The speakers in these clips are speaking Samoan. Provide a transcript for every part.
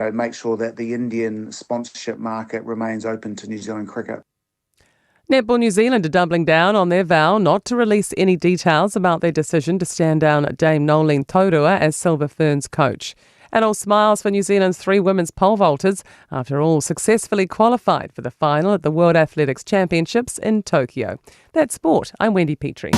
Make sure that the Indian sponsorship market remains open to New Zealand cricket. Netball New Zealand are doubling down on their vow not to release any details about their decision to stand down Dame Noeline Taurua as Silver Ferns coach. And all smiles for New Zealand's three women's pole vaulters after all successfully qualified for the final at the World Athletics Championships in Tokyo. That's sport. I'm Wendy Petrie.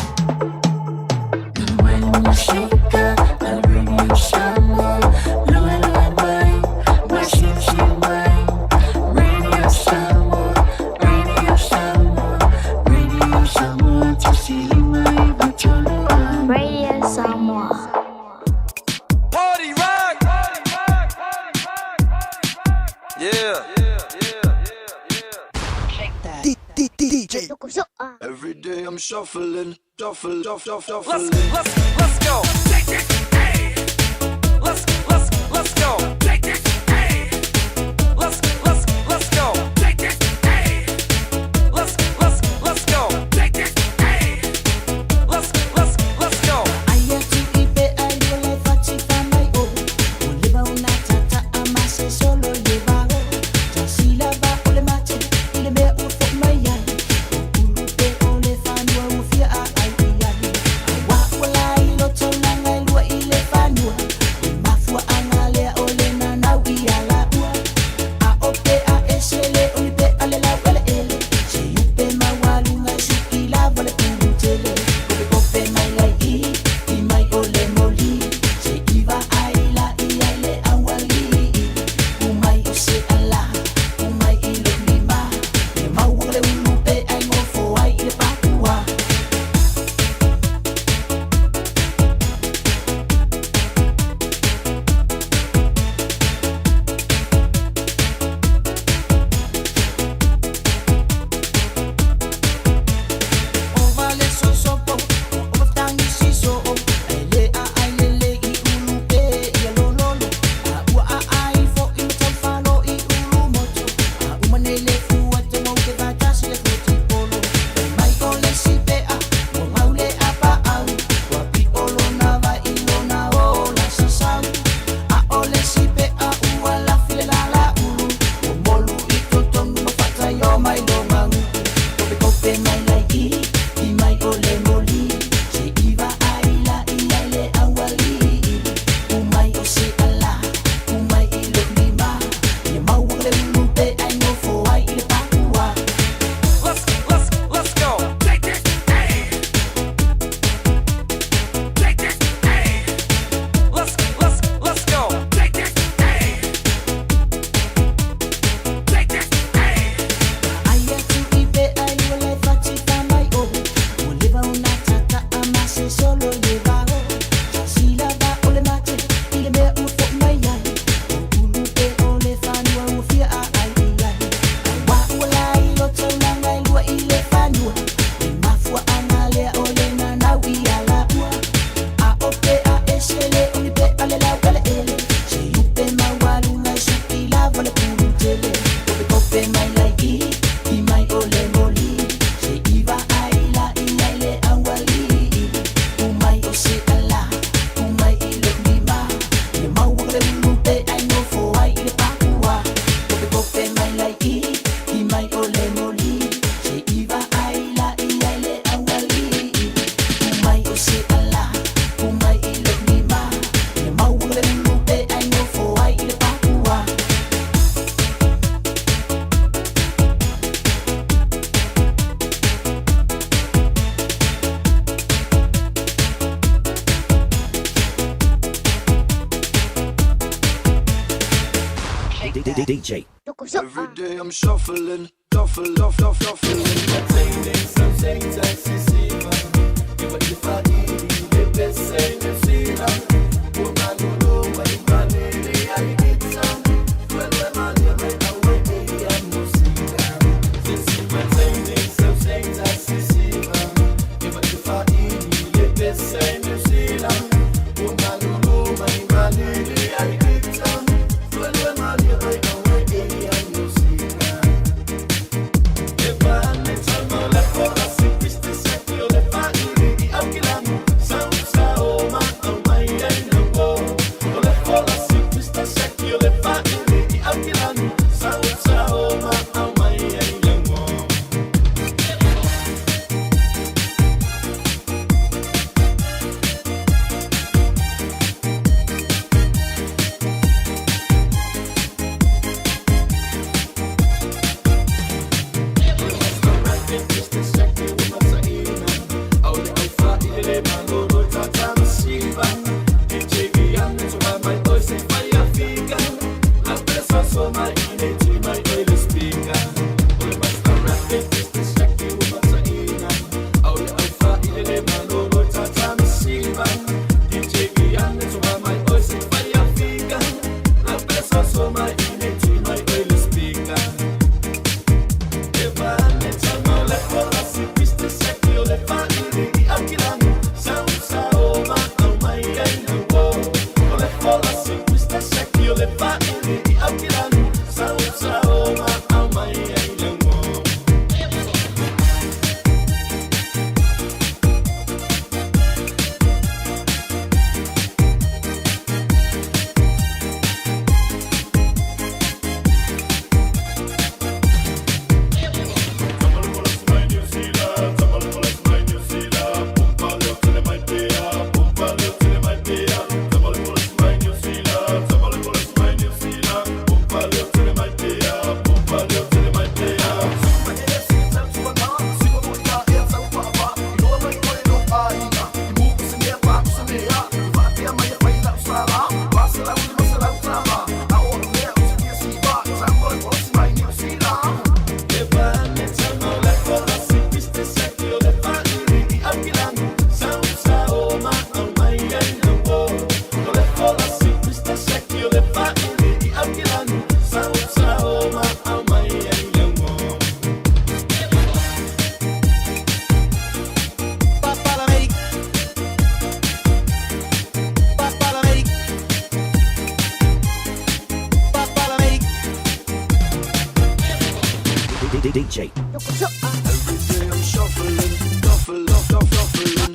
Radio Samoa. Party rock! Yeah. DJ. Every day I'm shuffling, shuffle, shuffle, shuffle. Let's go. Let's let's let's go. Let's let's let's go. Let's let's let's go. Let's let's let's go. Aia tu i pe ai o le fati whamai o O leva una tata a mase solo le vago Ta sila va o le mate i le mea ua fo mai ai O ulu pe o le whanua ua fia a ai i ai A wa ua la i loto langa i lua i le whanua O mafua anga lea o le nanau i a la ua A o pe a ese le o ni pe a le lau ele ele Se upe maualunga suki lava le ulu tele Kope kope mai lai i, i mai o le moli Se iwa ai la i ai le awali Umai o se ala, umai i lo lima Le maua le ulu pe ai ngofo ai i le pakua. O vale so so po, o tangi si so o. Ele a ai le le i ulu pe i a lo lo lo. A ua a ai fo i ma tau falo i ulu moto. A uma nei le fua te mau te vatasi le foti polo. E mai o le si pe a, o mau le a pa au. Ua pi o lona vai i lona o la sasau. A o le si pe a ua la file la la ulu. O molu i totonu ma fata i o mai lo manguku. Kope kope mai lai i, i mai o le moli. Se iwa ai la i ai le awali. Umai o se ala, umai i lo lima. Ia maua le ulu pe ai ngofo ai i le pakua. Let's let's let's go. Let's let's let's go. Aia tu i pe ai ua le fati whamai o. Ua leva una tata a mase solo le vago. Ta sila va o le mate i le mea ua fo mai ai. O ulu pe o le whanua ua fia a ai i ai. A wa ua la i loto langa i lua i le whanua. E mafua anga lea o le nanau i a la ua. A o pe a ese le o ni pe a le lau ele ele. Se upe maualunga suki lava le pulu tele. Kope kope mai lai i, i mai o le moli. Se iwa ai la i ai le awali. Umai o se ala, umai i lo lima. Ia maua le ulu pe ai nofo ai i le pakua. Kope kope mai lai i, i mai o le moli. Se iwa ai la i ai le awali. Umai o se ala, umai i lo lima. Ia maua le ulu pe ai nofo ai i le pakua. DJ. Every day I'm shuffling, shuffle, shuffle, shuffling. DJ. Every day I'm shuffling, shuffle, shuffle, shuffling.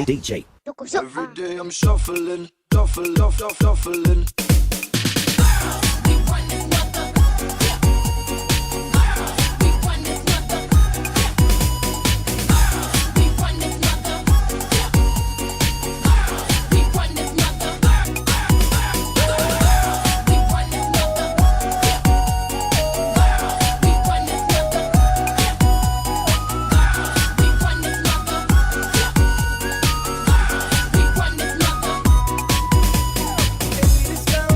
DJ. Every day I'm shuffling, shuffle, shuffle, shuffling. This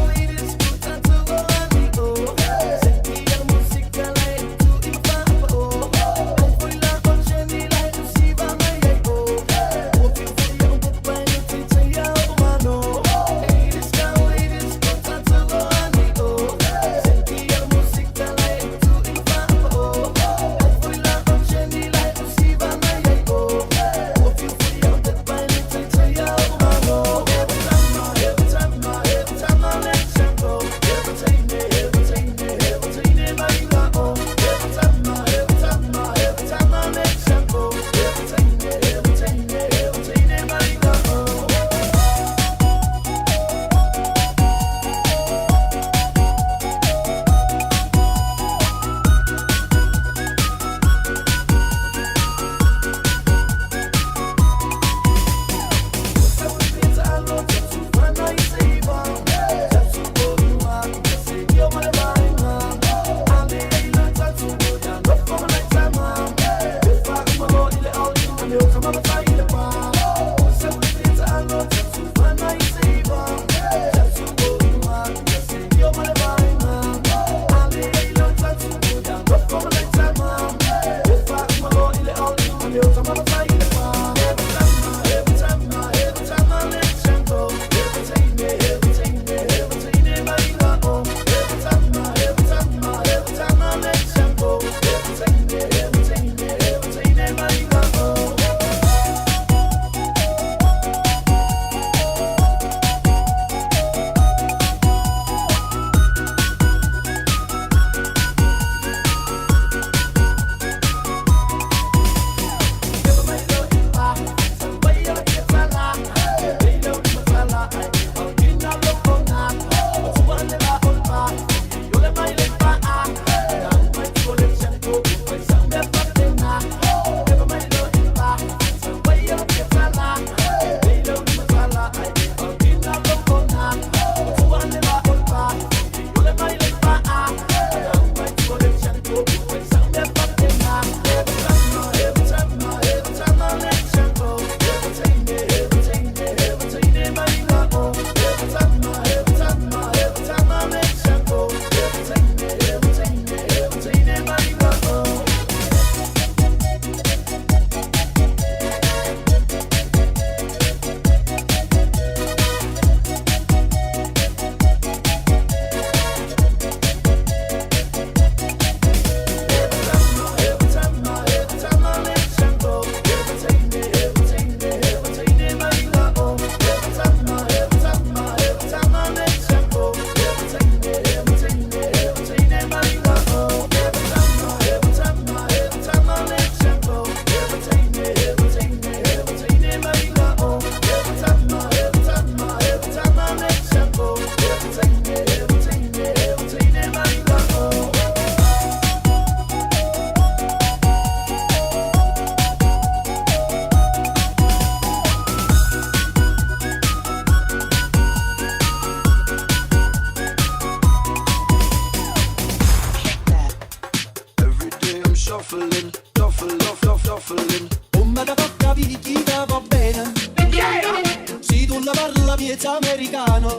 Balla piezza americano.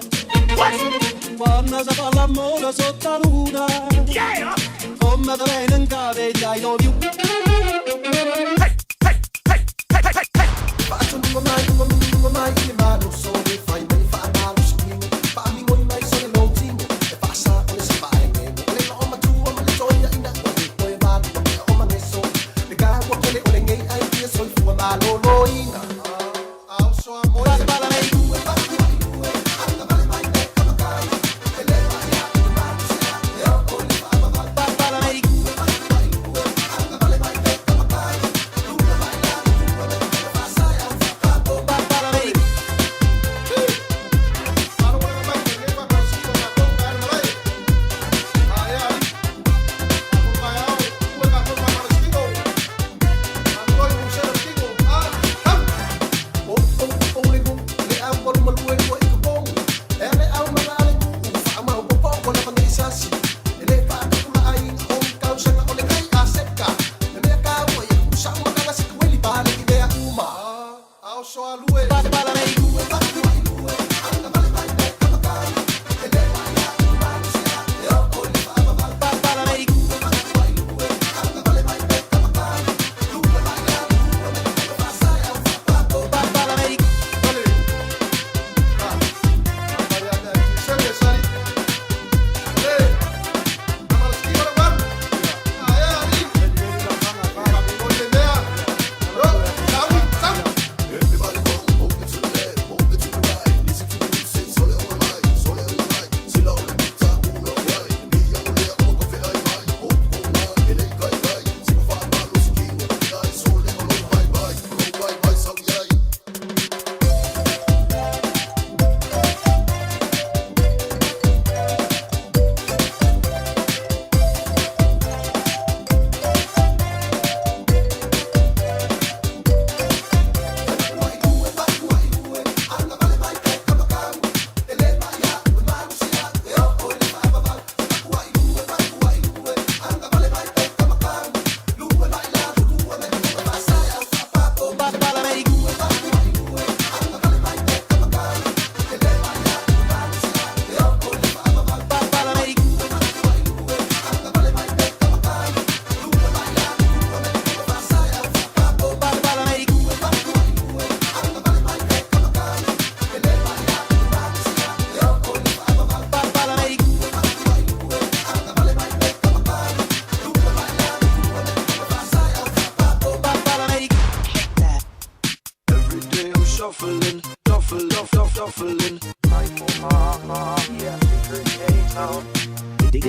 Quando si fa l'amore sotto la luna. Yeah! Come te viene in capo e I love you. Hey, hey, hey, hey, hey, hey.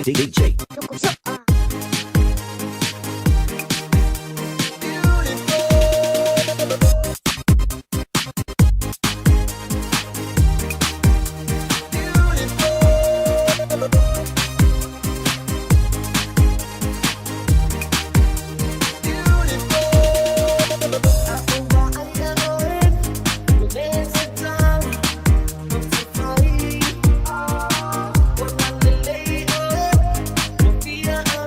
DJ. Yeah.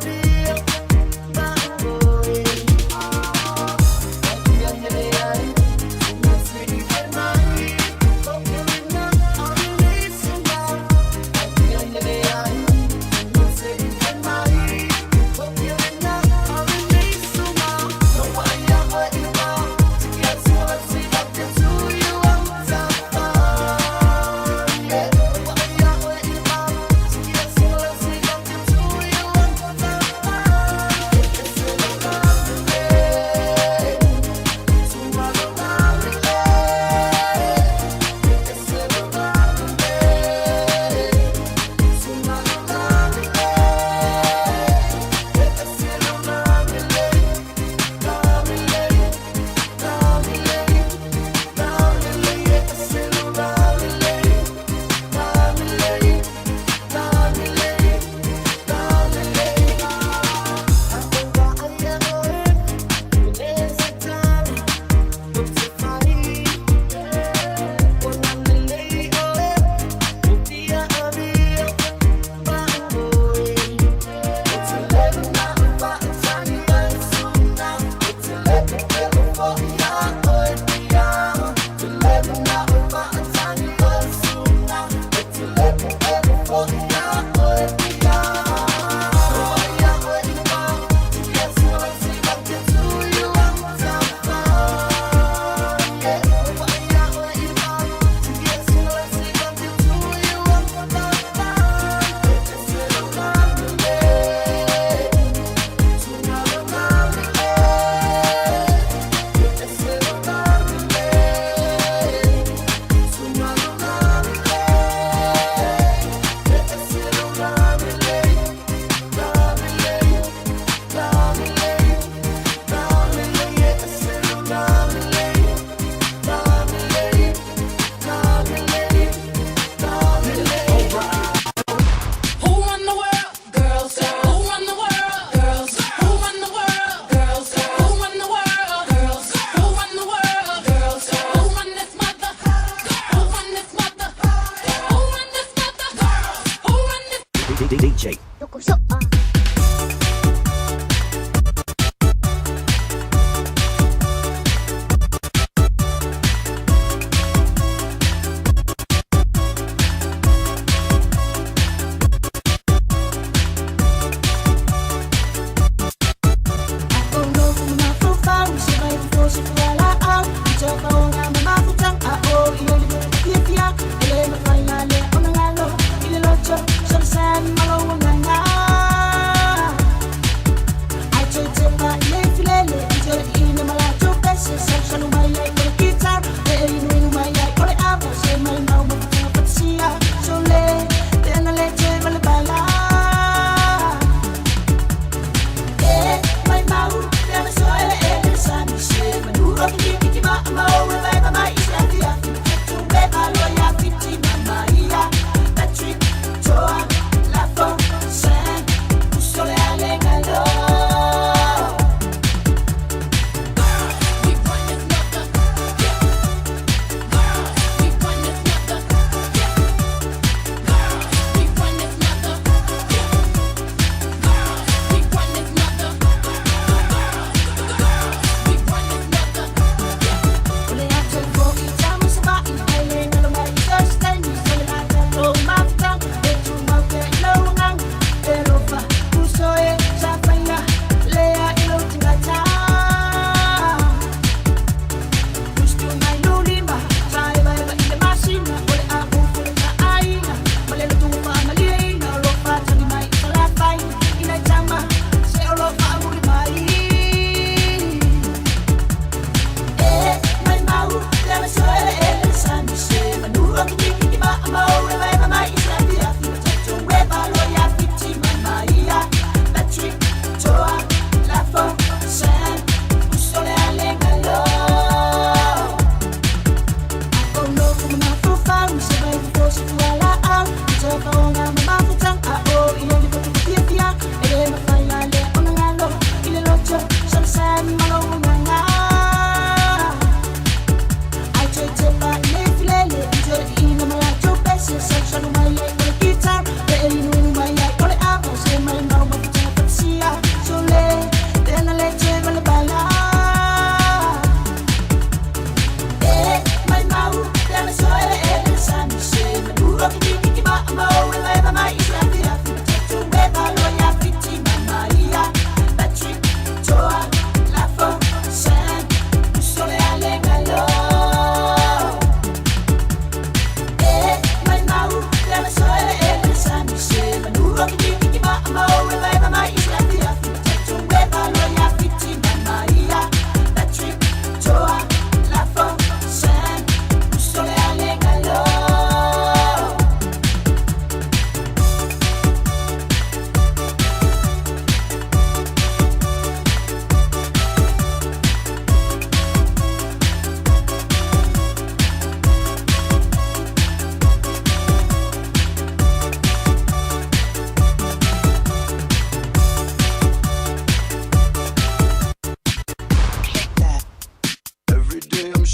DJ.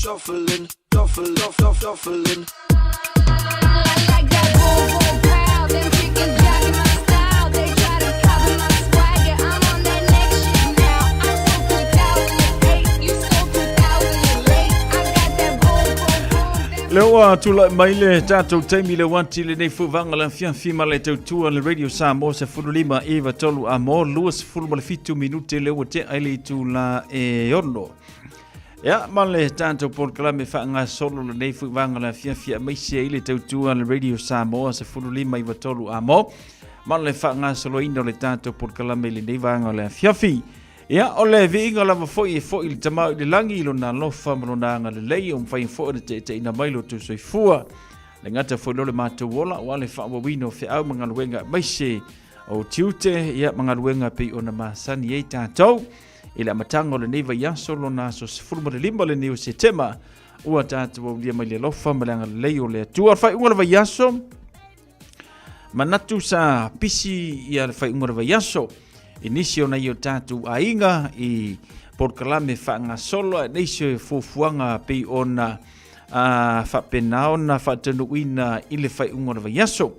Shuffling, shuffle, shuffle, shuffling. Le ua tulai mai le tatou taimi le uati lenei fuvaga le afiafi ma le tautua le Radio Samoa 15 iva tolu a mo 27 minute le ua tea i le itula e ono. Ia, ma le tatou polokalame faagasolo lenei fuivaga le afiafi aemaise ai le tautua le Radio Samoa 15 93 a mo ma le faagasoloina o le tatou polokalame i lenei vaega o le afiafi. Ia, o le viiga lava foi e foi i le Tama i le lagi i lona alofa ma lona agalelei o mafai foi ona taitaiina mai lo outou soifua. Le gata foi lo le matou ola aua le faaauauina o feau ma galuega aemaise o tiute ia ma galuega pei ona masani ai tatou. I le amataga o lenei vaiaso lona aso 15 lenei o Setema, ua tatou aulia mai le alofa ma le agalelei o le Atua. O le faaiuga o le vaiaso, manatu sa pisi ia le faaiuga o le vaiaso i nisi o nai o tatou aiga i polokalame faagasolo a nisi o fuafuaga pei ona faapena ona faataunuuina i le faaiuga o le vaiaso.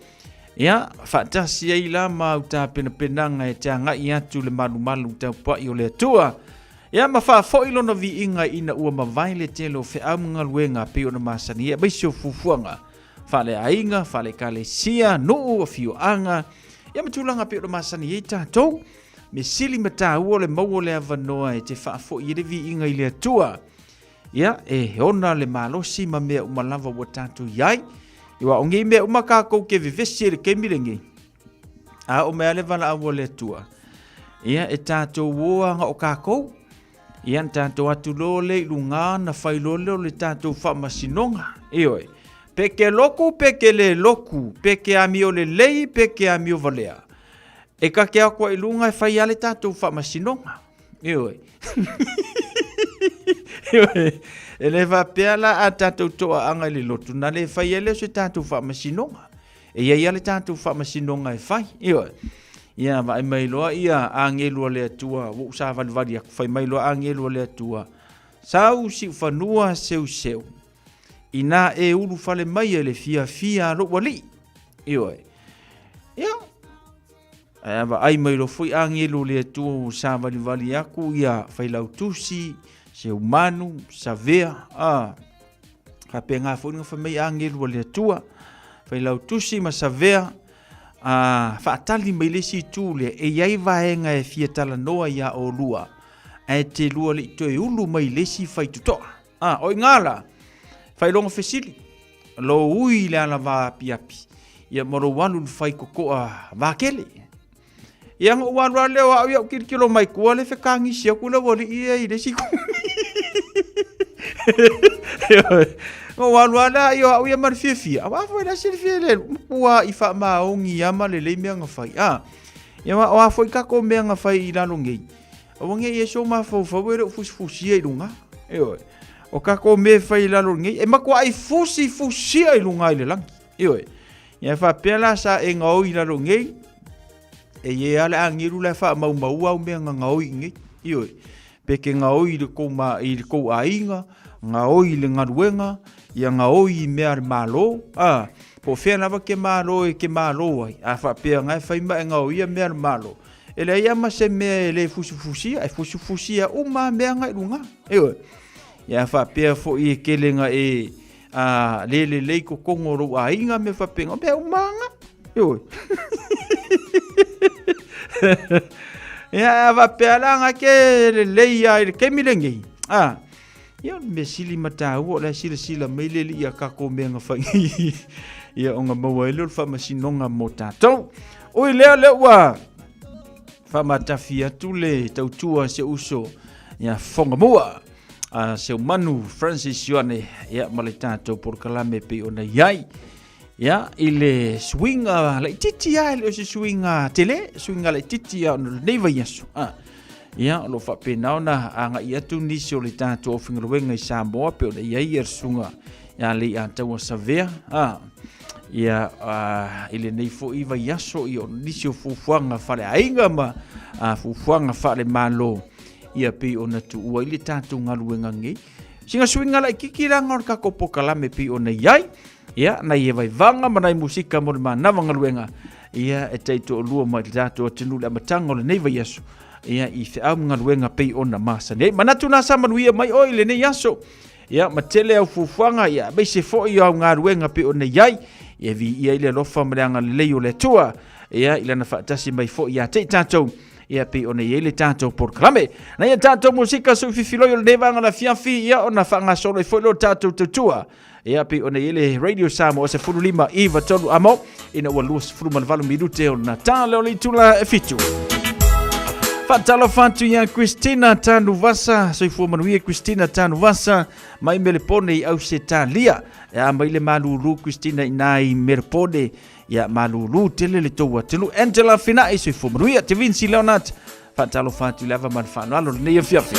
Ia, faatasi ai la ma au tapenapenaga e te agai atu le malumalu taupa'i o le Atua. Ia, ma faafo'i lona viiga ina ua mavae le tele o feau ma galuega pei ona masani ai, aemaise o fuafuaga faaleaiga, faale-ekalesia, nuu, afioaga, ia ma tulaga pei ona masani ai tatou. Mea sili ma taua o le maua o le avanoa e te faafo'i ai le viiga i le Atua. Ia, e ona le malosi ma mea uma lava ua tatou i ai. Aua o nei mea uma tatou te vevesi ai i le taimi lenei, a oo mai lava le valaau a le Atua, ia, e tatou o lava na o tatou. Ia, ona tatou atu loa lea i luga ona fai loa lea o le tatou faamasinoga. Ioe. Pe ke loku pe ke le loku, pe ke amio lelei pe ke amio valea. E ta te atu ai i luga e fai lava le tatou faamasinoga. Ioe. Ioe. E le faapea la a tatou toaaga i le lotu, na le fai ai lea o se tatou faamasinoga. E i ai lava le tatou faamasinoga e fai. Ioe. Ia, vaai mai loa ia agelu a le Atua, ua ou savalivali atu, fai mai loa agelu a le Atua, sau siufanua seuseu, inā e ulufale mai ai le fiafia a lou alii. Ioe. Ia, Ae a vaai mai loa foi agelu o le Atua ua savalivali aku ia Failautusi, Seumanu, Savea, a faapena foi ona fai mai agelu a le Atua, Failautusi ma Savea, a faatali mai le isi itu lea, e i ai vaega e fia talanoa iā oulua, ae te lua le i toe ulu mai le isi faitotoa. A, o i gā la, failoga fesili, lou ui i le alavā apiapi, ia ma lou alu i le faitotoa vākele. Ia na ou alu lava lea o au ia ou tilotilo mai tua le fetagisi atu le aualii ia i le isi itu. Na ou alu lava lea ia o au ia ma le fiafia, aua foi la se le fia le matua i faamaoni lava ma lelei mea na fai. A, ia o a foi tatou mea na fai i lalo nei, Aua ne i e so mafaufau e le o fusifusia i luga. Ioe. O tatou mea e fai i lalo nei, e matuai fusifusia i luga i le lagi. Ioe. Ia faapea la sa e gaoi i lalo nei, e i ai lava le agelu la e faamaumaua au mea na gaoi i nei. Ioe. Pe ke gaoi i le tou, ma, i le tou aiga, gaoi i le galuega, ia gaoi i mea a le Malo, a, po o fea lava ke Malo e ke Malo ai, a faapea na e fai ma e gaoia mea a le Malo, E leai lava ma se mea e le fusifusia, e fusifusia uma lava mea na i luga. Ioe. Ia faapea foi e tele na e a, le lelei totonu o lou aiga mea faapena, o mea uma lava na. Ioe. Ia a faapea la na ke lelei lava i le taimi lenei. A, ia o le mea sili ma taua o la e silasila mai le Alii i a tatou mea na fai. Ia ona maua ai lea o le faamasinoga mo tatou. Ui lea, lea ua faamatafi atu le tautua a si ou uso ia Fogamua a Seumanu Francis Ioane ia ma le tatou polokalame pei ona i ai. Ia, i le suiga laitiiti lava, e le o se suiga tele, suiga laitiiti lava ona o lenei vaiaso. Ah. Ia, o lo o faapena ona agai atu nisi o le tatou aufaigaluega i Samoa pei ona i ai le susuga ia Leiataua Savea. Ah. Ia, i lenei foi vaiaso, ia, o nisi o fuafuaga faaleaiga ma fuafuaga faalemalo, ia pei ona tuua ai le tatou galuega nei. Sina suiga laitiiti leaga o le tatou polokalame pei ona i ai. Ia, nai e vaivaga ma nai musika mo le manava galuega, ia, e taitoalua mai le tatou atunuu i le amataga o lenei vaiaso, ia, i feau ma galuega pei ona masani ai. Manatu na sa manuia mai oe i lenei aso, ia, ma tele au fuafuaga, ia, aemaise foi o au galuega pei ona i ai, ia, viia ai le alofa ma le agalelei o le Atua, ia, i lana faatasi mai foi ia te i tatou, ia pei ona i ai le tatou polokalame. Nai a tatou musika sui fifiloi o lenei vaega o le afiafi, ia, ona faagasolo ai foi lea o le tatou tautua. Ia pei ona i ai le Radio Samoa 15 9 3 amo ina ua 28 minute o na tā leo le itula e fitu. Faatalofa atu ia Christina Tanuvasa, soifua manuia Christina Tanuvasa, mai Melepone i Ausetalia. Ia mai le malulu Christina ina i Melepone, ia malulu tele le tou atunuu. Angela Fina'i, soifua manuia, Te Vinci Leonard, Faatalofa atu i le ava ma le faaaloalo lenei afiafi.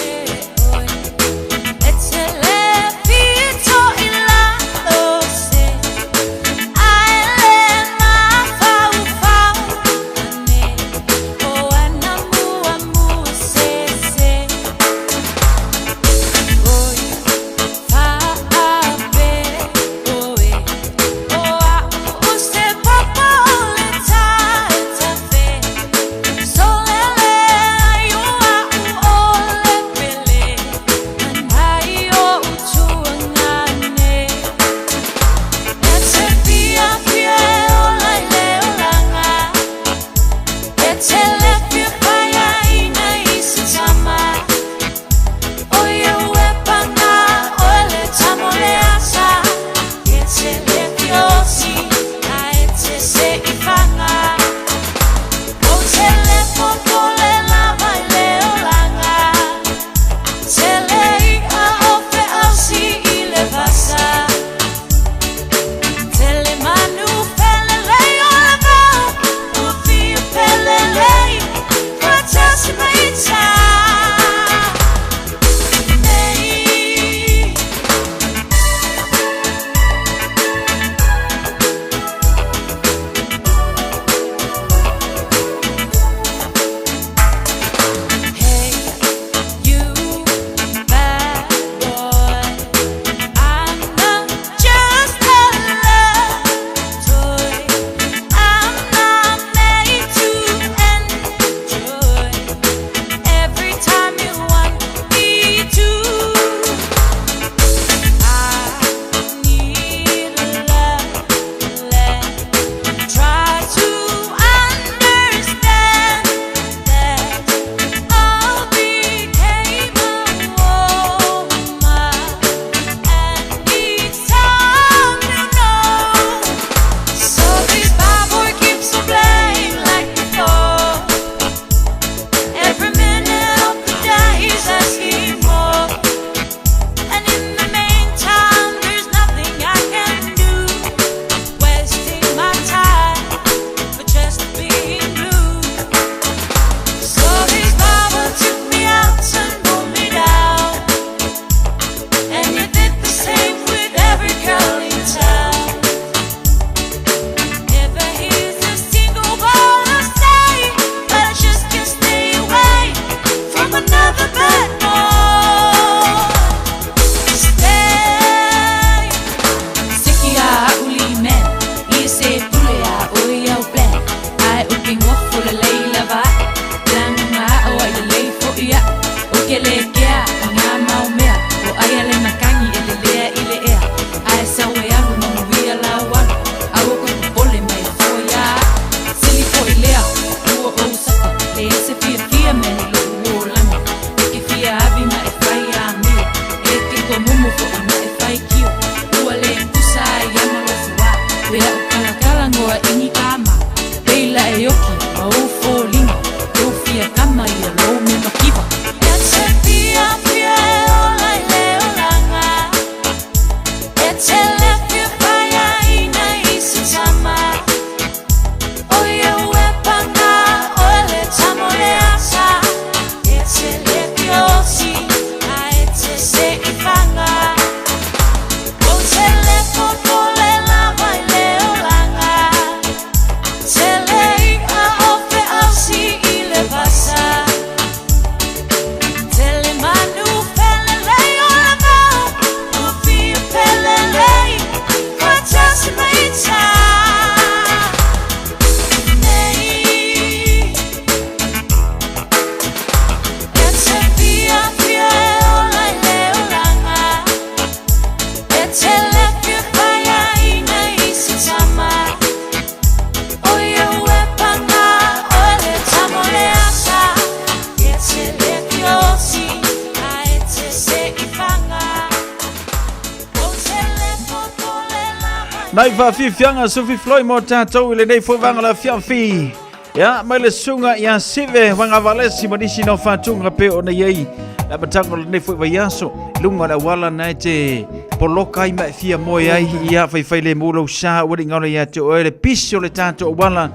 Nai faafiafiaga Sophie Floyd mo tatou i lenei foi vaega o le afiafi. Ia, mai le susuga ia Sive Vagavalesi ma nisi nao faatuga pe ona i ai le amataga o lenei foi vaiaso i luga o le auala na e te poloka ai ma e fia moe ai ia faifai le mu lou sa ua ligaula ia te oe le pisi o le tatou auala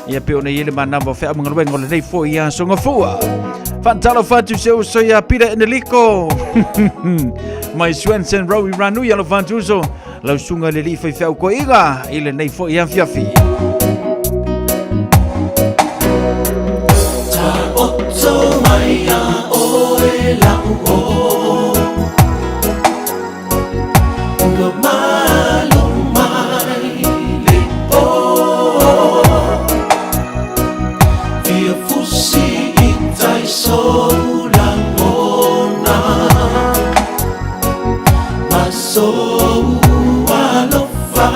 ia pe ona i ai le manava o feaugaluega o lenei foi aso gafua. Faatalofa atu se uso ia Peter Eneliko mai Swenson Road i Ranui alofa atu uso lau susuga i le alii faifeau koiga i lenei foi afiafi. Taoto mai a oe lau o Ua malu mai le po Fia fusi i tai sou lagona Ma sou alofa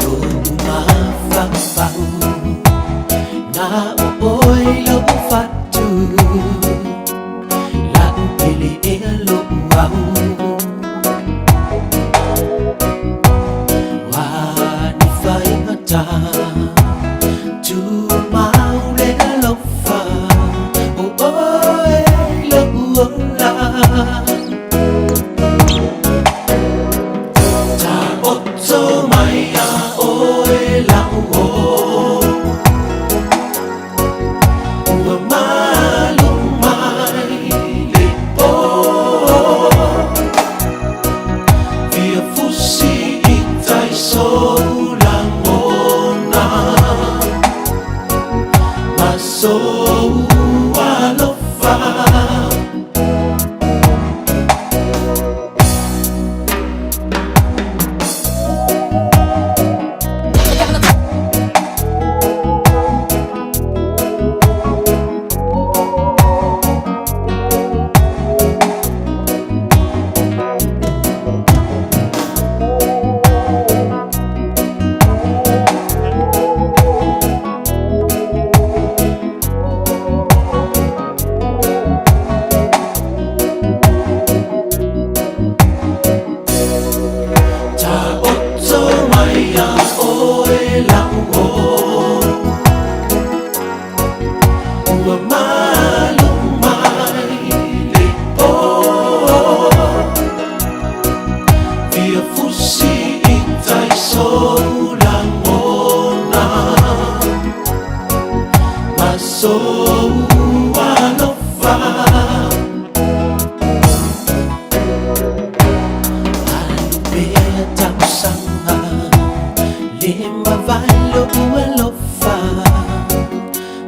Lo'u mafaufau Na o oe lo'u fatu La'u pele ea lo'u au Ua ni faigata Tumau le alofa O oe lo'u ola Taoto mai a oe la'u o Ua malu mai le po Fia fusi i tai sou lagona Ma sou alofa. Taoto mai a oe la'u o Ua malu mai le po Fia fusi i tai sou lagona Ma sou alofa Alu pea tausaga Le mavae lo'u alofa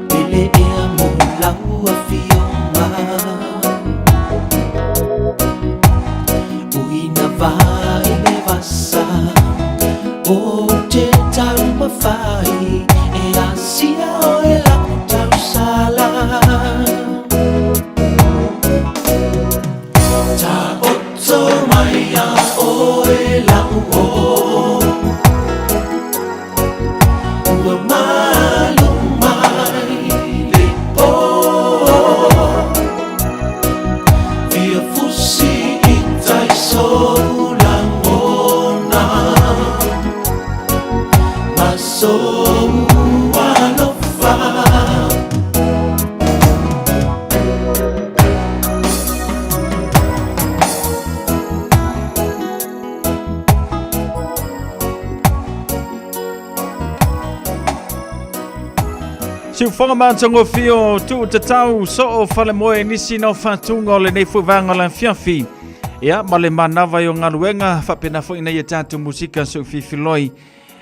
Pele ea mo lau afioga Uina vai le vasa O te taumafai E asia oe la'u tausala Taoto mai a oe la'u o Ua malu mai le po Fia fusi i tai sou lagona. Sou alofa. Siufoga matagofie o tuu tatau soo falemoe nisi nao faatuga o lenei foi vaega o le afiafi. Ia, ma le manava i o galuega faapena foi ina ia tatou musika soififiloi.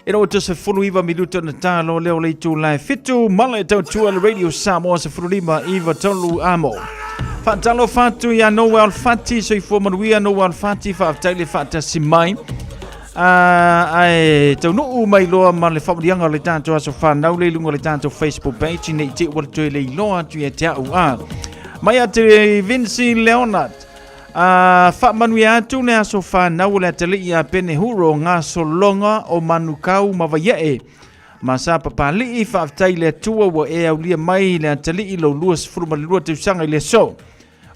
E loo te 19 minuta na talo leo le itu lae fitu ma le tautua le Radio Samoa 15 iva tolu amo. Faatalo fatu ia Noel Fati, soifua manuia Noel Fati, faafetai le faatasi mai. Ae taunuu mai loa ma le faamanuiaga o le tatou aso fanau le i luga o le tatou Facebook page nei te ua toe le iloa atu ia te au a. Mai a te Vinci Leonard. Faamanuia atu le aso fanau o le atalii ia Pene Huro ngā sologa o Manukau ma Vaiee. Ma sa Papali'i, faafetai i le Atua ua e aulia mai le atalii lou 22 tausaga i le aso.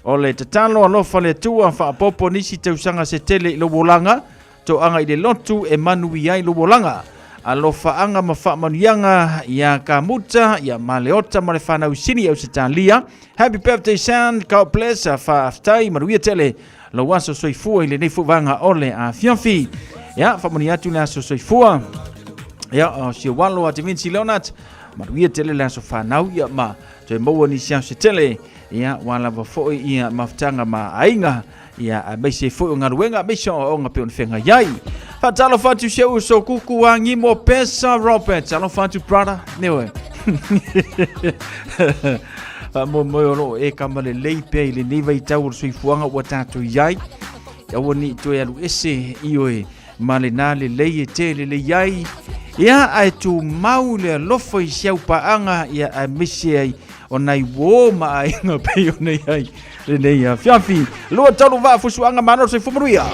O le tatalo alofa le Atua faaopoopo nisi tausaga se tele i lou olaga, toaga i le lotu e manuia ai lou olaga. Alofaaga ma faamanuiaga ia Kamuta, ia Maleota ma le fanau sini i Ausetalia. Happy birthday son, God bless, faafetai, manuia tele lou aso soifua i lenei foi vaega o le afiafi. Ia, faamanuia atu le aso soifua. Ia, o si ou alo a Da Vinci Leonard, manuia tele le aso fanau ia ma toe maua nisi aso se tele. Ia, ua lava foi ia mafutaga ma aiga, ia aemaise foi o galuega, aemaise o aoaoga pei ona feagai ai. Faatalofa atu si ou uso kuku a Ngimo Pesa Roberts. Alofa atu brother. Neoe. Faamoemoe o loo e kama lelei pea i lenei vaitau o le soifuaga ua tatou i ai. Aua ne i toe alu ese ioe ma lena lelei e tē lelei ai. Ia, ae tumau le alofa i si au paaga, ia aemaise ai o nai uō ma aiga pei ona i ai lenei afiafi. Lua tolu vaa fusuaga malo soifua manuia.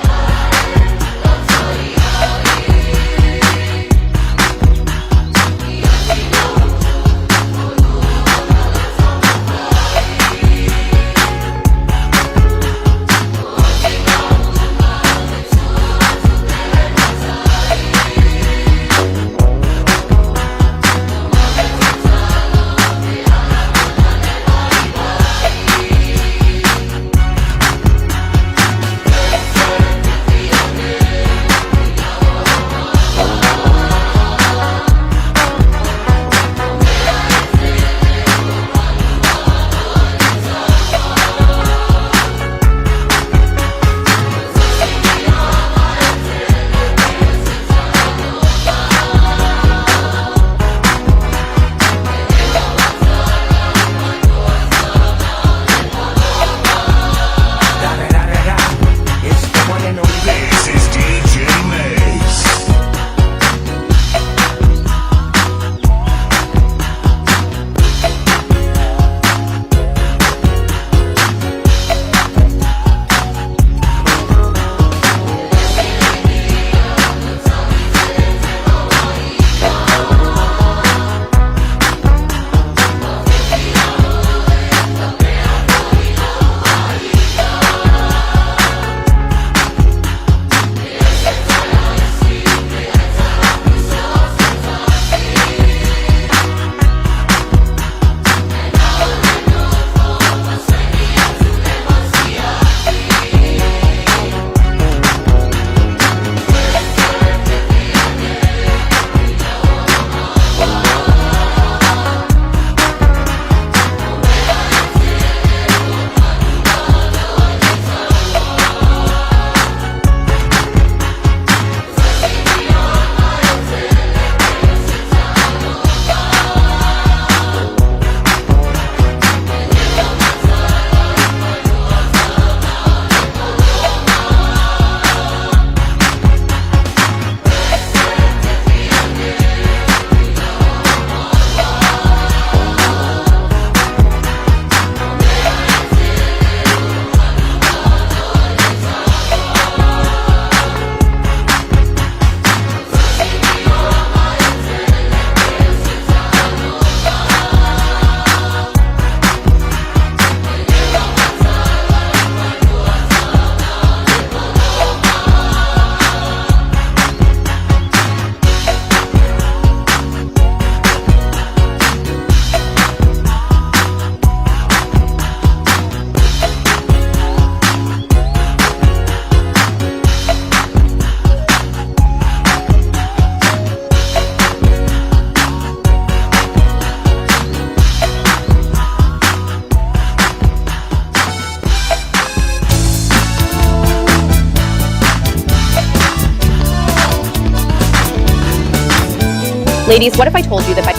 Ladies, what if I told you that by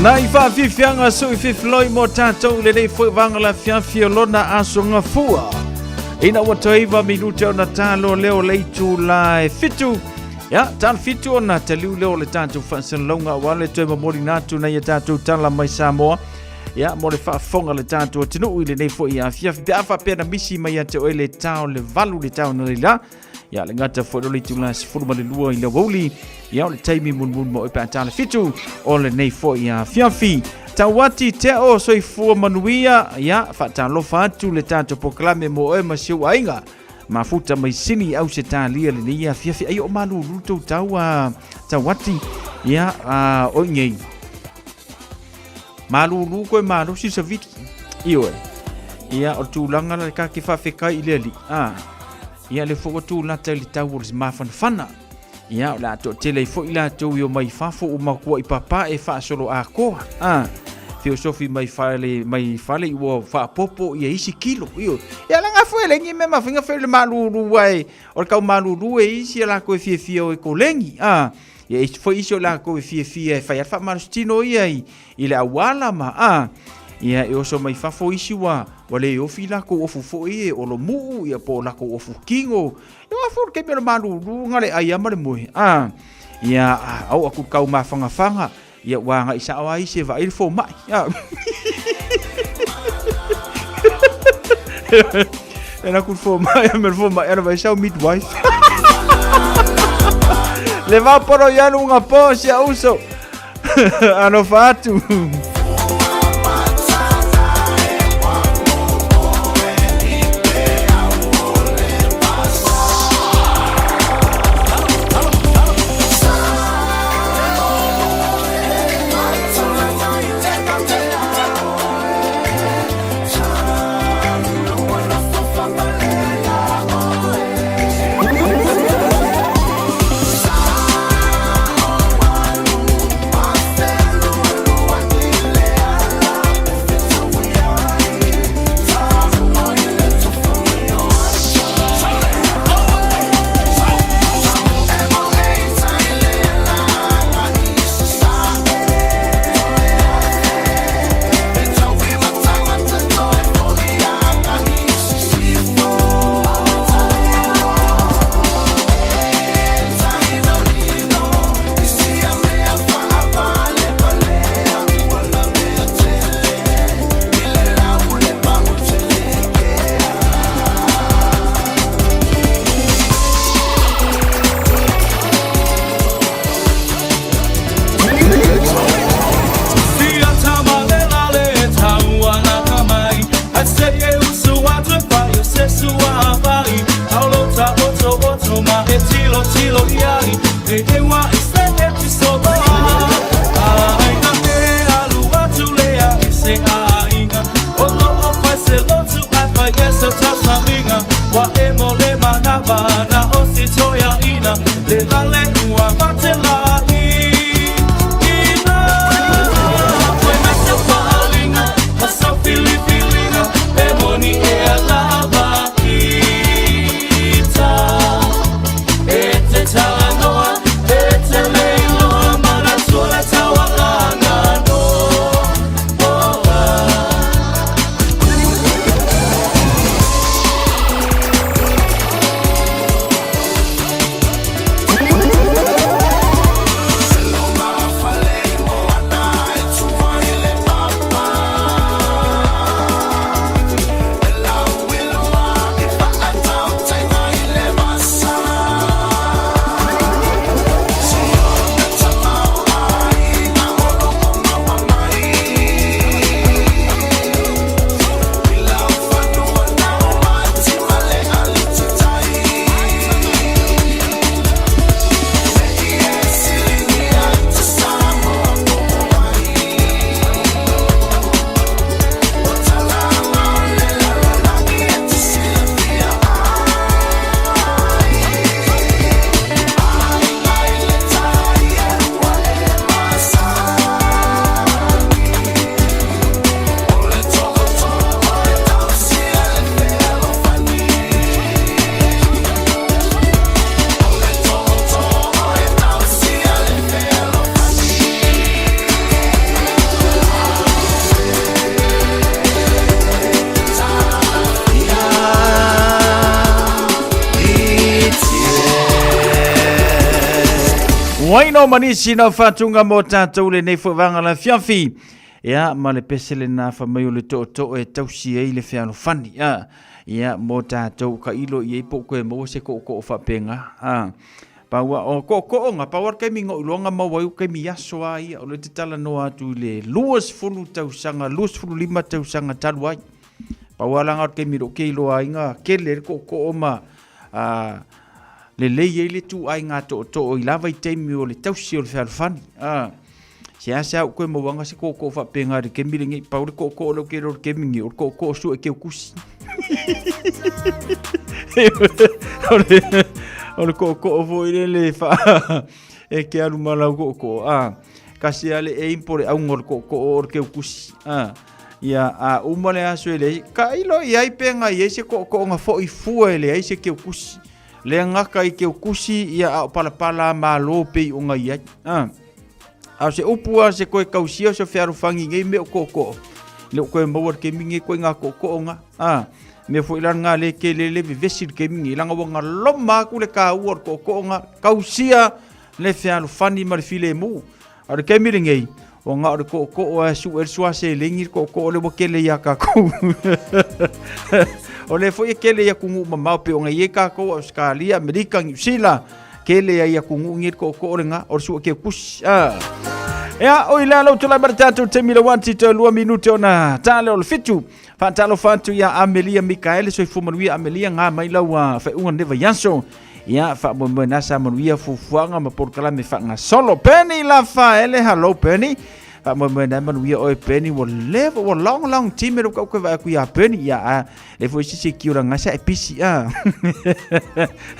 Nai faafiafiaga so i fefiloi mo tatou i lenei foi vaga le afiafi o lona aso gafua. Ina ua toe iva minute ona talo lea o le itula e fitu. Ia, talo fitu ona taliu lea o le tatou faasalalauga aua le toe momoliina atu nai a tatou tala mai Samoa. Ia, mo le faafofoga a le tatou atunuu i lenei foi afiafi. Pe a faapea na misi mai ia te oe le tao le 8 le tao na leila. Ia, le gata foi le itula 12 i le aoauli. Ia, o le taimi mulimuli mo oe pe a ta le 7 o lenei foi afiafi. Tauati Teo soifua manuia. Ia, faatalofa atu le tatou polokalame mo oe ma si ou aiga. Mafuta mai Sini Ausetalia lenei afiafi. Ai o malulu tou tau a Tauati. Ia, a oi nei. Malulu koe malosi sa vili. Ioe. Ia, o le tulaga la ka ke faafetai i le alii. A. Ia, le foi ua tulata i le tau o le mafanafana. Ia, o le a toatele ai foi latou i o mai fafo ua matuai papae faasoloatoa. A. Feosofi mai fale, mai fale i ua faapopo ia isi kilo. Ioe. Ia, laga foi e le ni mea mafainga foi le malulu ai. O le tau malulu e isi a latou e fiafia o e koleni. A. Ia e isi foi isi o latou e fiafia e fai a le faamalositino ia i, i le auala ma a. Ia e oso mai fafo isi ua, ua le ofi lakou ofu foi e olomuu ia po o lakou ofu kino. Ia ua foi le taimi o le malulu na le ai a ma le moe. A. Ia au aku kau mafangafaga. Ia ua agai sao a isi e vaai le fomai. A. E la ku fomai, me le fomai, ana vai sau midwife. Le va poro ia lunga po sia uso. Alofa atu. Waino manisi na whatunga mō tātou le nei whaivanga la fiafi. Ia, ma le pese lena fai mai o le tootoo e tausi ai le fealofani, a, ia, mo tatou tailo i ai po o toe maua se tootoo faapena, a. Pau a, o tootooga, pau lava le taimi na ou iloa na maua ai o taimi aso lava ia, o lea ou te talanoa atu i le 20 tausaga, 25 tausaga talu ai. Pau lava la na o le taimi ou te iloa ai na tele ai le tootoo ma, a, lelei ai le ituaiga tootoo i la vaitaimi o le tausi o le fealofani, a. Seasea ou toe maua ana se tootoo faapena i le taimi lenei. Pau le tootoo lea ou te iloa i le taimi lenei, o le tootoo sue keukusi. o le, o le tootoo foi lele e faa, e te alu ma lau tootoo. A, kasi lava le aim po o le auga o le tootoo o le keukusi. A, ia, a uma le aso e leai, tailo i ai pe na i ai se tootooga foi fua e leai se keukusi. Le gata i keukusi, ia a o palapala a malo pei ona i ai. A, A o se upu a se koe tausia o se fealofani i nei mea o tootoo, le o toe maua i le taimi nei koe ngā tootooga, a, mea foi la lena lea e tele le vevesi i le taimi nei, leaga ua galoma atu le taua o le tootooga, tausia le fealofani ma le filemu. A o le taimi lenei, ua na o le tootoo lava e sue ai le suaseleni le tootoo lea ua tele ia tatou. O lea foi e tele i atunuu mamao pei ona i ai tatou, Ausetalia, Amerika, Niu Sila, Kele ai atunuu nei le tootoo lena, o le sue keukusi. Ah. Ia, oi lea lau tulai mai le tatou taimi le wanti toe 2 minute ona tale o le fitu. Faatalofa atu ia Amelia Mikaele, soifua manuia Amelia, ngā mai lau whaiunga ne vaiaso. Ia, faamoemoe na sa manuia fuafuaga ma polokalame faagasolo. Penny Lafaele, hello Penny. Faamoemoe na manuia oe Penny, ua leva, ua long long time le kau koe vaai aku iā Penny. Ia, a, le foi sisi ki ora ngasa e pisi a.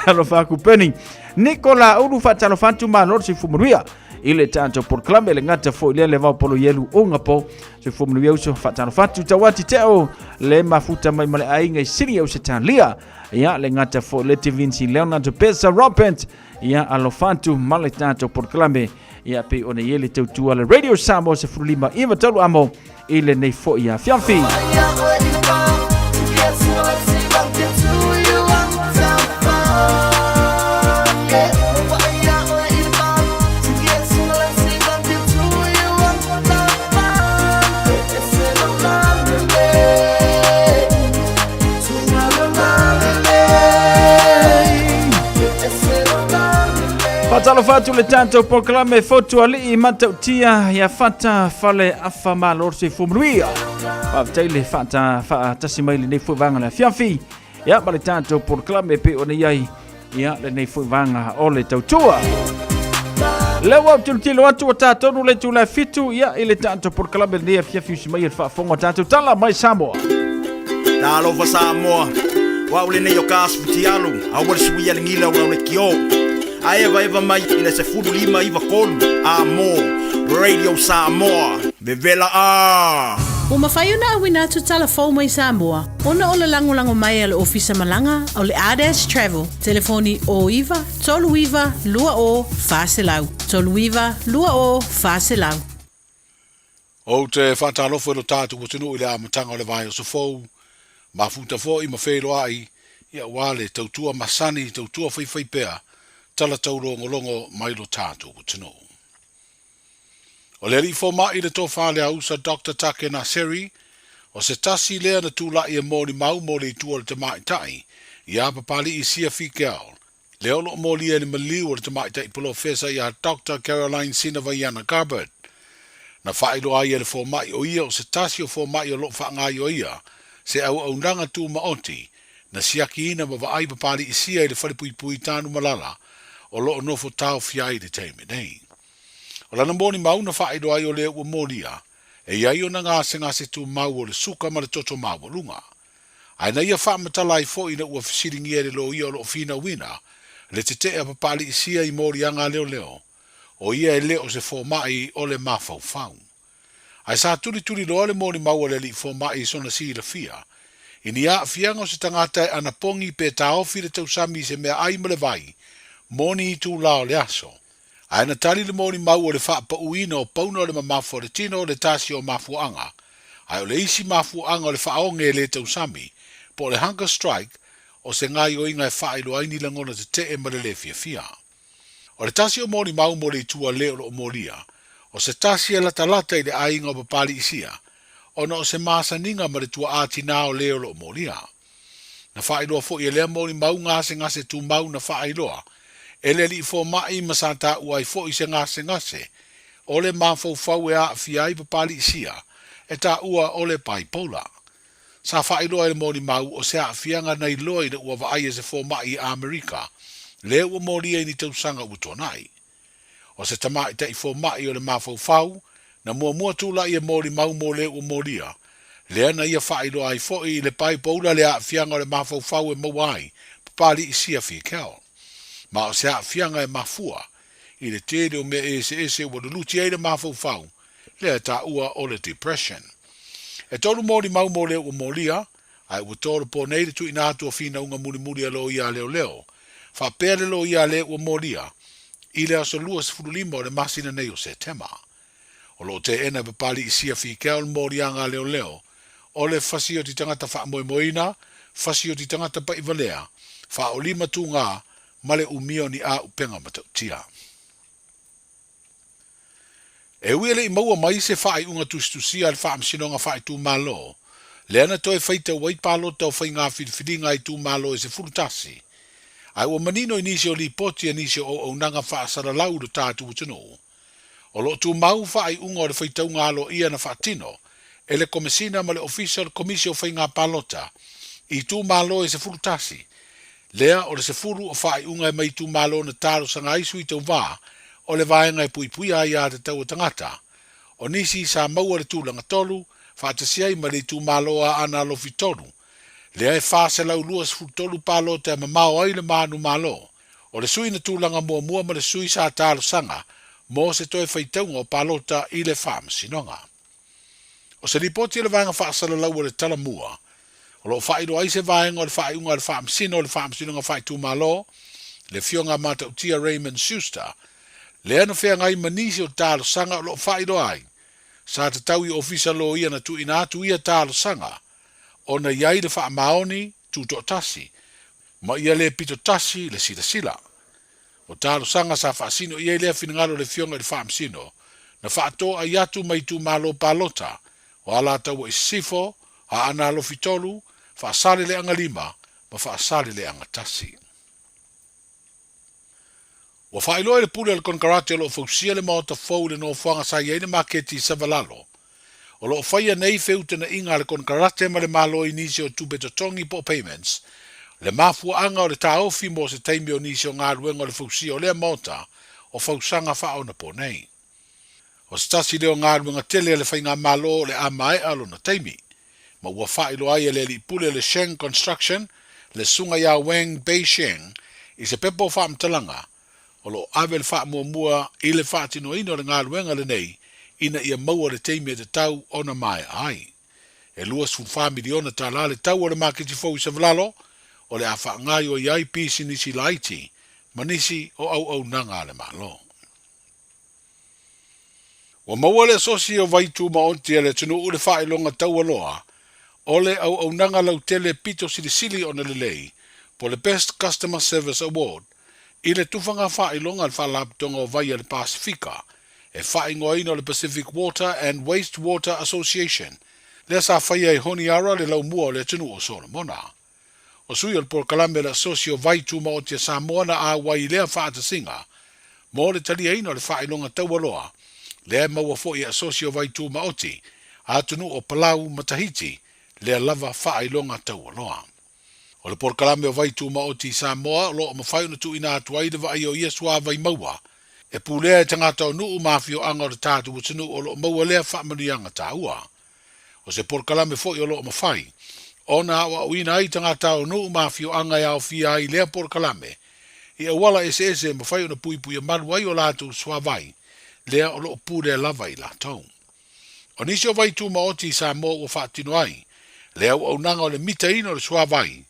Alofa aku Penny. Nicola Ulu faatalofa atu malo le soifua manuia i le tatou polokalame le gata foi lea le vao polo ielu unga po soifua manuia uso faatalofa atu tauati teo le mafuta mai ma le aiga i Sini Ausetalia ia le gata foi le te Vinci Leonardo Pesa Robert ia alofa atu ma le tatou polokalame ia pei ona i ai le tautua le Radio Samoa 15 93 amo i lenei foi afiafi. Faatalofa atu le tatou polokalame Fotualii Matautia ia Fata Fale Afa Malo le soifua manuia. Faafetai le faata faatasi mai lenei foi vaega le afiafi. Ia ma le tatou polokalame pei ona i ai ia lenei foi vaega o le tautua. Lea ua ou tilotilo atu ua tatonu le itula e fitu ia i le tatou polokalame lenei afiafi usi mai e le faafofoga o tatou tala mai Samoa. Talofa Samoa, o au lenei o ka asufutialu, aua le suia le gila o le kio. A eva eva mai i le 15 9 3 a mo Radio Samoa, vevela a! Ua mafai ona auina atu tala fou mai Samoa ona o le lagolago mai a le Ofisa Malaga o le Ardash Travel, telefoni 09 39 20 400, 39 20 400. Ou te faatalofa i lo tatou atunuu i le amataga o le vaiaso fou, mafuta foi ma feiloai, ia aua le tautua masani, tautua faifaipea, tala taulogologo mai lo tatou atunuu. O le alii fomai le tofa le ausa Doctor Take Naseri, o se tasi lea na tula'i e molimau mo le itu o le tamaitai ia Papali'i Sia Fikeaol, lea o lo'o molia i le maliu o le tamaitai polofesa ia Doctor Caroline Sinavaiana Gabbard. Na faailoa ai e le fomai o ia o se tasi o fomai o lo'o faagaioia se auaunaga tumaoti na siakiina ma vaai Papali'i Sia i le falepuipui Tanumalala o lo'o nofo taofia ai i le taimi nei. O lana molimau na faailoa ai o lea ua molia, e i ai ona gasegase tumau o le suka ma le toto maualuga. Ae na ia faamatala ai foi ina ua fesiligia e le loia o lo o finauina le tetee a Papali'i Sia i moliaga a leoleo, o ia e le o se fomai o le mafaufau. Ae sa tulituli loa le molimau a le alii fomai i sona silafia, i ni aafiaga o se tagata e anapogi pe taofi le tausami i se meaai ma le vai, moni itulā o le aso, Ae na tali le molimau o le faapauina o pauna o le mamafa o le tino o le tasi o mafuaaga, ae o le isi mafuaaga o le faaoge e le tausami, po o le hunger strike, o se gaioiga e faailoa ai ni lagona tetee ma le le fiafia. O le tasi o molimau mo le itu a le o lo o molia, O se tasi e latalata i le aiga o Papali'isia, ona o se masaniga ma le tua'a tinā o lē o lo o molia. Na faailoa foi e lea molimau gasegase tumau na faailoa e le alii foma'i ma sa taua ai foi se gasegase o le mafaufau e aafia ai Papali'isia e taua o le bipolar. Sa faailoa e le molimau o se aafiaga na iloa ina ua vaai e se foma'i i Amerika lea ua molia i ni tausaga ua tuanai. O se tamaitai foma'i o le mafaufau na muamua tula'i e molimau mo le ua molia, lea na ia faailoa ai foi i le bipolar le aafiaga o le mafaufau e maua ai Papali'isia Fikel. Ma o se aafiaga e mafua i le tele o mea eseese ua luluti ai le mafaufau lea e taua o le depression. E tolu molimau mo le ua molia, ae ua tolopo nei le tuuina atu o finauga mulimuli a loia a leoleo, faapea le loia a le ua molia, i le aso 25 o le masina nei o Setema. O lo o teena e Papali'isia Fikel le moliaga a leoleo, o le fasioti tagata faamoemoeina, fasioti tagata pa'ivalea, faaolima tugā ma le umia o ni āupega matautia. E ui e le i maua mai se faaiuga tusitusia a le Faamasinoga Faaitumalo, lea na toe faitau ai palota o faiga filifiliga a itumalo e 11, ae ua manino i nisi o lipoti a nisi o auaunaga faasalalau i lo tatou atunuu, o lo o tumau faaiuga o le faitauga aloaia na faatino e le Komesina ma le Ofisa o le Komisi o Faiga Palota i itumalo e 11, lea o le 10 o faaiuga e mai itumalo na talosaga ai sui tauvā o le vaega e puipuia aiatatau a tagata. O nisi sa maua le tulaga tolu, faatasi ai ma le itumalo a Aana Alofi 3, lea e 423 palota e mamao ai le manumalo o le sui na tulaga muamua ma le sui sa talosaga mo se toe faitauga o palota i le Faamasinoga. O se lipoti a le Vaega Faasalalau o le Talamua, o lo o faailoa ai se vaega o le faaiuga a le Faamasino o le Faamasinoga Faaitumalo, le Afioga a Matautia Raymond Schuster, lea na feagai ma nisi o talosaga o lo o faailoa ai sa tatau i Ofisa Loia na tuuina atu ia talosaga ona i ai le faamaoni tutoatasi ma ia le pitotasi le silasila. O talosaga sa faasino i ai lea finagalo o le Afioga i le Faamasino, na faatoai atu mai itumalo palota o Alataua i Sisifo, Aana Alofi 3, Faasaleleaga 5 ma Faasaleleaga 1. Ua faailoa i le pule a le konekarate o lo o fausia le maota fou i le nofoaga sa i ai le maketi i Savalalo. O lo o faia nei feutagaiga a le konekarate ma le Malo i nisi o tupe totogi po o payments, le mafuaaga o le taofi mo se taimi o nisi o galuega o le fausia o lea maota o fausaga faaonaponei. O se tasi lea o galuega tele a le faigamalo o le a maea lona taimi, ma ua faailoa ai e le alii pule o le Sheng Construction, le Susuga ia Wang Beisheng, i se pepa o faamatalaga, o lo o ave le faamuamua i le faatinoina o le galuega lenei ina ia maua le taimi e tatau ona maea ai. E $24 miliona tala le tau o le maketi fou i Savalalo, o le a faagaoioi ai pisinisi laiti ma nisi o auaunaga a le Malo. Ua maua le Asosi o Vai Tumaoti a le atunuu le faailoga taualoa o le auaunaga lautele pito silisili ona lelei po o le Best Customer Service Award i le tufaga faailoga a le Faalapotopotoga o Vai a le Pasefika e faaigoaina o le Pacific Water and Wastewater Association lea sa faia i Honiara le laumua o le atunuu o Solomona. O sui o le polokalame o le Asosi o Vai Tumaoti a Samoa na auai i lea faatasiga mo le taliaina o le faailoga taualoa lea e maua foi e Asosi o Vai Tumaoti a atunuu o Palau ma Tahiti lea lava faailoga taualoa. O le polokalame o Vai Tumaoti i Samoa o lo o mafai ona tuuina atu ai le vaaia o ia suavai maua e pulea e tagata o nuu ma afioaga o le tatou atunuu o lo o maua lea faamanuiaga taua. O se polokalame foi o lo o mafai ona aoaoina ai tagata o nuu ma afioaga e aofia ai lea polokalame i auala eseese e mafai ona puipuia malu ai o latou suavai lea o lo o pulea lava i latou. O nisi o vai tumaoti i Samoa ua faatino ai le auaunaga o le mitaina o le suavai,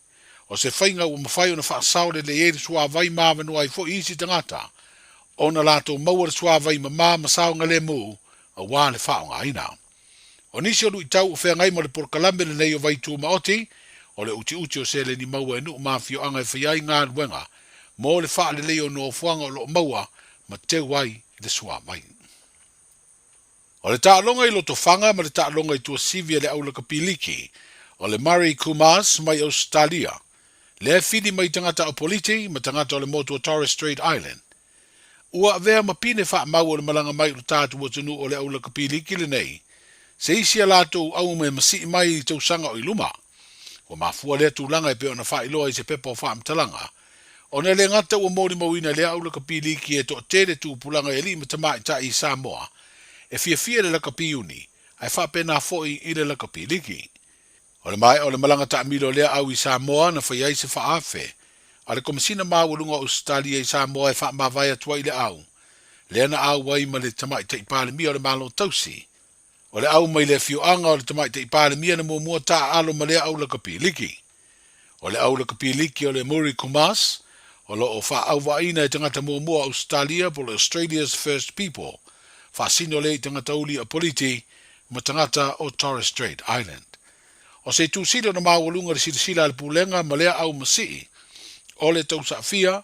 o se faiga ua mafai ona faasao lelei ai le suavai ma avanoa ai foi isi tagata ona latou maua le suavai mama ma saogalemu aua le faaaogaina. O nisi o luitau o feagai ma le polokalame lenei o vai tumaoti, o le utiuti o seleni maua e nuu ma afioaga e faia ai galuega mo le faalelei o nofoaga o lo o maua ma teu ai le suavai. O le taaloga i Lotofaga ma le taaloga i Tuasivi a le au lakapi liki, o le Murray Kumas mai Ausetalia, lea e fili mai tagata Apoliti ma tagata o le motu o Torres Strait Island. Ua avea ma pine faamau o le malaga mai o le tatou atunuu o le au lakapi liki lenei, se isi a latou auma e masii mai i tausaga o i luma. Ua mafua lea tulaga e pei ona faailoa i se pepa o faamatalaga, ona e le gata ua molimauina e lea au lakapi liki e toatele tupulaga i alii ma tamaitai i Samoa e fiafia i le lakapi uni ae faapena foi i le lakapi liki. O le maea o le malaga taamilo a lea au i Samoa na fai ai se faaafe a le Komesina Maualuga o Ausetalia i Samoa e faamavae atu ai i le au lea na auai ma le Tamaitai Palemia o le Malo Tausi. O le au mai le afioaga o le Tamaitai Palemia na muamua taaalo ma lea au lakapi liki. O le au lakapi liki o le Murray Kumas, o lo o faaauvaaiina e tagata muamua o Ausetalia po o le Australia's First People, faasino lea i tagata uli Apoliti ma tagata o Torres Strait Island. O se itu sili ona maualuga le silasila a le Pulega ma lea au masii o le tausaafia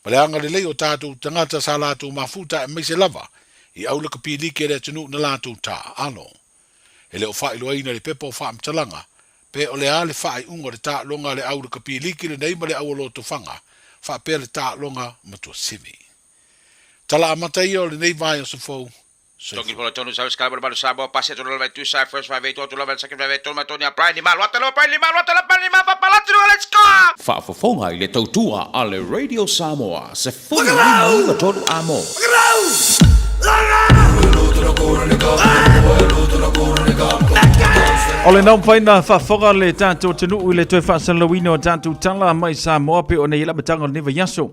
ma le agalelei o tatou tagata sa latou mafuta aemaise lava i au lakapi liki a le atunuu na latou taaalo. E le o faailoaina i le pepa o faamatalaga pe o le a le faaiuga o le taaloga a le au lakapi liki lenei ma le au o Lotofaga faapea le taaloga ma Tuasivi. Tala amata ia o lenei vaiaso fou. Tongi polo tonu sa skala balo Samoa pasi atu lava tu sa first five eight atu lava second five eight tonu Tony Brian lima luata lava Brian lima luata lava lima fa palatu let's go. Faafofoga i le tautua a le Radio Samoa, 15 tolu a mo. O le naumafai faafofoga le tatou atunuu i le toe faasalalauina o tatou tala mai Samoa pe o nei lamataga o lenei vaiaso.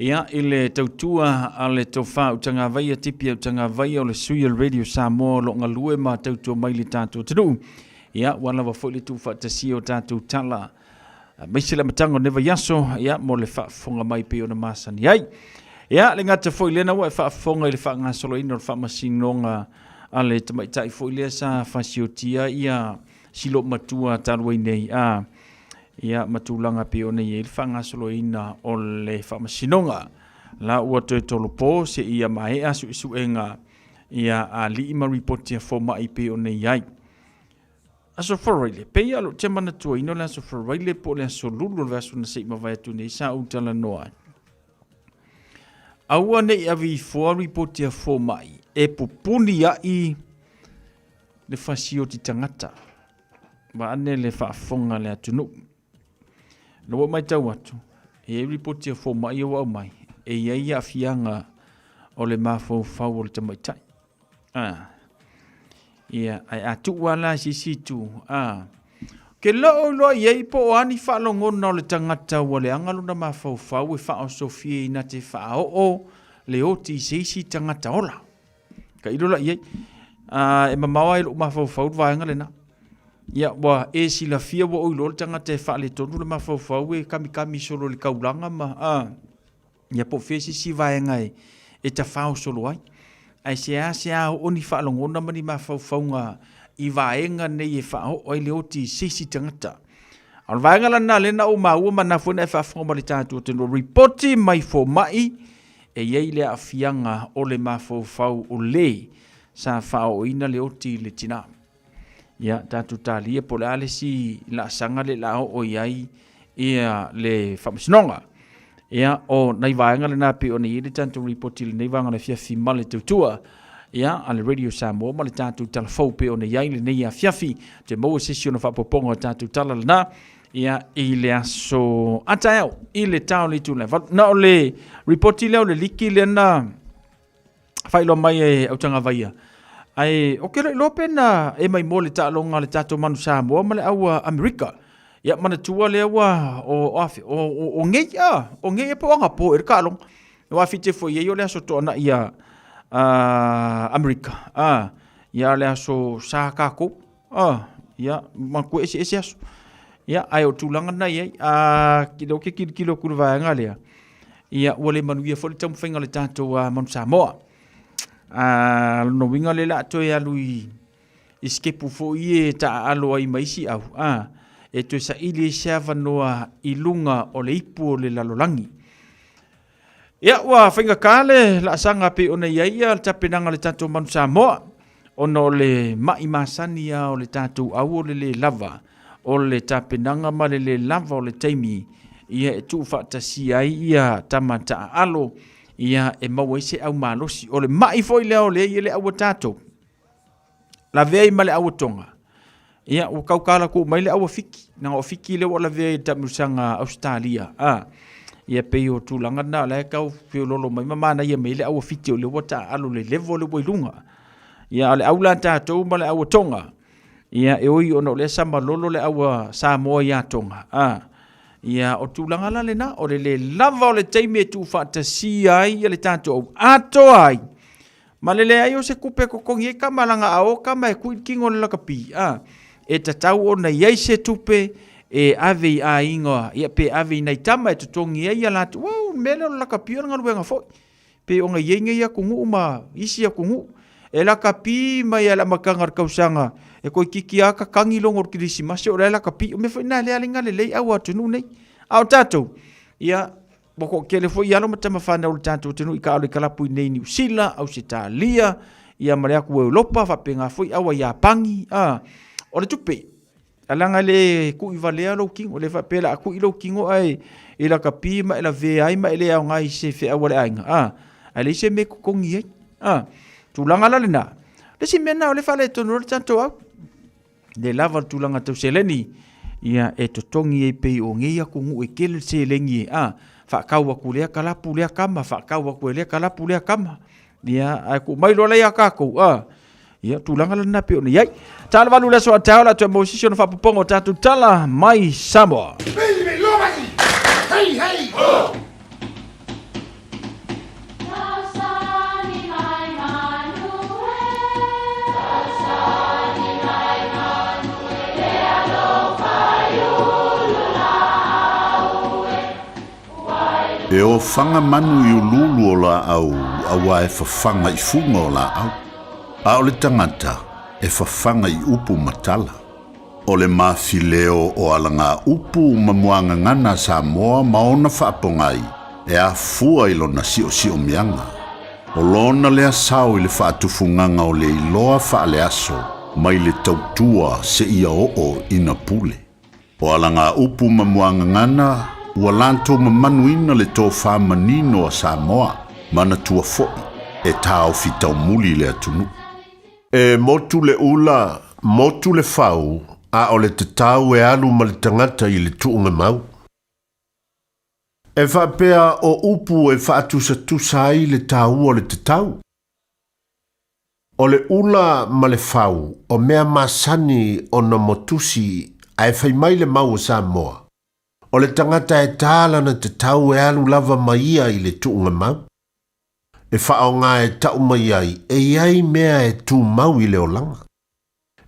Ia, i le tautua a le tofa Utagavaia Tipi Utagavaia o le sui o le Radio Samoa o lo o galue ma tautua mai le tatou atunuu. Ia, ua lava foi le tuufaatasia o tatou tala aemaise le amataga o lenei vaiaso, ia, mo le faafofoga mai pei ona masani ai. Ia, le gata foi lena ua e faafofoga i le faagasoloina o le faamasinoga a le tamaitai foi lea sa fasiotia ia silo matua talu ai nei. A, ia, ma tulaga pei ona i ai le faagasoloina o le faamasinoga. La ua toe tolopo seia maea suesuega ia a alii ma ripoti a fomai pei ona i ai. Aso Faraile, pei lava o lou te manatuaina o le Aso Faraile po o le Aso Lulu o le vaiaso na se i mavae atu nei sa ou talanoa ai. Aua ne i ave ifoa ripoti a fomai e pupuni ai le fasioti tagata. Vaeane le faafofoga a le atunuu. Na ua matau atu, e i ai ripoti a fomai ua aumai, e i ai aafiaga o le mafaufau o le tamaitai. Ah. Ia, ae a tuu lava la i se isi itu, ah, ke loo iloa i ai po o a ni faalogona o le tagata ua leaga lona mafaufau e faaosofia ina te faaoo le oti i se isi tagata ola. Ka ilo la i ai. Ah, e mamao ai lou mafaufau le vaega lena. Ia, ua e silafia ua ou iloa le tagata e faaletonu le mafaufau e kamikami solo i le kaulaga ma, ah, Ia po o fea se isi vaega e tafaosolo ai. Ae seasea oo ni faalogona ma ni mafaufauga i vaega nei e faaoo ai le oti i se isi tagata. A o le vaega la lena lea na ou maua ma na foi na e faafofoga ma le tatou atunuu, ripoti mai fomai e i ai le aafiaga o le mafaufau o le sa faaooina le oti i le tina. Ia, tatou talia po o le a le isi laasaga lea o le a oo i ai ia le faamasinoga. Ia, o nai vaega lena pei ona i ai le tatou ripoti i lenei vaega o le afiafi ma le tautua ia, a le Radio Samoa ma le tatou tala fou pei ona i ai lenei afiafi. Toe maua se isi ona faaopoopoga o tatou tala lena ia, i le aso a taeao i le ta o le itula e 8. Na o le ripoti lea o le liki lea na faailoa mai e Autagavaia. Ae o ke loa pe na e mai mo le taaloga a le tatou Manu Samoa ma le au Amerika. Ia manatua lea ua o o afe o o, o ngei a o ngei e po anga po e le taaloga. Ua fite foi ai o le aso toanaʻi a Amerika. A ia le aso sa kākou. A ia manatua eseese aso. Ia ae o tulaga na i ai. A o ke kilokilo atu i le vaega lea. Ia ua le manuia foi le taumafaiga o le tatou Manu Samoa. A lona uiga lea o le a toe alu i sikepu foi e taaalo ai ma isi au, a, e toe saili ai se avanoa i luga o le ipu o le lalolagi. Ia, ua faigata le laasaga pei ona i ai le tapenaga a le tatou Manu Samoa. Ona o le ma'i masani lava o le tatou au o le lē lava o le tapenaga ma le lē lava o le taimi ia e tuufaatasia ai ia tama taaalo ia e maua ai se au malosi. O le ma'i foi lea o lea e i le au a tatou, lavea ai ma le au a Toga, ia ua kaukalaku'u mai le au a Fiti, leaga o Fiti lea ua lavea i le taamilosaga a Ausetalia, a, ia pei o tulaga na o la e tau feoloolo mai ma manaia mai ai le au a Fiti o lea ua taaalo i le level lea ua i luga. Ia a o le au la a tatou ma le au a Toga, ia e ui ona o lea sa malolo le au a Samoa ia Toga, a, ia o tulaga la lena, o le lē lava o le taimi e tuufaatasia ai le tatou au atoa ai ma le leai o se tupe e totogi ai tama leaga a o tama e tui le tino o le lakapi, a, e tatau ona i ai se tupe e ave i aiga, ia pe ave i nai tama e totogi ai a latou, aua o le mea lea o le lakapi o le galuega foi. Pei ona i ai nei atunuu ma isi atunuu, e lakapi mai lava i le amataga o le tausaga, e toeitiiti lava tatagi logo o le kerisimasi o la e lakapi. O le mea foi lena o lea e ala ai ona lelei au atunuu nei. A o tatou, ia, ua toatele foi alo ma tama fanau a le tatou atunuu i taaalo i kalapu i inei i Niu Sila, Ausetalia, ia ma le atu Europa, faapena foi au a Iapani, a, o le tupe. Ae leaga e le tui valea lou tino, e le faapea o le a tui lou tino ae e lakapi ma e lavea ai ma e le aoga i se feau a le aiga, a, ae leai se mea e totogi ai. A, tulaga la lena, le isi mea lena o lea e faaletonu ai le tatou au, le lava o le tulaga tau seleni, ia e totogi ai pei o nei atunuu e tele le seleni e, a, faatau atu lea kalapu lea tama, faatau atu e lea kalapu lea tama. Ia, ae tuu mai loa la ia tatou, a, ia, tulaga lena pei ona i ai. Tala valu le aso a taeao o le a toe maua se isi ona faapopoga o tatou tala mai Samoa. Hey, hey, ho! E ofaga manu i uluulu o laau auā e fafaga i fuga o laau, a o le tagata e fafaga i upu ma tala. O le mafileo o alagaupu ma muagagana a Samoa ma ona faapogai e afua i lona siosiomiaga. O lona lea sao i le faatufugaga o le iloa faaleaso mai le tautua seia oo ina pule. O alagaupu ma muagagana ua latou mamanuina le tofa manino a Samoa, manatua foi e taofi taumuli le atunuu. E motu le ula, motu le fau, a o le tatau e alu ma le tagata i le tuugamau. E faapea o upu e faatusatusa ai le taua o le tatau. O le ula ma le fau o mea masani ona motusi ae fai mai le mau o Samoa, o le tagata e ta lana tatau e alu lava ma ia i le tuugamau. E faaaoga e tau mai ai e i ai mea e tumau i le olaga.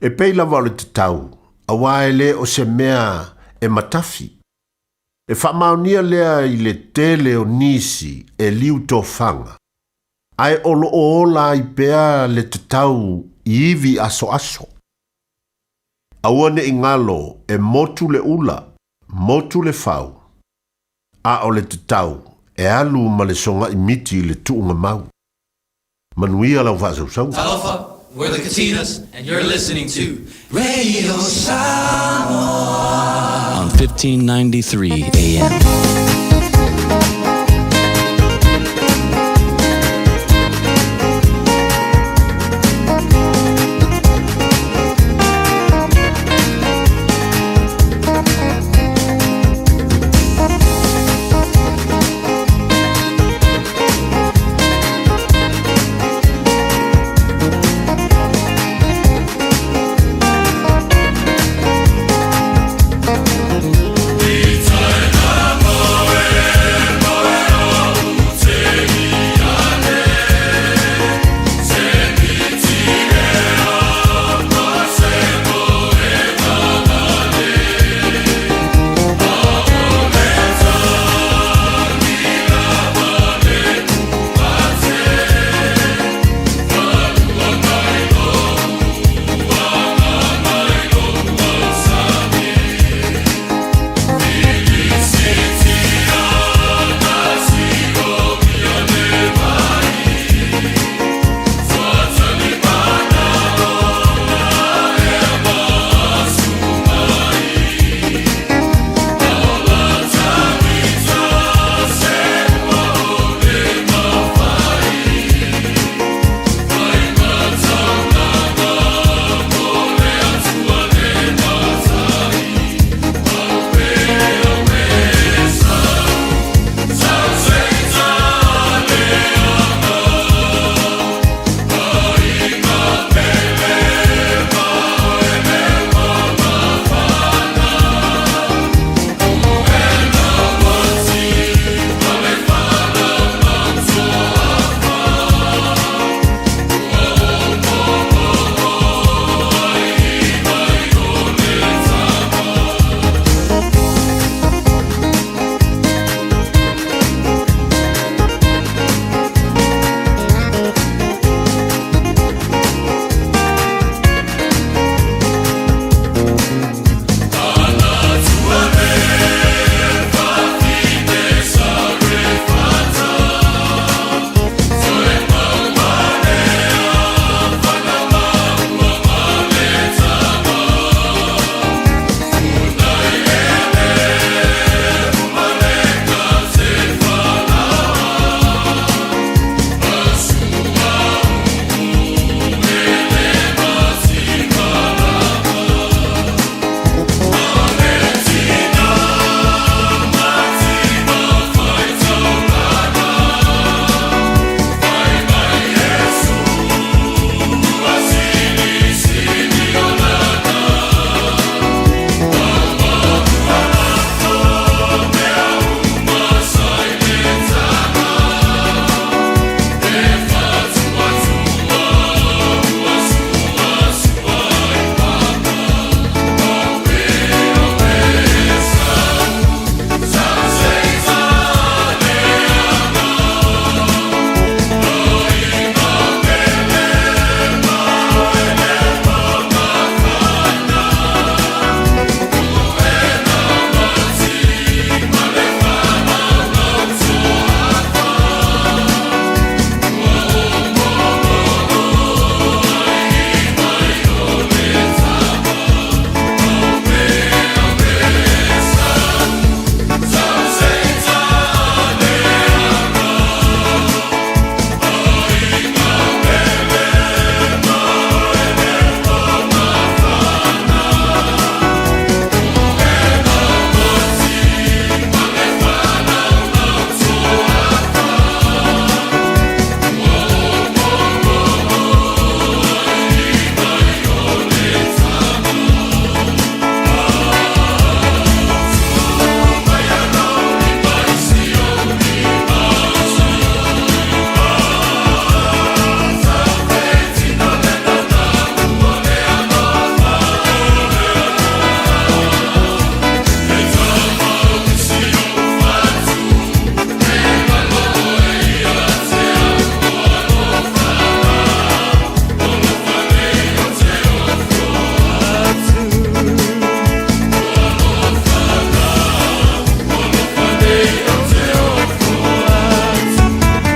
E pei lava o le tatau, aua e le o se mea e matafi. E faamaonia lea i le tele o nisi e liu tofaga, ae o lo o ola ai pea le tatau i ivi asoaso. Aua ne i galo e motu le ula, motu le fau, a o le tatau e alu ma le sogai miti i le tuugamau. Manuia lau faasausauga. Talofa, we're the Katinas and you're listening to Radio Samoa on 1593 AM.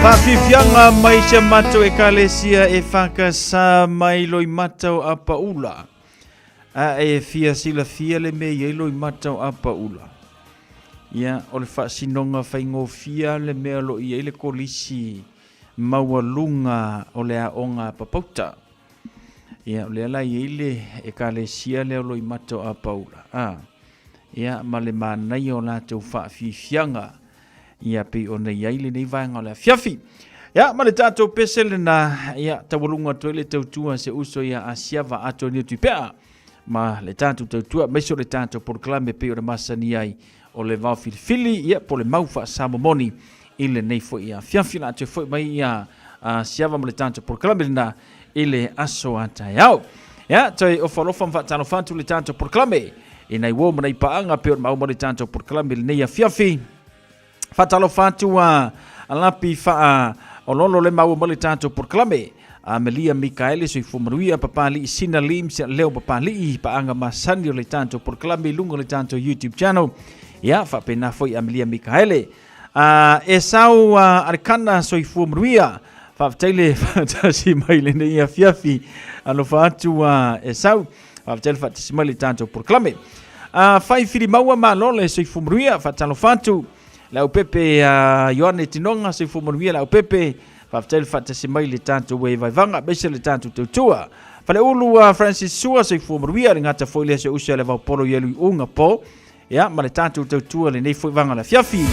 Faafiafiaga mai si a matou Ekalesia e whakasa mai Loimata o Apaula. A e fia silafia le mea i ai Loimata o Apaula. Ia, o le faasinoga faigofie le mea o lo o i ai le kolisi maualuga o le aoga a Papauta. Ia, o lea la i ai le ekalesia lea o Loimata o Apaula. A, ia, ma le manaia o latou faafiafiaga, ia, pei ona i ai lenei vaega o le afiafi. Ia, ma le tatou pese lena, ia, taualuga atu ai le tautua se uso ia Asiava Atonio Tuipea, ma le tatou tautua, aemaise o le tatou polokalame pei ona masani ai o le vao filifili, ia, po o le mau faasamomoni i lenei foi afiafi. O le a toe foi mai ia Siava ma le tatou polokalame lena i le aso a taeao. Ia, toe ofo alofa ma faatalofa atu le tatou polokalame i nai uo ma nai paaga pei ona maua mai le tatou polokalame i lenei afiafi. Faatalofa atu a Lapi Faa Ololo le maua mai le tatou polokalame. Amelia Mikaele Soifua Manuia Papali'i Sina Lims Leo Papali'i paaga masani o le tatou polokalame i luga o le tatou YouTube channel. Ia, faapena foi Amelia Mikaele. Esau Alikana Soifua Manuia. Faafetai le faatasi mai lenei afiafi. Alofa atu Esau. Faafetai le faatasi mai le tatou polokalame. Fai Filimaua malo le soifua manuia. Faatalofa atu le au pepe Ioane Tinoga soifua manuia le au pepe. Faafetai le faatasi mai le tatou e vaivaga aemaise le tatou tautua. Faleulu Francis Sua soifua manuia le gata foi lea se uso le vaupolo i elu i uga po. Ia, ma le tatou tautua lenei foi vaga o le afiafi.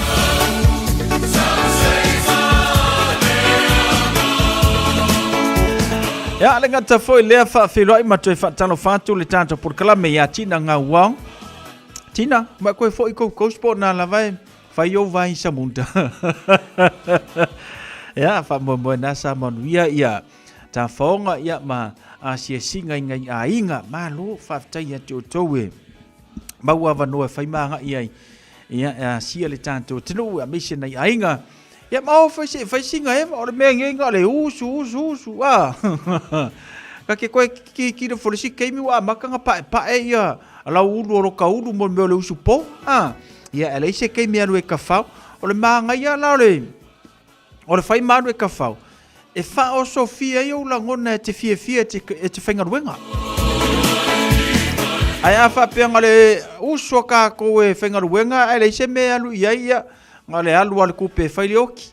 Ia, le gata foi lea faafeiloai ma toe faatalofa atu le tatou polokalame ia Tina Gauao. Tina, ma koe foi kou coast po na lava e fai ou vai samunda. Ia, faamoemoe na sa manuia ia tafaoga ia ma asiasiga i ngai aiga. Malo, faafetai ia te outou e maua avanoa e fai ma agai ai ia e asia le tatou atunuu aemaise nai aiga ia ma o fai se fai singa eva o le mea ngei nga le usu usu usu a ka ke koe ki ki le folesi keimi ua amata nga pae pae ia lau ulu o lo ka ulu mo le mea o le usu po a ia e leai se keimi alu e kafao o le magaia la o le o le fai ma alu e kafao e faaosofia ai ou lagona e te fiafia e te faigaluega. Ae a faapea na le usu a kākou e faigaluega ae leai se mea e alu i ai, ia, na le alu a le kupe e fai le oki,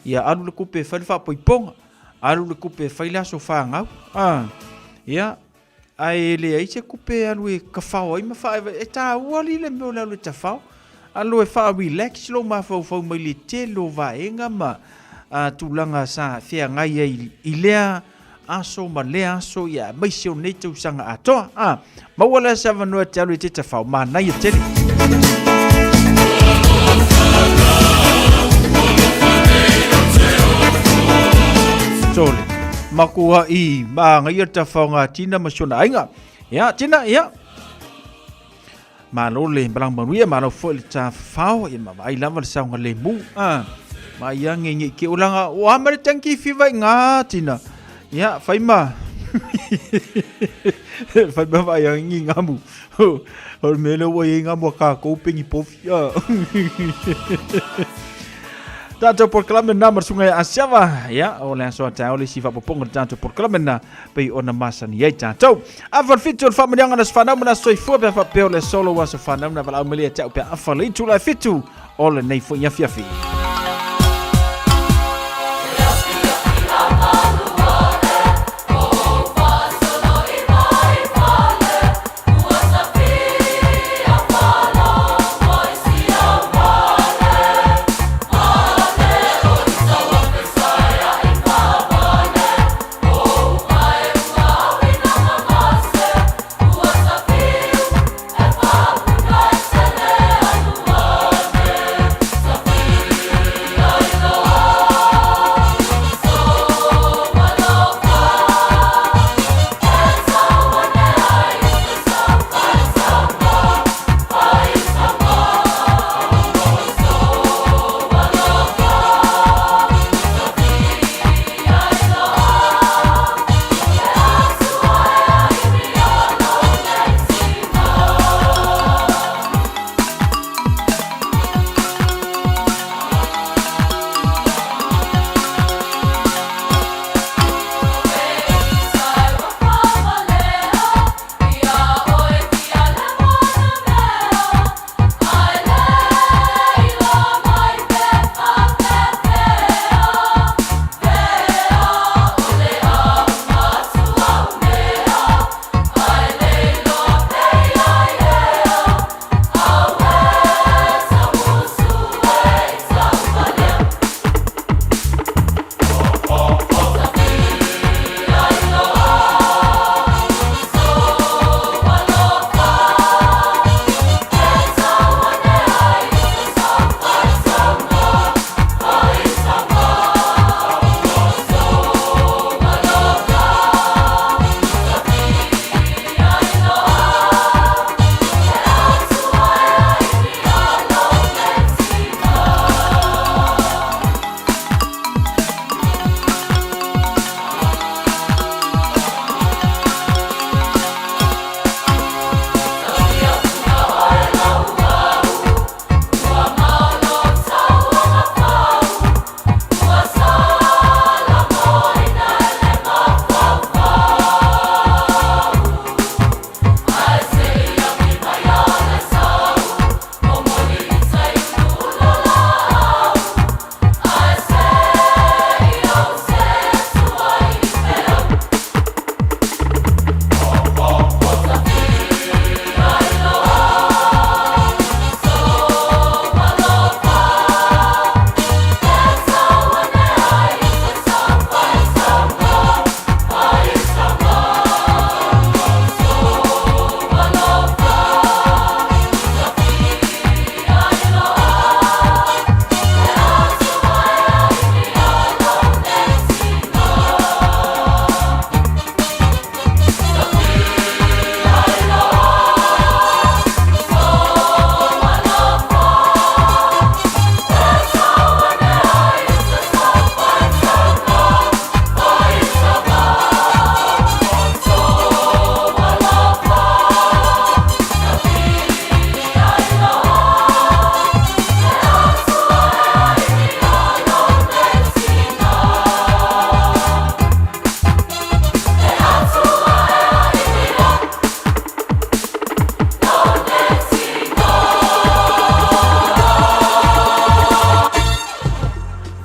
ia alu le kupe e fai le faapoipoga, alu le kupe e fai le aso fanau, a, ia, ae leai se kupe e alu e kafao ai ma faaeva, e tāua li le mea o le alu e tafao, alu e faa-relax lou mafaufau mai le tele o vaega ma a, tulaga sa feagai ai i lea aso ma lea aso, ia aemaise o nei tausaga atoa. A, maua lea se avanoa e te alu e te tafao, manaia tele. Sole, makuaʻi māgaia tafaoga Tina ma si ona aiga. Ia, Tina, ia. Malo le malaga manuia, malo foi le tafafao, ia ma vaai lava le saogalemu. Ah, ma ia nge nge ke ulanga, o a ma le tanki fiva i ngā, Tina. Ia, whai ma. Whai ma vai a ngi ngamu. O le mea lea ua i ai ngamu a kākou pengi pofi. Ah. Tātou polokalame na ma le susuga ia Asiava. Ia, o le aso a taeao le isi faaopoopoga o le tātou polokalame na pei ona masani ai tātou. Afa le fitu o le faamanuiaga o le aso fanau ma le aso soifua pe a faapea o le aso lou aso fanau na valaau mai lea ia te au pe a afa le itula e fitu o lenei foi afiafi.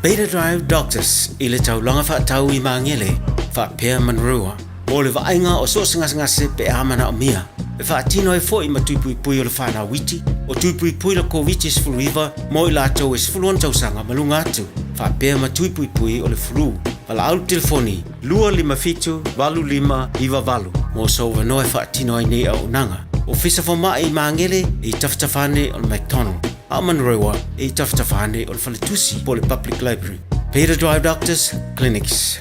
Beta Drive Doctors i le taulaga faatau i Magele, faapea Manurewa, mo le vaaiga o so o se gasegase pe a manaomia. E faatino ai foi ma tui puipui o le fanau iti, o tui puipui le Koviti-19 mo i latou e 16 tausaga ma luga atu, faapea ma tui puipui o le flu. Valaau le telefoni 257 8598 mo sou avanoa e faatino ai nei auaunaga. Ofisa Fomai i Magele e i tafatafa ane o le McDonald, a o Manurewa e i tafatafa ane o le Faletusi po o le Public Library. Peter Drive Doctors Clinics.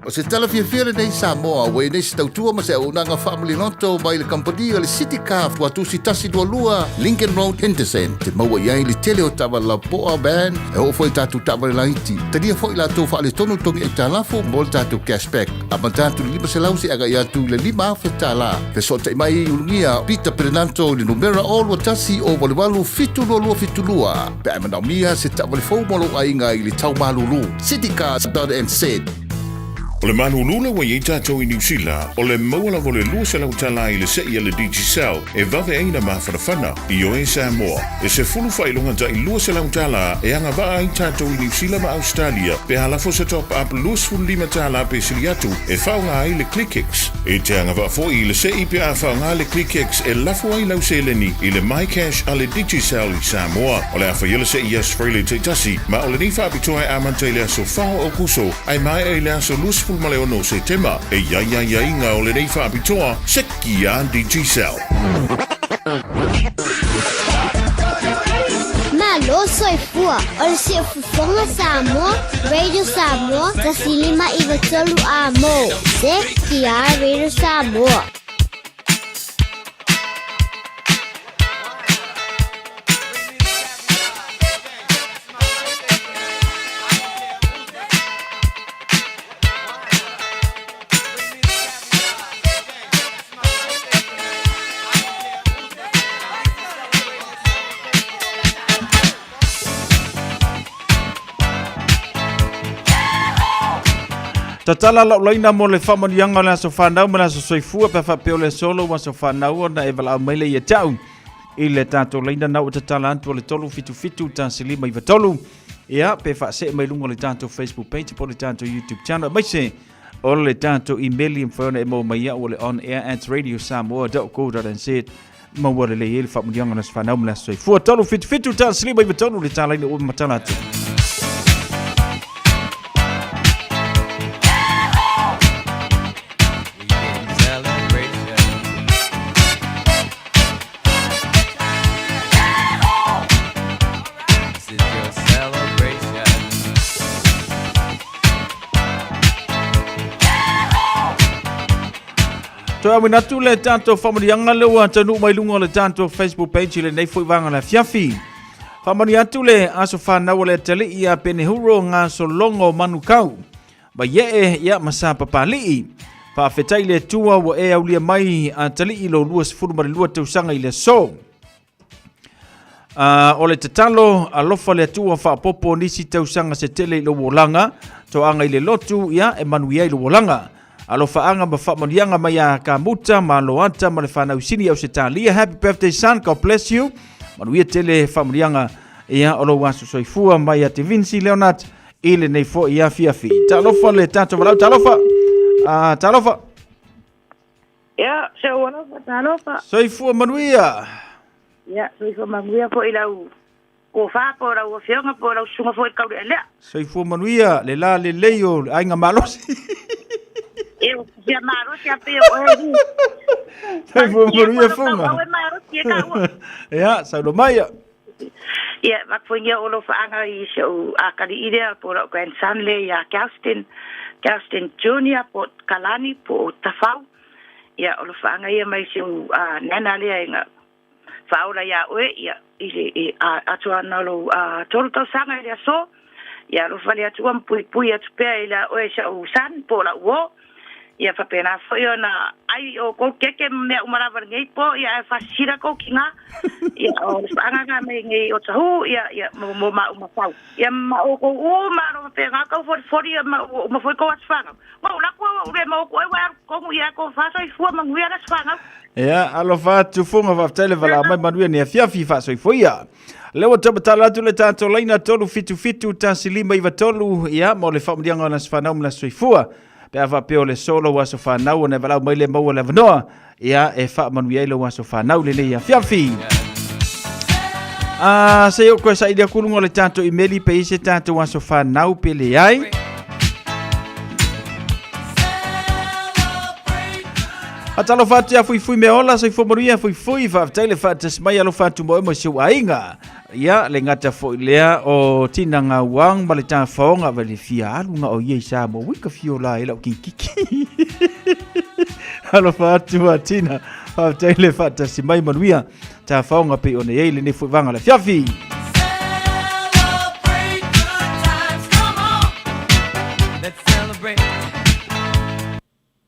O se tala fiafia lenei Samoa ua i nei se tautua ma se auaunaga faamaliloto mai le kamupani o le City Car Tuatusi 122 Lincoln Road Henderson. Te maua i ai le tele o taavale lapoa van e oo foi i tatou taavale laiti. Talia foi latou faaletonu togi aitalafu mo le tatou cashback. Amata atu i le 500 seia agai atu i le 5,000 tala. Fesootai mai i Ulugia Peter Perenato i le numera 021 088 722 pe a e manaomia se taavale fou mo lou aiga i le tau malulu. Citycars.nz. O le malulu lea ua i ai tatou i Niu Sila, o le maua lava o le 200 tala i le sei a le Digicel e vave ai na mafanafana. Ioe Samoa, e sefulu faailoga tai 200 tala e agavaa ai tatou i Niu Sila ma Ausetalia pe a lafo se top up 25 tala pe sili atu e faaaoga ai le ClickX. E te agavaa foi i le sei pe a faaaoga le ClickX e lafo ai lau seleni i le MyCash a le Digicel i Samoa. O le a faia le sei i Aso Faraile taitasi, ma o lenei faapitoa e amata i le aso 4 o Aokuso ae maea i le aso 26 o Setema. E i ai aiaiga o lenei faapitoa, seki a Digicel. Malo soifua o le siufofoga Samoa, Radio Samoa, 105 93 amo. ZTR Radio Samoa. Tatala lau laina mo le faamanuiaga o le aso fanau ma le aso soifua pe a faapea o le aso lou aso fanau ona e valaau mai lea ia te au i le tatou laina na ua tatala atu o le 377 1593 ia pe faasee mai luga o le tatou Facebook page po o le tatou YouTube channel aemaise o le tatou email e mafai ona e maua mai ia'u o le onair@radiosamoa.co.nz maua lelei ai le faamanuiaga o le aso fanau ma le aso soifua 377 1593 le talaina ua matala atu. Toe auina atu le tatou faamanuiaga lea ua taunuu mai luga o le tatou Facebook page i lenei foi vaega o le afiafi. Faamanuia atu le aso fanau o le atalii ia Penehuro Gasologo o Manukau. Vaiee ia ma Sapapalii. Faafetai le Atua ua e aulia mai atalii lo 22 tausaga i le aso. O le tatalo, alofa le Atua faaopoopo nisi tausaga se tele i lou olaga, toaga i le lotu, ia, e manuia ai lou olaga. Alofaaga ma faamanuiaga mai ia Kamuta ma Loata ma le fanau sini i Ausetalia. Happy birthday son, God bless you. Manuia tele faamanuiaga ia o lou aso soifua mai ia te Vinci Leonard i lenei foi afiafi. Talofa le tatou valaau, talofa. Talofa. Ia, se ua lava, talofa. Soifua manuia. Ia, soifua manuia foi lau tofa po o lau afioga po o lau susuga foi i le taulealea. Soifua manuia, le la lelei o le aiga malosi. E, o fia malosi a pei o oe ni. Soifua manuia Fuga. Au e malosi e taua. Ia, saunoa mai ia. Ia, vakuingia o alofaaga i si ou atalii lea po o lau grandson lea ia Gaustin, Gaustin Junior po o Kalani po o Tafau. Ia, o alofaaga ia mai si ou nana lea ina faaola iā oe, ia, i le i, a, atu ana o lou tolu tausaga i le aso. Ia, alofa le Atua ma puipui atu pea i la oe si au son po o lau uō. Ia faapena foi ona ai o kou keke ma mea uma lava lenei po, ia ae faasisila kou kiga. Ia o le faagaga mai nei o tahu, ia ia mo mo ma uma fau. Ia ma o kou uma alo faapena kau folifoli ia ma ua uma foi kou aso fanau. Ua ou laku au ua ou le maua ku ai ua alu tonu ia kou faasoifua manuia le aso fanau. Ia, alofa atu Fuga, faafetai le valaau mai manuia ni afiafi faasoifoia. Lea ua taumatala atu le tatou laina 377 1593, ia, mo le faamanuiaga o le aso fanau ma le aso soifua. Pe a faapea o le so lou aso fanau ona e valaau mai le maua le avanoa, ia, e faamanuia ai lou aso fanau lenei afiafi. Ah, se i ou koe saili aku luga o le tatou imeli pe i se tatou aso fanau pe leai. Atalofa atu ia Fuifui mea ola, soifua manuia Fuifui, faafetai le faatasi mai, alofa atu mo oe ma si ou aiga. Ia, le gata foi lea o Tina Gauang ma le tafaoga va le fia alu nga o ia i Samoa. Ui ka fio la e lau kinkiki. Alofa atu a Tina, faafetai le faatasi mai manuia tafaoga pei ona i ai lenei foi vaga le afiafi.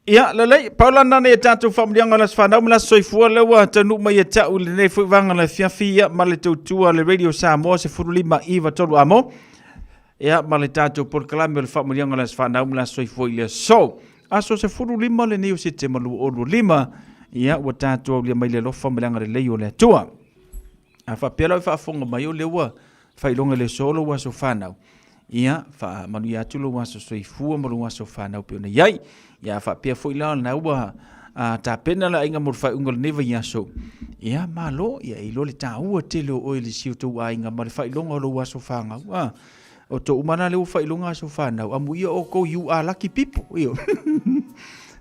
Ia, lelei, pau lana nei e tātou whaamurianga o le aso whanau ma le aso soifua lea ua taunuu mai e ta'u i lenei foi vaega le afiafi, ia, ma le tautua le Radio Samoa 15 iva tolu amo. Ia, ma le tātou polokalame o le whaamurianga o le aso whanau ma le aso soifua i le aso. Aso 15 lenei o Setema 2025, ia, ua tātou aulia mai le alofa ma le agalelei o le Atua. A faapea la ua e faafofoga mai o lea ua Failoga i le aso o lou aso fanau, ia faamanuia atu lou aso soifua ma lou aso fanau pei ona i ai. Ia faapea foi la na ua a, tapena le aiga mo le faaiuga o lenei vaiaso. Ia malo, ia e iloa le taua tele o oe i le si o tou aiga ma le faailoga o lou aso fanau. A, o tou uma la lea ua faailoga aso fanau, amuia outou you are lucky people. Io.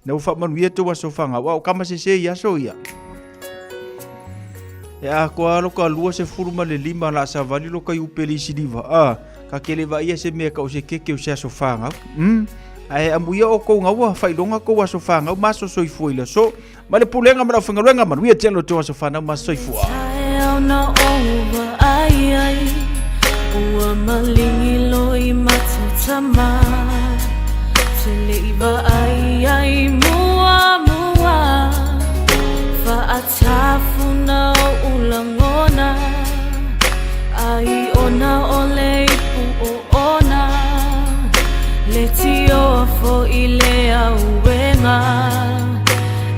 Na ua faamanuia tou aso fanau, a o kama sese i aso ia. E atoa lo ka 25 la savali lo ka iupeli siliva. A, ka kele vaia se mea ka o se keke o se aso whangau. Ae amuia o kou ngaua, whailonga kou aso whangau, ma aso soifua i le aso. Ma le pulega ma le aufaigaluega, manuia tele o tou aso whanau ma aso soifua. Taeao na ou vaai ai, ua malingi loi matatama. Te le i vaai ai mua mua, faatafuna o ulagona, ai ona o le ipu o ona, le tioa foi le auega,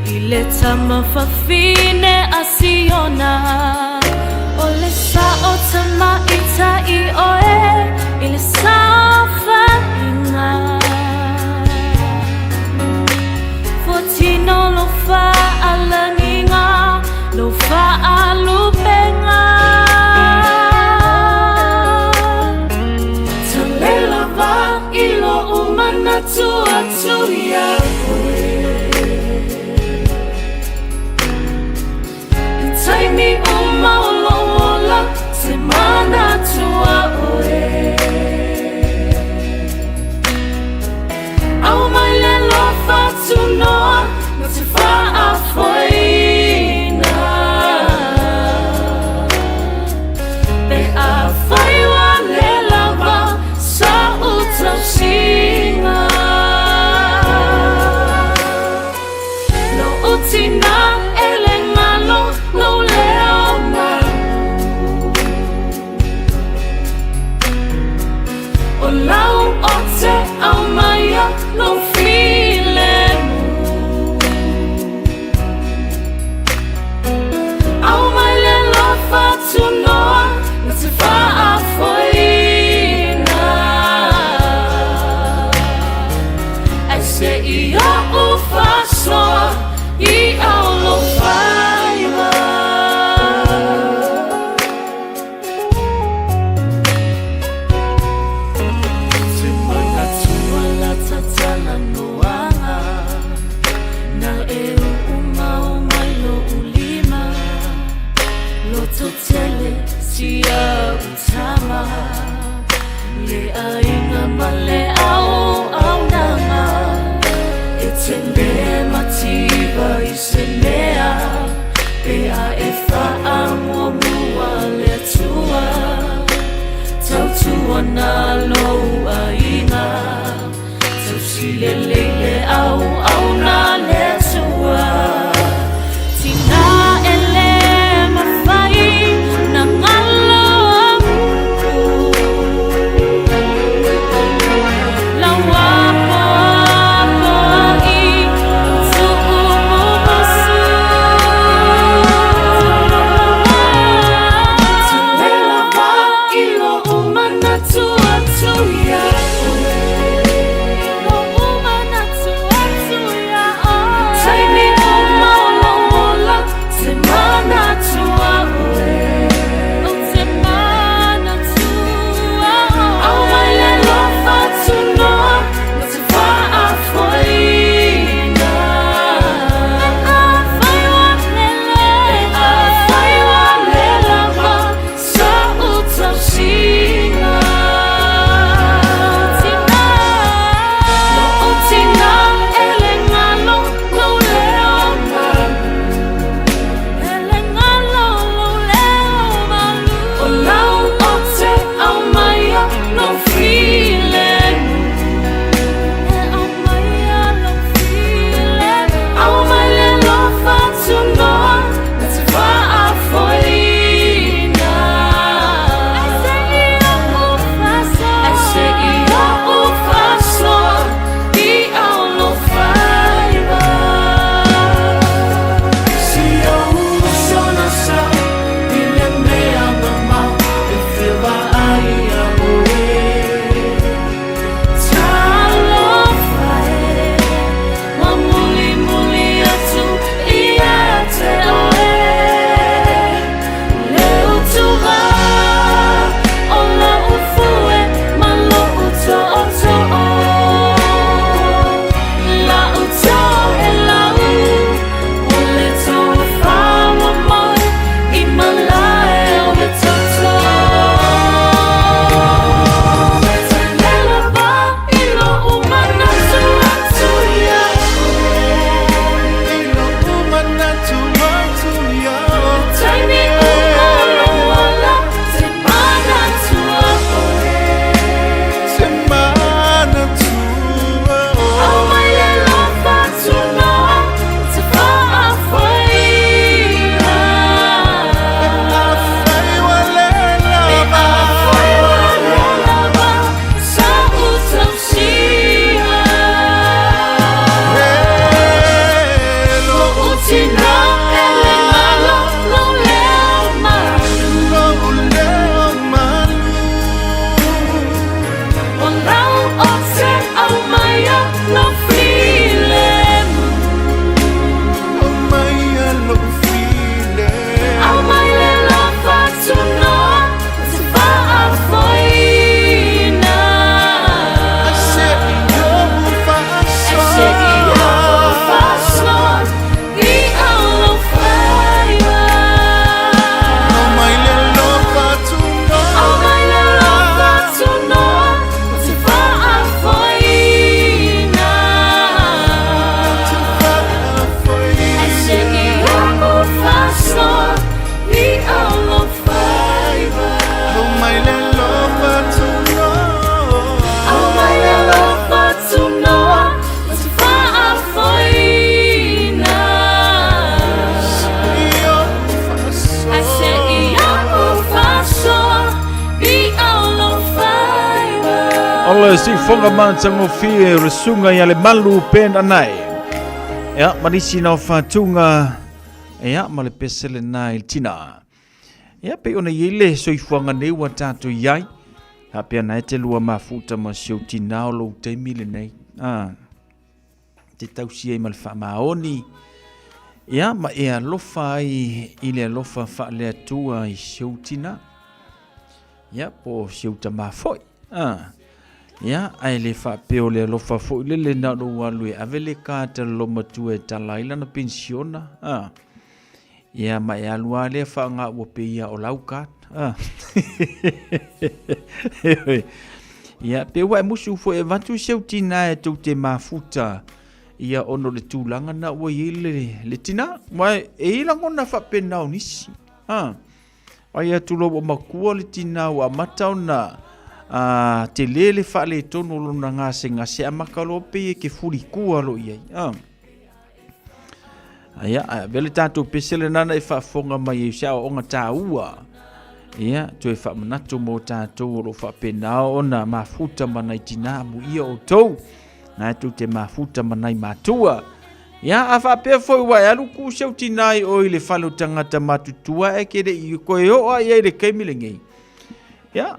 i le tama fafine a Siona. O le sao tamaitai oe i le saofaiga, Fuatino lo faalagiga, lo faalupega. Tale lava i lou manatu atu ia oe. I taimi uma o lou ola, te manatu a oe. Au mai le lofa tunoa na te faafoeina. Pe afai ua le lava sa u tausiga. Lou tina e le galo lou leo malu. O lau o te aumaia lou filemu. Au mai le alofa tunoa na te faafoeina. Ai se i oʻu faasoa i au lou faiva. Te manatua la tatala noaga Na e uu mau mai lou lima Loto tele sia utama Le aiga ma le au aunaga E te le mativa i se mea Pe a e faamuamua le Atua Tautua na lou aiga Tausi lelei le au aunaga. O le siufoga matagofie o le susuga ia Lemalu Ben Anae. Ia, ma nisi na o faatuga, ia, ma le pese lena i le tina. Ia, pei ona i ai le soifuaga nei ua tatou i ai. Faapea na e te lua mafuta ma si ou tina o lou taimi lenei. Ah. Te tausi ai ma le faamaoni, ia ma e alofa ai i le alofa faale-Atua i si ou tina, ia po o si ou tamā foi. Ah. Ia, ae le faapea o le alofa foi lele na o lou alu e ave le kata a le loomatua e tala ai lana penisiona. Ah. Ia, ma e alu lava lea faaaoga ua pei lava o lau card. Ah. Ia, pe ua e musu foi e avatu si ou tina e tou te mafuta ia ona o le tulaga na ua i ai le, le tina. Aua e i ai lagona faapena o nisi. Ah. Ai atu loa ua matua le tina ua amata ona a, tele le faaletonu o lona gasegase, amata loa pei e ke fulikua loa i ai. Ah. Ia, ae avea le tatou pese lena na e faafofoga mai ai se aoaoga taua. Ia, toe faamanatu mo tatou o lo o faapena ona mafuta ma nai tinā amuia outou. Na e tou te mafuta ma nai matua. Ia, a faapea foi ua e alu ku seu tinā i o i le fale o tagata matutua e ke le i koe oo a i ai le kaimi lenei. Ia,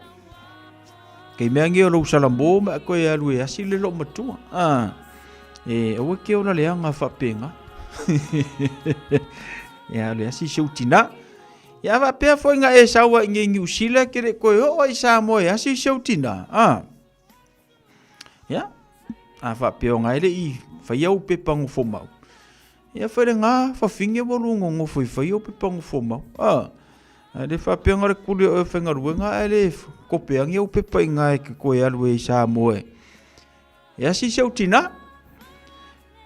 Kei mea nge o lou salamo ma e koe alu e asi le loo matua. Ah, e aua ke ola leaga faapenga. Ia le asi seu tina. Ia faapea foi nga e saua i nge New Zealand ke le koe oo ai Samoa e asi seu tina. Ah. Ia, a faapea o nga ele i whai au pepa ngofo mau. Ia whai le ngā whawhinge wa lua ngongofo i whai au pepa ngofo mau. Ah. A le faapea nga le kuli o e whaingaruenga a le kope angi au pepa i ngā e ke koe alu e i Samoa e. Ia si seu tina.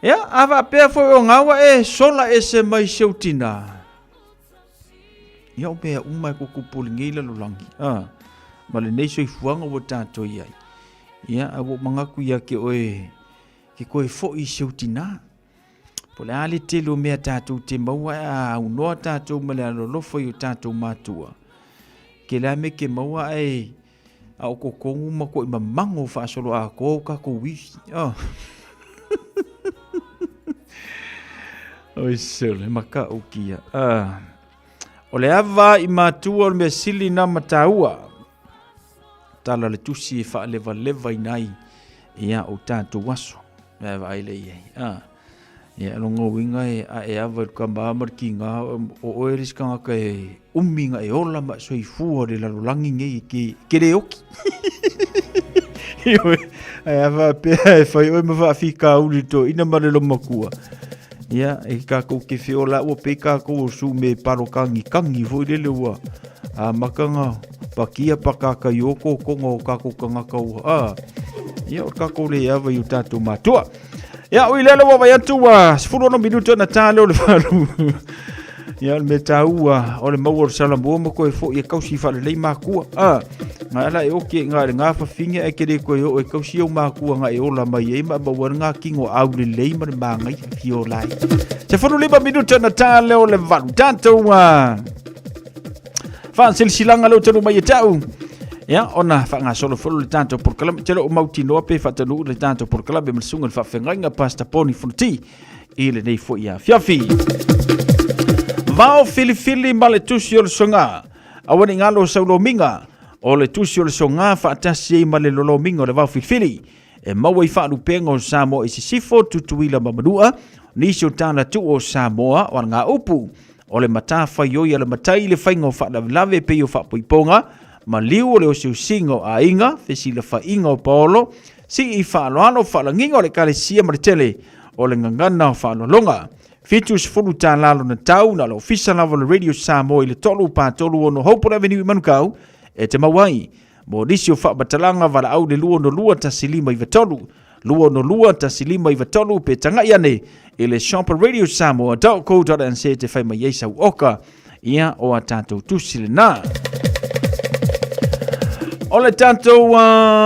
Ia, a faapea foi o ngaua e sola ese mai seu tina. Ia o mea uma e kukupu lenei lalolagi. Ah, ma lenei soifuaga ua tatou i ai. Ia, a ua ou manatu ia te oe, ke koe foi i seu tinā. Po o le a le tele o mea tatou te maua ae a aunoa tatou ma le alolofa i o tatou matua. Ke le a me ke maua ae a o kokogu ma koʻi mamago faasolo atoa o kakou ivi. Oh. Oi sole, maka'u kia. Ah. O le ava i matua o le mea sili na ma tāua. Tala le tusi e faalevaleva ina ai ia o tātou aso. Mea e vaai le i ai. Ah. Ia, lona uiga e a e ava i le kama ma le kiga o oe le isi tagata e umi na e ola ma e soifua i le lalolagi nei e ke, ke le oki. Ioe, ae a faapea e fai oe ma faafikauli i toeaina ma le lomakua. Ia, e kākou ke feola ua pei kākou o su me palo kagikangi foi lele ua amata na pakia pakaka i o kokonga o kākou kangaka ua a. Ia, o kākou le ava i o tātou mātua. Ia, ui lele ua vai atu ua 16 minuto na tā leo le falu. Ia, o le mea tāua, o le maua o le salamua ma koe foi e kausi whaalelei mākua. Ah, ngā ala e oke ngā le ngā whawhinga e kere koe o e kausi au mākua ngā e ola mai e ma maua ngā kingo au le lei ma le māngai ki o lai. Se 15 minuto na tā leo le valu. Tātou, uh, Faasilasilaga leo talu mai e te au. Ia, ona faagasolo foi le tatou polokalame. Te loo mautinoa pe faatanuu le tatou polokalame ma le susuga i le faafeagaiga Pastor Poni Fonoti i lenei foi afiafi. Vao filifili ma le tusi o le soga. Aua ne i galo sau lomiga o le tusi o le soga faatasi ai ma le lolomiga o le vao filifili. E maua i faalupega o Samoa i Sisifo, Tutuila ma Manua, nisi o tala tuu o Samoa o alagaupu. O le matafaioi a le matai i le faiga o faalavelave e pei o faapoipoga, maliu o le osiosiga o aiga, fesilafaiga o paolo, sii faaaloalo, faalagiga o le Ekalesia ma le tele o le gagana o faaaloaloga. 70 tālā lona tau, na o le ofisa lava o le Radio Samoa i le 3 4 3 6 Hopewell Avenue i Manukau e te maua ai. Mo nisi o faamatalaga, valaau i le 262 1593, 262 1593 pe tagai ane i le shopradiosamoa.co.nz te whai mai ai sau oka ia o a tātou tusi lena. O le tātou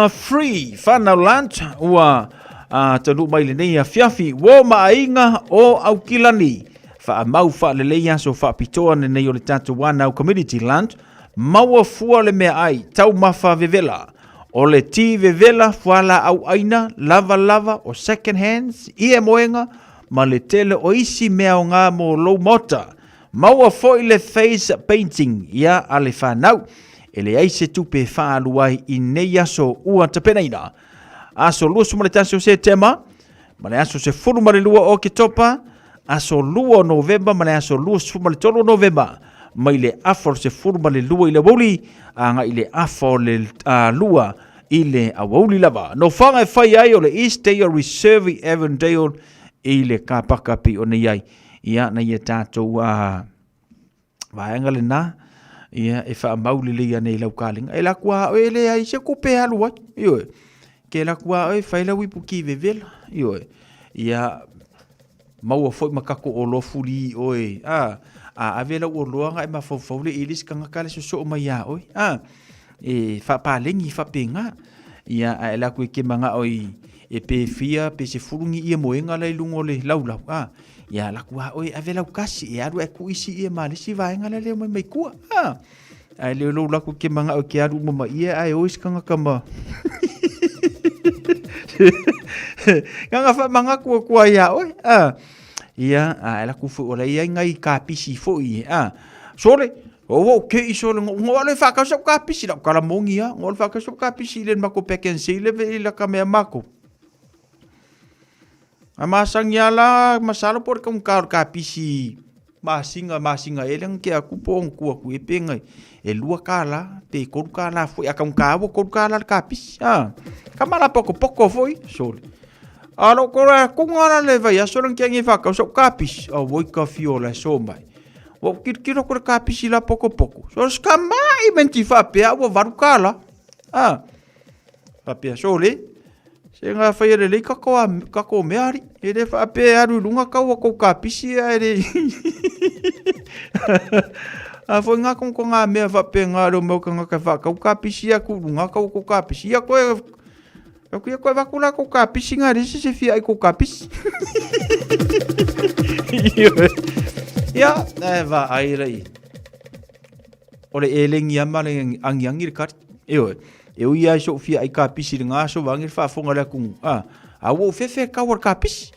free whanau lunch ua taunuu mai lenei afiafi uo ma aiga o Aukilani. Whaamau whaalelei aso whaapitoa lenei o le tātou whanau community lunch. Maua fua le meaai, taumafa vevela. O le ti vevela fualaau aina lavalava o second hands, ie moega, ma le tele o isi mea aoga mo lou maota. Maua foi le face painting ia a le fanau. E leai se tupe e faaalu ai i nei aso ua tapenaina. Aso 21 o Setema ma le aso 12 o Oketopa, aso 2 o Novema ma le aso 23 o Novema, mai le afa o le 12 i le aoauli agai i le afa o le 2 i le aoauli lava. Nofoaga e fai ai o le Eastdale Reserve i Avondale i le kapaka pei ona i ai. Ia, na ia tatou vaega lena, ia, e faamau lelei ane i lau kalenga. E laku a oe e leai se kupe e alu ai. Ioe. Ke laku a oe fai lau ipu ki vevela. Ioe. Ia, maua foi ma kako oloa fuli i oe. A, a ave lau oloa nga e mafaufau le ili se tagata le sosoo mai ia oe. A, e faapaleni faapena. Ia, a e laku e ke manao i, e pe fia, pe sefulu ni ia moenga la i luga o le laulau. A, ia laku a oe ave lau kasi e alu e ku isi ia ma le isi vaega la leo mai mai kua. A, ae leo lou laku ke manao ke alu uma ma ia ae o isi tagata ma Nganga whamanga kua kua ia oe. A, ia, a, e laku foi o la ia ngai kapisi foi. A, sole, o o ke i sole, ngo ale whakau sa kapisi, lau kalamongi a, ngo ale whakau sa kapisi i le mako pack and sale i la kamea mako. A masangi ala, masalo po le kaungka o le kapisi masinga, masinga ele ang ke aku po ong kua ku e penga e lua kala, pe koru kala foi, a kaungka ua koru kala le kapisi. A, kamala poko poko foi, sole. A lo kora kunga la le vai aso lang ke angi whakau sa kapisi. A woi ka fiola e so mai. Wa kirikiro ko le kapisi la poko poko. So ska mai menti whapea ua varu kala. A, whapea sole. Se ngā whai a lelei kako, a, kako mea ari. E le whaapea e aru i runga kau a kou kapisi a e le... a foi ngā kong ko ngā mea whaapea ngā reo mau ka ngaka whaakau kapisi a ku runga kau a kou kapisi. Ia koe, aku ia koe waku la kou kapisi ngā rese se fia ai kou kapisi. Ia, e va ai rei. O le elengi ama le angiangi le kari. Ioe. E ui ai so'u fia ai kapisi i le ga aso vaage le faafofoga a le atunuu, a, a ua ou fefe e kau a le kapisi.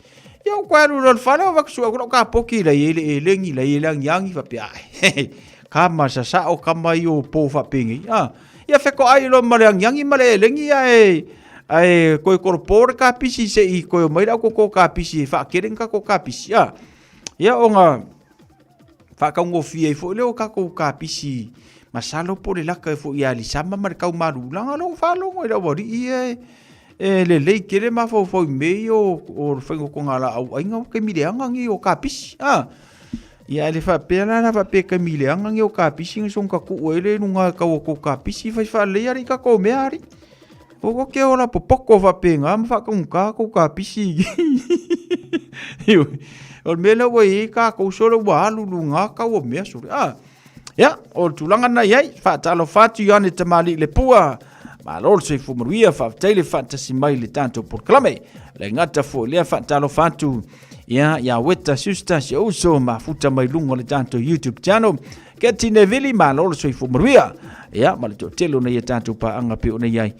Ia ou koe alu loa i le fale, o vakusua aku lau kapoki, lai ai le elegi, lai ai le agiagi, faapea, ae, kama sasao kama ia o po faapenei, a. Ia fekoaai loa ma le agiagi ma le elegi, ae, ae koe kolopo le kapisi se i koe omai le aukoko kapisi e faakele ni tatou kapisi, a. Ia ona faataugofie ai foi lea o tatou kapisi masalo po o le laka ai foi ia Alisama ma le taumalulaga lou faalogo i le aualii ia e, e lelei tele mafaufau i mea ia o, o le faiga o togalaau aiga o taimi leaga nei o kapisi a ia e le faapea la la faapea taimi leaga nei o kapisi na soga tuu ai le i luga e tau o tou kapisi fai faalelei alii tatou mea alii O ko ke ola popoko faapena ma faataugata kou kapisi. O le mea lea ua i ai tatou sole ua alu i luga tau o mea sole. Ah. Ia, o le tulaga lena i ai, faatalofa atu Ioane Tamalii Lepua. Malo le soifua manuia, faafetai le faatasi mai i le tatou polokalame. Le gata foi lea faatalofa atu ia ia Weta Sister si uso mafuta mai luga o le tatou YouTube channel. Ke tine vili malo le soifua manuia. Ia, ma le toatele o nei a tatou paaga pe o nei ai.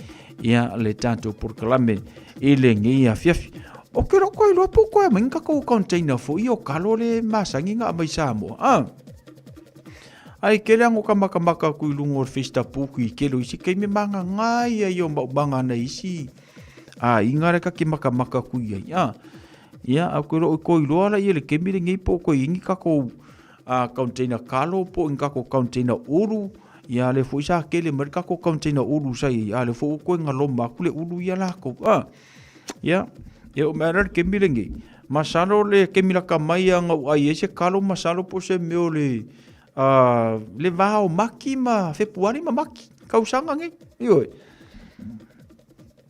Ia, le tatou polokalame i lenei afiafi. O ke loko koe loa po koe mai ka kou container fo i o kalo le masangi nga mai Samoa. Ah. Ai kele ango ka makamaka ku i lunga o le Facebook i kele o isi kei me manga ngai ai o maumanga na isi. A inga le ka ke makamaka ku i ai. Ah. Ia, au koe loo i koi loa la i le kemi le ngei po koe ingi ka kou a container kalo po i kako container ulu ia le foi sa kele mai kako container ulu sa ia le foi ko nga loma ku le ulu ia la ko a ia e o mera ke milengi masalo le ke mila ka mai anga u ai se kalo masalo po se meo le a le vao maki ma fepuari ma maki kausanga ngi io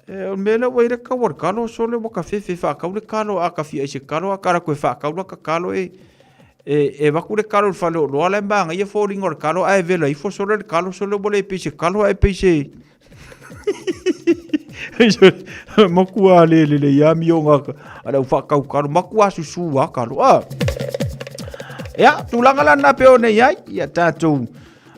E, o le mea lea ua i le kau o le kalo, sole ua ka fefe whaakau le kalo, a ka fia i se kalo, a kara koe whaakau la ka kalo e, e, e waku le kalo le whale o loa la e maanga ia fōringa o le kalo, a e vela ifo sole le kalo, sole ua le pei se kalo, a e pei se... Makua le le le ia mi o ngā a le au whaakau kalo, makua susu a kalo, a. Ia, tūlanga la nā peo nei ai, ia tātou,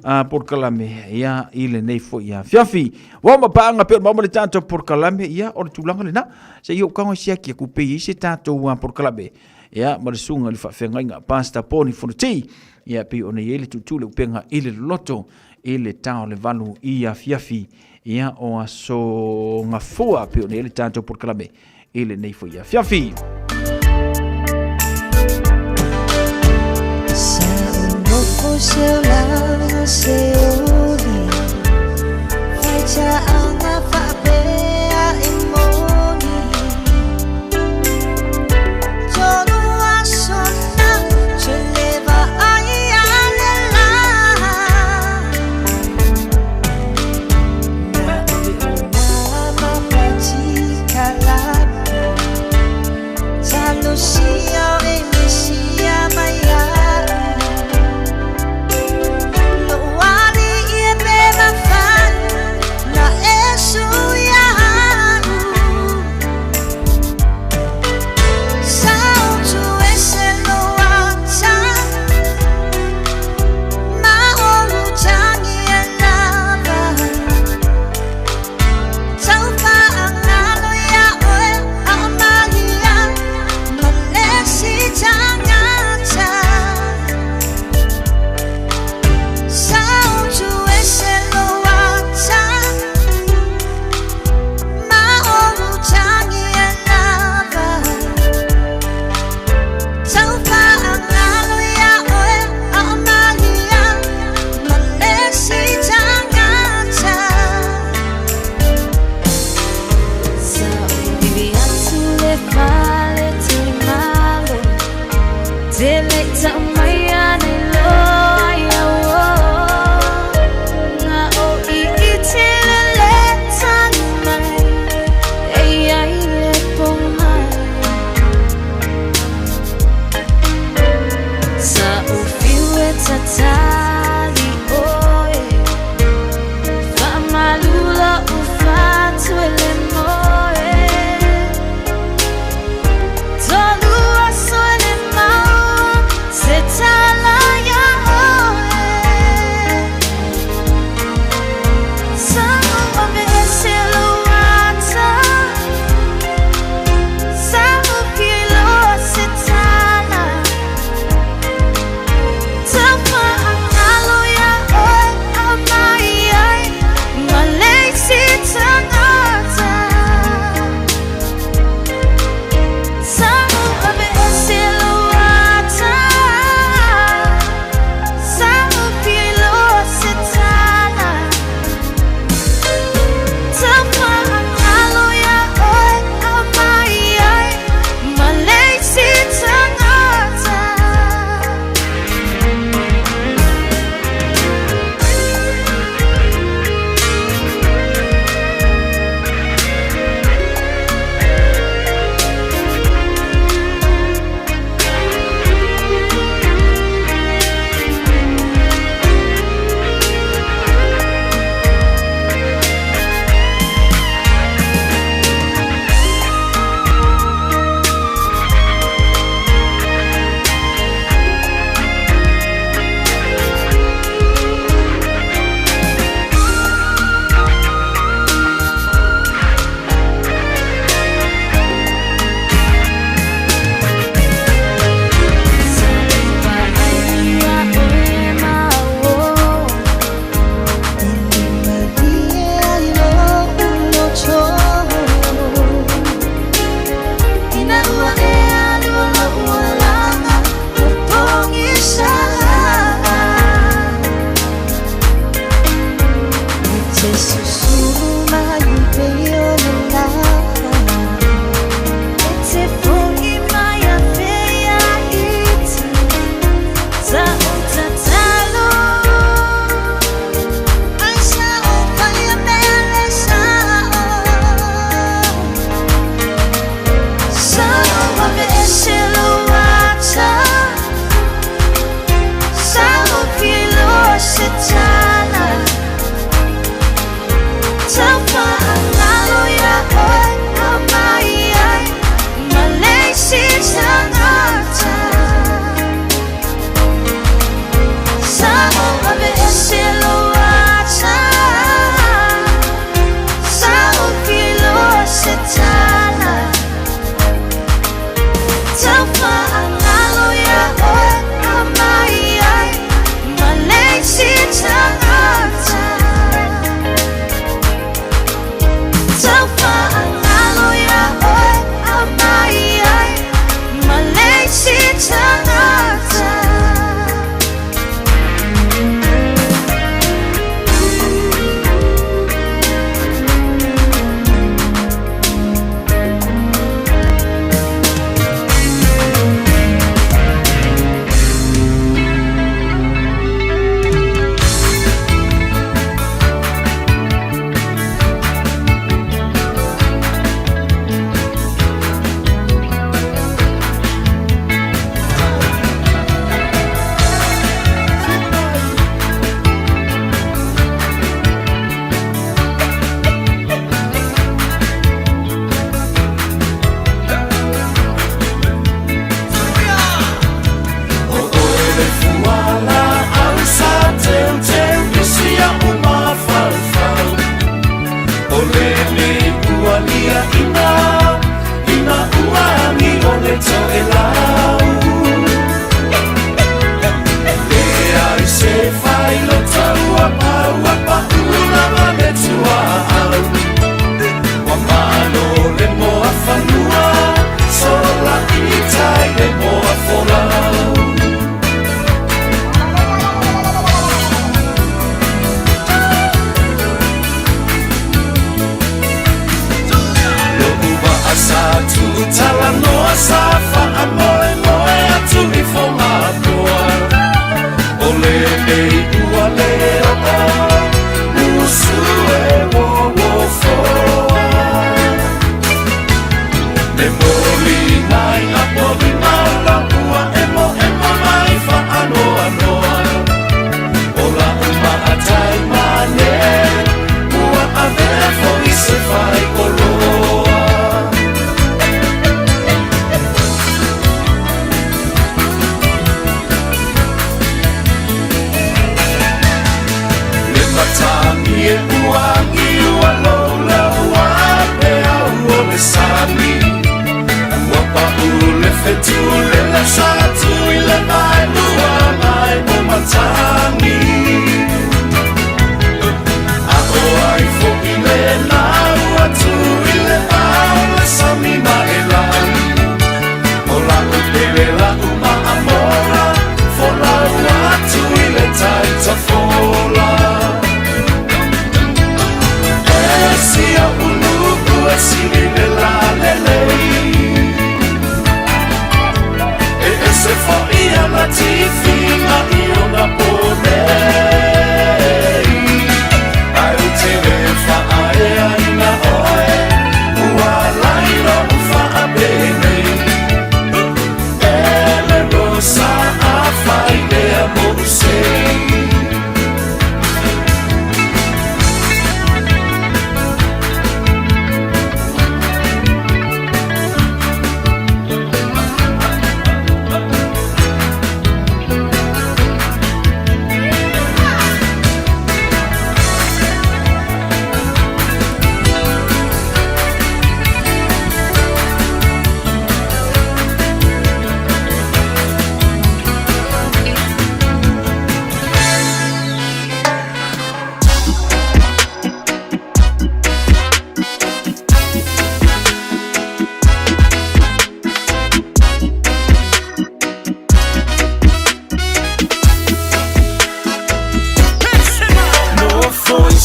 Polokalame ia i lenei foi afiafi. Ua ma paanga pe ma le tatou polokalame ia o le tulaga lena. Se i ou tago e siaki aku pe i ai se tatou polokalame ia ma le susuga i le faafeagaiga Pastor Poni Fonoti ia pei ona i ai le tuutuu le upega i le loloto i le ta o le 8 i afiafi ia o aso Gafua pei ona i ai le tatou polokalame i lenei foi afiafi.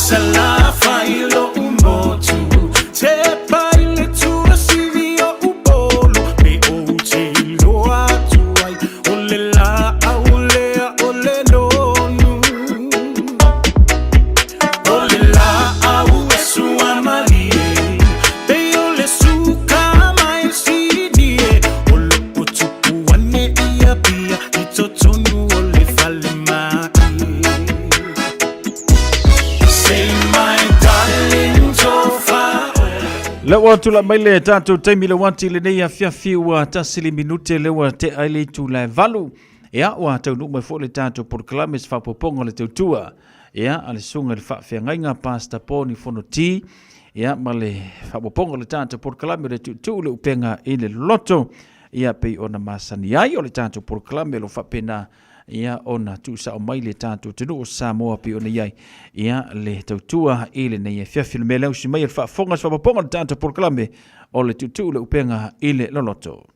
Salafai lo'u motu Tepa i le tuasivi o Upolu Pe ou te iloa atu ai O le laau lea o le nonu O le laau e suamalie Pei o le suka mai sini e O loo tupu ane i Apia I totonu o le falemai Say my darling tofa Le ua tulai mai le tatou taimi le uati lenei afiafi ua tasi le minute le ua tea ai le itula e valu. Ia, ua taunuu mai foi le tatou polokalame se faaopoopoga o le tautua. Ia, a le susuga i le faafeagaiga Pastor Paul Nifono T. Ia, ma le faaopoopoga o le tatou polokalame o le tuutuu le upega i le loto. Ia, pei ona masani ai o le tatou polokalame o lo o faapena ia ona tuusao mai le tatou atunuu o Samoa pei ona i ai ia le tautua i lenei afiafi. O le mea lea, usi mai e le faafofoga se faaopoopoga o le tatou polokalame o le tuutuu le upega i le loloto.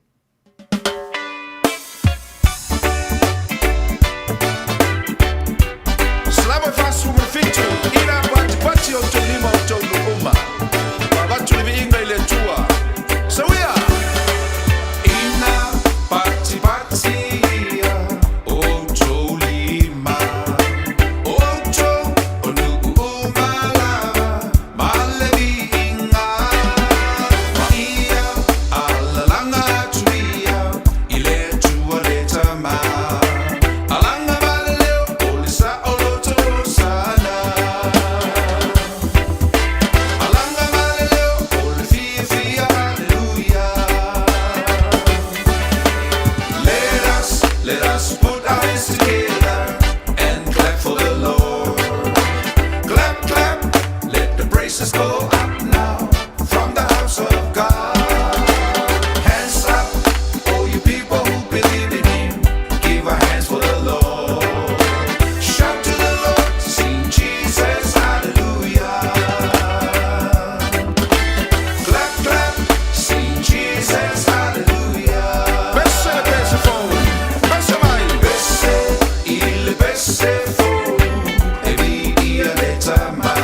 Salama 47 ina patipati o tou lima o tou nuu uma. Avatu le viiga i le Atua. Sauia! Ina patipati ia o tou lima, o outou o nuu uma lava, ma le viiga. Ma ia alalaga atu ia i le Atua le Tama. Alaga ma le leo o le saoloto Hosana. Alaga ma le leo o le fiafia Haleluia. Let us, let us put our hands together and clap for the Lord. Clap, clap, let the praises go up now from the house of God. Hands up, all you people who believe in Him, give a hands for the Lord. Shout to the Lord, sing Jesus, hallelujah. Clap, clap, sing Jesus, hallelujah. Pese le pese fou, pese mai. Pese i le pese fou, e viia le Tama.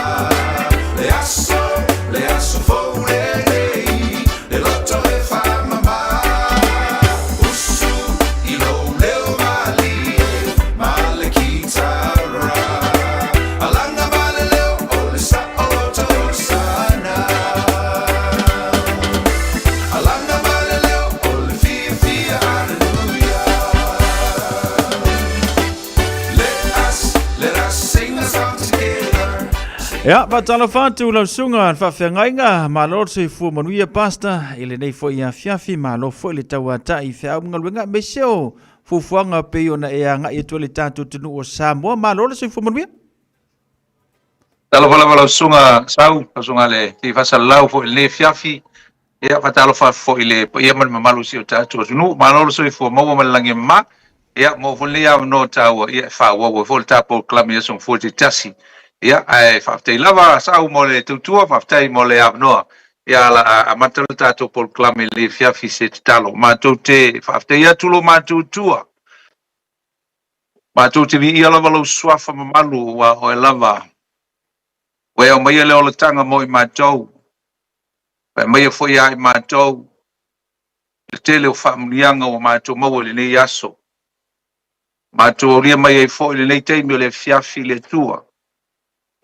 Le aso fou lenei, le loto e faamama. Usu i lou leo malie, ma le kitara. Alaga ma le leo o le saoloto Hosana. Alaga ma le leo o le fiafia Haleluia. Let us, let us sing a song together. Ia, faatalofa atu lau susuga le faafeagaiga, malo le soifua manuia Pastor i lenei foi afiafi, malo foi le tauatai i feau ma galuega aemaise o fuafuaga pei ona e agai atu ai le tatou atunuu o Samoa, malo le soifua manuia. Talofa lava lau susuga Sau, lau susuga le Tifasalalau foi i lenei afiafi. Ia, faatalofa atu foi i le paia ma le mamalu o si o tatou atunuu. Malo le soifua maua ma le lagi e mama. Ia, maua foi lenei avanoa taua, ia, e faaauau ai foi le tatou polokalame i aso Gafua taitasi. Ia, ae faafetai lava Sau mo le tautua, faafetai mo le avanoa. Ia, o le a amata le tatou polokalame i lenei afiafi i se tatalo. Matou te faafetai atu lo matou Atua. Matou te viia lava lou suafa mamalu aua o oe lava ua e aumaia le olataga mo i matou, ua e aumaia foi ia i matou le tele o faamanuiaga ua matou maua i lenei aso. Matou aulia mai ai foi lenei taimi o le afiafi i le Atua,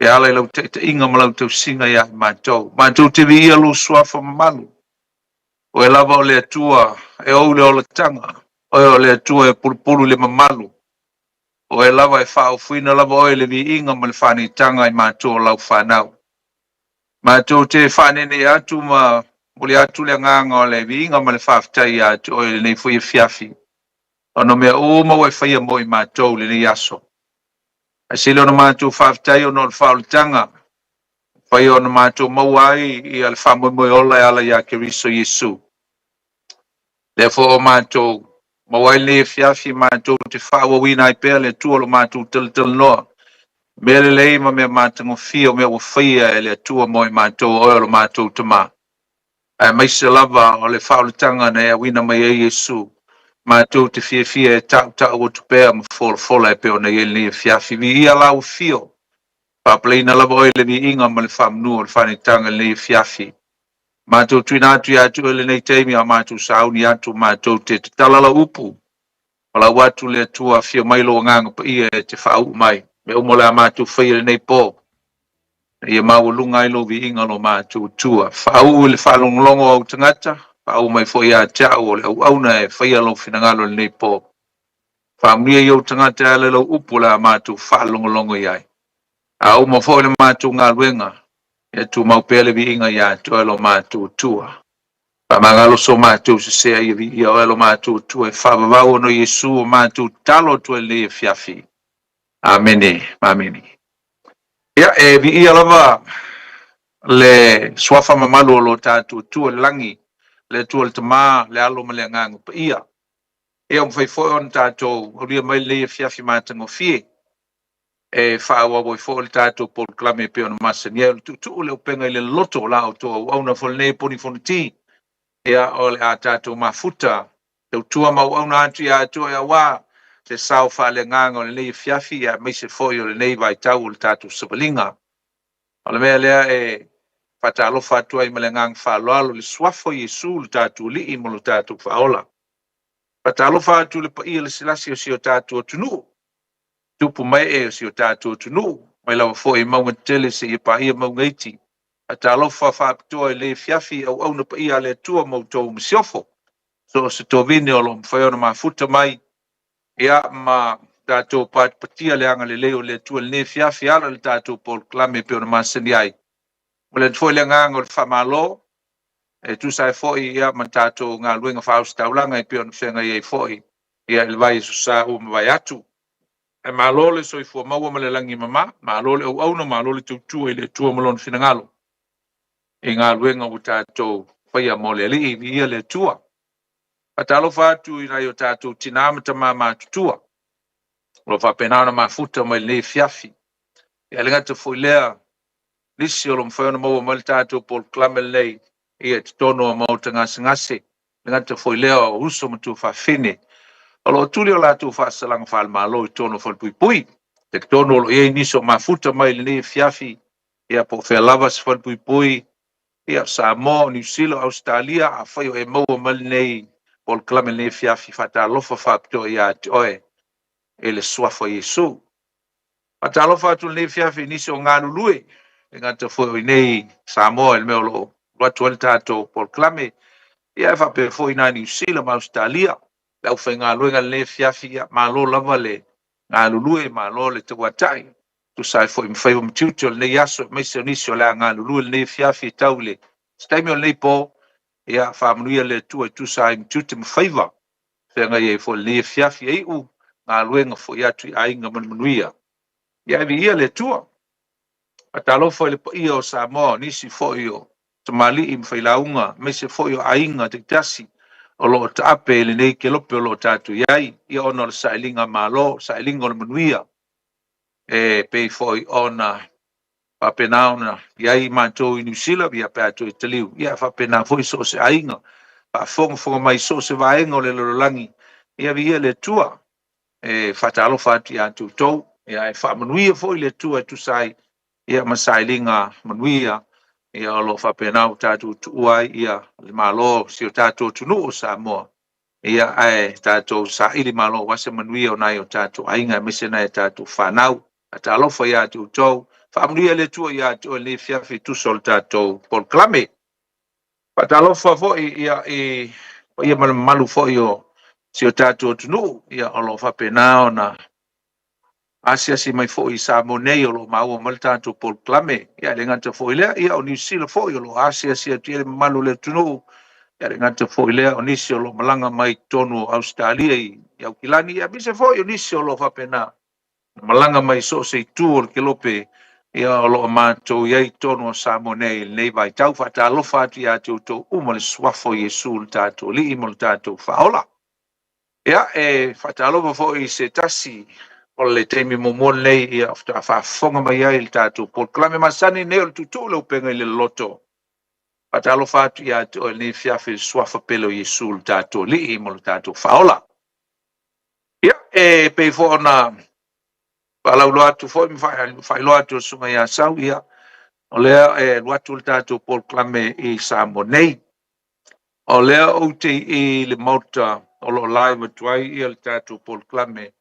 e ala i lau taitaiga ma lau tausiga ia i matou. Matou te viia lou suafa mamalu, o oe lava o le Atua e ou le olataga, oe o le Atua e pulupulu i le mamalu, o oe lava e faaofoina lava oe i le viiga ma le faaneetaga i matou o lau fanau. Matou te faaneenee atu ma momoli atu le agaga o le viiga ma le faafetai ia te oe i lenei foi afiafi, ona o mea uma ua e faia mo i matou i lenei aso. Ae sili ona matou faafetai ona o le faaolataga ua faia ona matou maua ai ia le faamoemoe ola e ala ia Keriso Iesu. Lea foi ua matou maua ai lenei afiafi matou te faaauauina ai pea le Atua o lo matou talatalanoa mea lelei ma mea matagofie o mea ua faia e le Atua mo i matou o oe o lo matou Tama. Aemaise lava o le faaolataga na e auina mai ai Iesu, matou te fiafia e tautau atu pea ma folafola e pei ona i ai lenei afiafi. Viia lau afio. Faapaleina lava oe i le viiga ma le faamanu o le faanetaga i lenei afiafi. Matou tuuina atu ia te oe lenei taimi a o matou sauni atu matou te tatala lau upu. Valaau atu le Atua afio mai lou Agaga Paia e te faauu mai mea uma o le a matou faia i lenei po, ina ia maualuga ai lou viiga lo matou Atua. Faauu i le faalogologo o ou tagata, faauu mai foi ia te au o le auauna e faia lou finagalo i lenei po. Faamanuia i ou tagata e ala i lau upu o le a matou faalogologo i ai. A uma foi le matou galuega, ia tumau pea le viiga ia te oe lo matou Atua. Faamagalo so matou sese a ia viia oe lo matou Atua e faavavau ona o Iesu o matou tatalo atu ai i lenei afiafi. Amene ma amene. Ia, e viia lava le suafa mamalu o lo tatou Atua i le lagi, le Atua le Tama, le Alo ma le Agaga Paia. Ia, ua mafai foi ona tatou aulia mai lenei afiafi matagofie e faaauau ai foi le tatou polokalame e pei ona masani ai. O le tuutuu le upega i le loloto o la outou auauna foi lenei e Poni Fonoti. Ia, o le a tatou mafuta tautua ma auauna atu ia te oe aua se sao faaleagaga o lenei afiafi, ia aemaise foi o lenei vaitau o le tatou savaliga. O le mea lea e faatalofa atu ai ma le agaga faaaloalo i le suafa o Iesu lo tatou Alii ma lo tatou Faaola. Faatalofa atu i le paia lasilasi o si o tatou atunuu, tupu ma ee o si o tatou atunuu, mai lava foi i mauga tetele seia paia mauga iti. Faatalofa faapitoa i lenei afiafi i auauna paia a le Atua ma outou masiofo, so o se tovine o lo o mafai ona mafuta mai, ia ma tatou patipatia le agalelei o le Atua i lenei afiafi e ala i le tatou polokalame e pei ona masani ai. Momoli atu foi le agaga o le faamalo e tusa ai foi ia ma tatou galuega faaositaulaga e pei ona feagai ai foi ia i le vaiaso sa ua mavae atu. Ae malo le soifua maua ma le lagi e mama, malo le auauna, malo le tautua i le Atua ma Lona finagalo i galuega ua tatou faia mo le Alii. Viia le Atua. Faatalofa atu i nai o tatou tinā ma tamā matutua o lo o faapena ona mafuta mai lenei afiafi. Ia le gata foi lea, nisi o lo o mafai ona maua mai le tatou polokalame lenei ia i totonu o maota gasegase, le gata foi lea o uso ma tuafafine o lo o tuli o latou faasalaga faale-Malo i totonu o falepuipui. Talitonu o lo o i ai nisi o mafuta mai i lenei afiafi, ia po o fea lava se falepuipui, ia o Samoa, o Niu Sila, o Ausetalia, afai o e maua mai lenei polokalame i lenei afiafi, faatalofa faapitoa ia te oe i le suafa o Iesu. Faatalofa atu i lenei afiafi i nisi o galulue, le gata foi o inei Samoa i le mea o lo o alu atu ai le tatou polokalame, ia ae faapea foi i na Niu Sila ma Ausetalia, le aufaigaluega i lenei afiafi, ia malo lava le galulue, malo le tauatai, tusa ai foi ma faiva ma tiute o lenei aso, aemaise o nisi o le a galulue i lenei afiafi e tau i le se taimi o lenei po, ia faamanuia le Atua e tusa ai ma tiute ma faiva feagai ai foi i lenei afiafi e iu galuega foi atu i aiga ma le manuia. Ia e viia le Atua. Faatalofa i le paia o Samoa, o nisi foi o tamalii ma failauga, aemaise foi o aiga taitasi o lo o taape i lenei kelope o lo o tatou i ai, ia ona o le sailiga malo, sailiga o le manuia, e pei foi ona faapena ona i ai matou i Niu Sila, ia pe a toe taliu, ia e faapena foi so o se aiga faafogafoga mai so o se vaega o le lalolagi, ia viia le Atua. E faatalofa atu ia te outou, ia e faamanuia foi le Atua e tusa ai ia ma sailiga manuia ia o lo o faapena ua tatou tuua ai ia le Malo o si o tatou atunuu o Samoa, ia ae tatou saili malo aua se manuia o nai o tatou aiga aemaise nai a tatou fanau. Faatalofa ia te outou, faamanuia le Atua ia te oe i lenei afiafi e tusa o le tatou polokalame. Faatalofa foi ia i paia ma le mamalu foi o si o tatou atunuu ia o lo o faapena ona asiasi mai foi i Samoa nei o lo o maua mai le tatou polokalame. Ia e le gata foi i lea, ia o Niu Sila foi o lo o asiasi atu i ai le mamalu o le atunuu. Ia e le gata foi i lea, o nisi o lo o malaga mai i totonu o Ausetalia i Aukilani, ia aemaise foi o nisi o lo o faapena ona malaga mai i so o se itu o le kelope ia o lo o matou i ai i totonu o Samoa nei i lenei vaitau. Faatalofa atu ia te outou uma i le suafa o Iesu lo tatou Alii ma lo tatou Faaola. Ia, e faatalofa foi i se tasi o le taimi muamua lenei ia faatoa faafofoga mai ai i le tatou polokalame masani nei o le Tuutuu le Upega i le Loloto. Faatalofa atu ia te oe i lenei afiafi i le suafa pele o Iesu lo tatou Alii ma lo tatou Faaola. Ia, e pei foi ona Faalauiloa atu foi ma faailoa atu e le Susuga ia Sau, ia, o lea e alu atu le tatou polokalame i Samoa nei. O lea ou te i le Maota o lo o live atu ai ia le tatou polokalame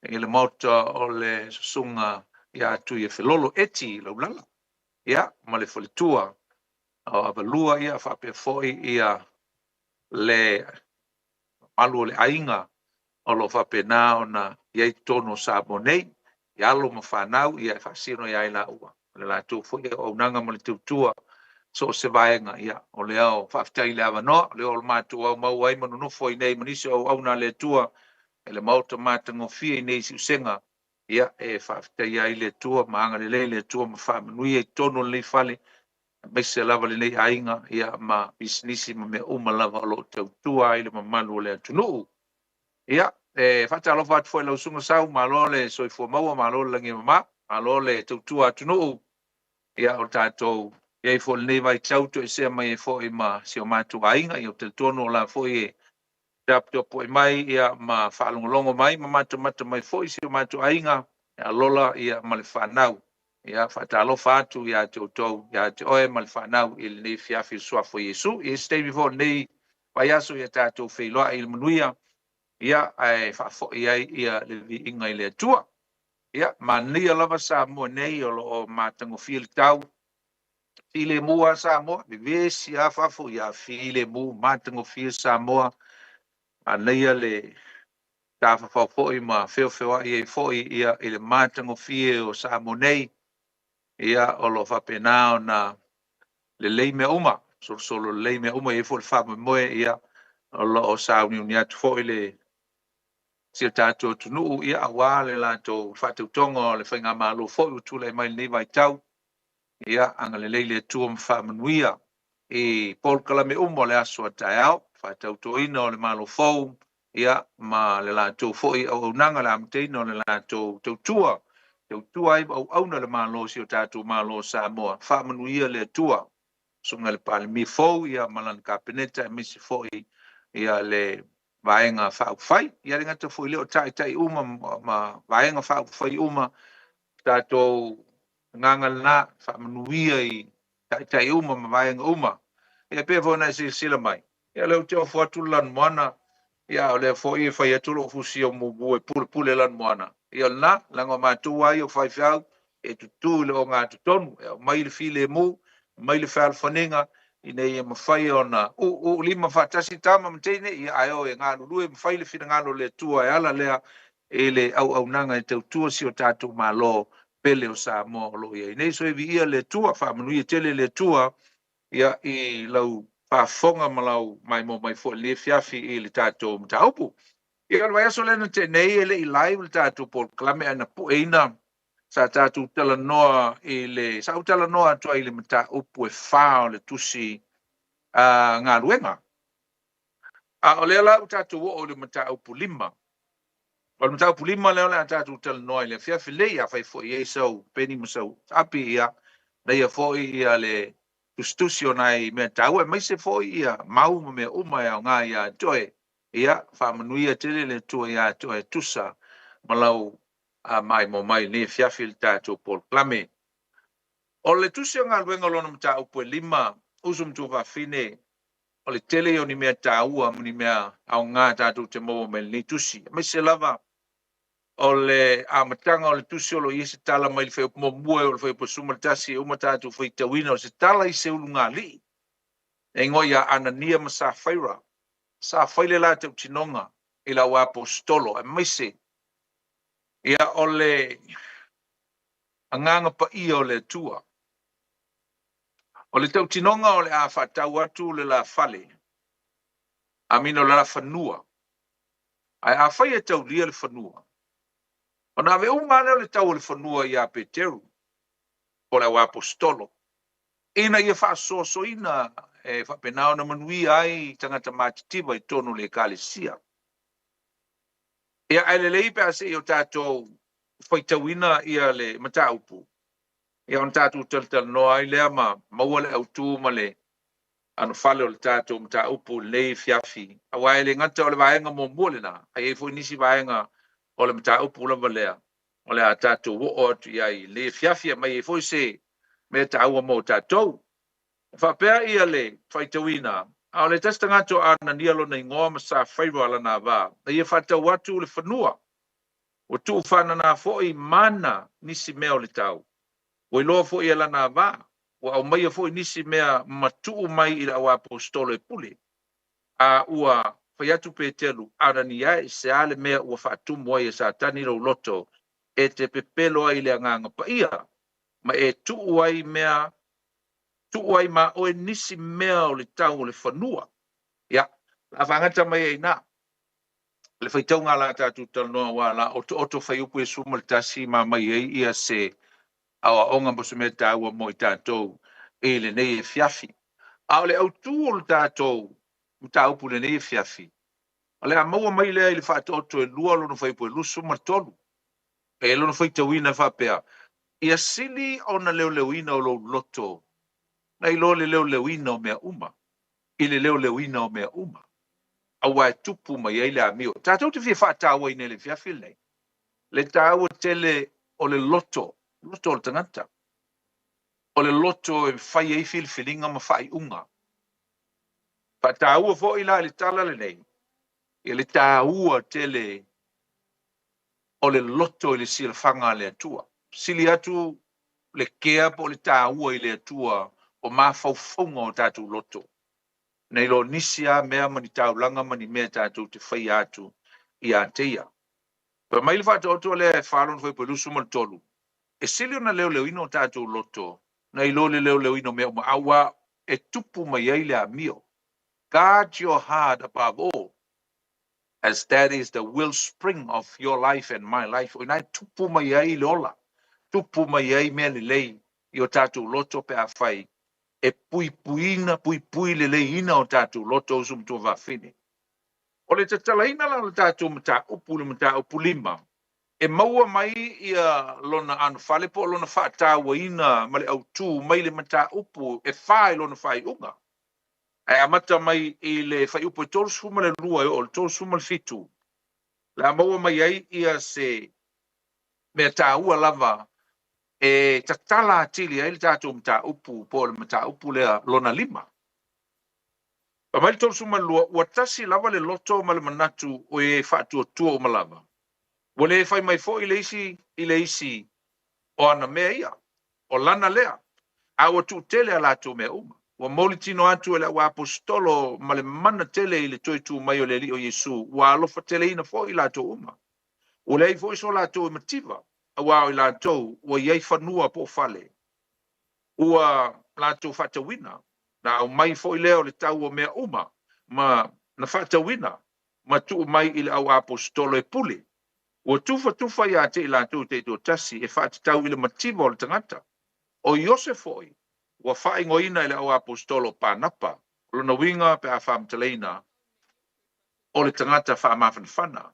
i le Maota o le Susuga ia Tuiafelolo Eti Laulala, ia, ma le faletua o Avalua, ia, faapea foi ia le mamalu o le aiga o lo o faapena ona i ai i totonu o Samoa nei, i alo ma fanau, ia e faasino ia i laua, o le latou foi auaunaga ma le tautua so o se vaega, ia o lea o faafetai i le avanoa, o lea o le matou aumau ai ma nonofo ai nei ma nisi o auauna a le Atua i le maota matagofie i nei siusega, ia e faafetaia ai le Atua ma agalelei le Atua ma faamanuia i totonu o lenei fale, aemaise lava lenei aiga, ia ma pisinisi ma mea uma lava o lo o tautua ai le mamalu o le atunuu. Ia, e faatalofa atu foi i lau Susuga Sau, malo le soifua maua, malo le lagi e mama, malo le tautua atunuu. Ia, o tatou i ai foi i lenei vaitau toesea mai ai foi ma si o matou aiga. Ia, ou te talitonu o la foi e taputapuai mai ia ma faalogologo mai ma matamata mai foi si o matou aiga ia Lola ia ma le fanau. Ia, faatalofa atu ia te outou, ia te oe ma le fanau i lenei afiafi i le suafa o Iesu. I se taimi foi o lenei vaiaso ia tatou feiloai i le manuia, ia, ae faafoi ai ia le viiga i le Atua. Ia, manaia lava Samoa nei o lo o matagofie le tau. Filemu lava Samoa, vevesi lava fafo, ia filemu, matagofie Samoa. Manaia le tafafao foi ma feofeoai ai foi ia i le matagofie o Samoa nei. Ia, o lo o faapena ona lelei mea uma, solosolo lelei mea uma, e i ai foi le faamoemoe, ia, o lo o sauniuni atu foi le si o tatou atunuu, ia, aua le latou faatautoga o le faigamalo foi ua tulai mai i lenei vaitau. Ia, agalelei le Atua ma faamanuia i polokalame uma o le aso a taeao, faatautoina o le Malo fou, ia, ma le latou foi auaunaga, le amataina o le latou tautua, tautua ai ma auauna le Malo, si o tatou Malo o Samoa. Faamanuia le Atua, Susuga i le Palemia fou, ia, ma lana Kapeneta, aemaise foi ia le Vaega Faaupufai. Ia le gata foi i lea o taitai uma ma Vaega Faaupufai uma, tatou agaga lena, faamanuia i taitai uma ma vaega uma. Ia pei foi ona e silasila mai, ia o lea ou te ofo atu le lanumoana, ia o lea foi e fai atu lou fusi o mumu e pulepule lanumoana. Ia o lena, leaga o matou lava ia o faifeau, e tutu i le ogatotonu, e aumai le filemu, aumai le fealofaniga, ina ia mafai ona uu lima faatasi tama ma teine, ia ae o e galulue ma fai le finagalo o le Atua e ala lea i le auaunaga e tautua si o tatou Malo pele o Samoa o lo o i ai nei. So e viia le Atua, faamanuia tele le Atua ia i lau faafofoga ma lau maimoa mai foi i lenei afiafi i le tatou mataupu. Ia, o le vaiaso lea na tea nei e le i live le tatou polokalame ae na pueina sa tatou talanoa i le sa ou talanoa atu ai i le mataupu e fa o le tusi a galuega. A o lea la ua tatou oo i le mataupu 5. O le mataupu 5 lea o le a tatou talanoa i le afiafi lenei, afai foi e i ai sau peni ma sau api, ia, naia foi ia le tusitusi o nai mea taua, aemaise foi ia mau ma mea uma e aoga ia te oe. Ia, faamanuia tele le Atua ia te oe e tusa ma lau maimoa mai i lenei afiafi i le tatou polokalame. O le tusi o galuega o lona mataupu e 5, uso ma tuafafine, o le tele ia o ni mea taua ma ni mea aoga tatou te maua mai lenei tusi. Aemaise lava o le amataga o le tusi o lo o i ai se tala mai le fuaiupu muamua e oo i le fuaiupu 11 e uma tatou faitauina o se tala i se ulugalii e igoa ia Anania ma Safaira. Sa fai le la tautinoga i le auaposeitolo aemaise ia o le agaga paia o le Atua. O le tautinoga o le a faatau atu le la fale, amina o le la fanua. Ae afai e taulia le fanua, ona ave uma lava lea o le tau o le fanua ia Peteru, po o le auaposeitolo, ina ia faasoasoaina e faapena ona manuia ai tagata matitiva i totonu o le Ekalesia. Ia, ae lelei pe a se i o tatou faitauina ia le mataupu, ia ona tatou talatalanoa ai lea ma maua le autu ma le anofale o le tatou mataupu i lenei afiafi. Aua e le gata o le vaega muamua lena, ae i ai foi nisi vaega o le mataupu lava lea O le a tatou oo atu i ai i lenei afiafi e aumai ai foi se mea taua mo tatou. E faapea ia le faitauina, A o le tasi tagata o Anania lona igoa ma Safaira lana va, na ia faatau atu le fanua, ua tuufaanana foi mana nisi mea o le tau. Ua iloa foi e lana va, ua aumaia foi nisi mea ma tuu mai i le auaposeitolo e pule. A ua fai atu Petelu, Anania e, se a le mea ua faatumu ai e Satani lou loto e te pepelo ai i le Agaga Paia, ma e tuu ai mea tuu ai ma oe nisi mea o le tau o le fanua. Ia, la faagata mai ai ina le faitauga la tatou talanoa aua la otooto fuaiupu e 11 ma aumai ai ia se aoaoga mo se mea taua mo i tatou i lenei afiafi. A o le autu o le tatou mataupu i lenei afiafi, o le a maua mai lea i le faatooto e lua lona fuaiupu e 23. E lona faitauina e faapea, Ia sili ona leoleoina o lou loto nai lo le leoleoina o mea uma, i le leoleoina o mea uma, aua e tupu mai ai le amio. Tatou te fia faatauaina i le afiafi lenei le taua tele o le loto, loto o le tagata. O le loto e fai ai filifiliga ma faaiuga. Faataua foi la i le tala lenei, ia le taua tele o le loto i le silafaga a le Atua. Sili atu le kea po o le taua i le Atua o mafaufauga o tatou loto, nei lo nisi lava mea ma ni taulaga ma ni mea tatou te faia atu ia te ia. Fai mai le faataoto lea e fa lona fuaiupu e 23, E sili ona leoleoina o tatou loto nai lo le leoleoina o mea uma, aua e tupu mai ai le amio. Guard your heart above all, as that is the wellspring of your life and my life. O ina e tupu mai ai le ola, tupu mai ai mea lelei i o tatou loto pe afai e puipuiina, puipui leleiina o tatou loto uso ma tuafafine. O le tatalaina la o le tatou mataupu i le mataupu 5, e maua mai ia lona anofale po o lona faatauaina ma le autu mai le mataupu e fa i lona faaiuga. Ae amata mai i le fuaiupu e 32 e oo i le 37, o le a maua mai ai ia se mea taua lava e tatala atili ai le tatou mataupu po o le mataupu lea lona 5. Fai mai le 32, ua tasi lava le loto ma le manatu o e faatuatua uma lava. Ua le fai mai foi le isi i le isi o ana mea ia, o lana lea, a ua tuutele a latou mea uma. Ua mouli tino atu e le auaposeitolo ma le mana tele i le toe tu mai o le Alii o Iesu, ua alofa teleina foi i latou uma. Ua leai foi so latou e mativa, aua o i latou ua i ai fanua po o fale, ua latou faatauina, na aumai foi lea o le tau o mea uma ma na faatauina ma tuu mai i le auaposeitolo e pule. Ua tufatufa ia te i latou taitoatasi e faatatau i le mativa o le tagata. O Iose foi, ua faaigoaina e le auaposeitolo o Panapa, o lona uiga pe a faamatalaina, o le tagata faamafanafana.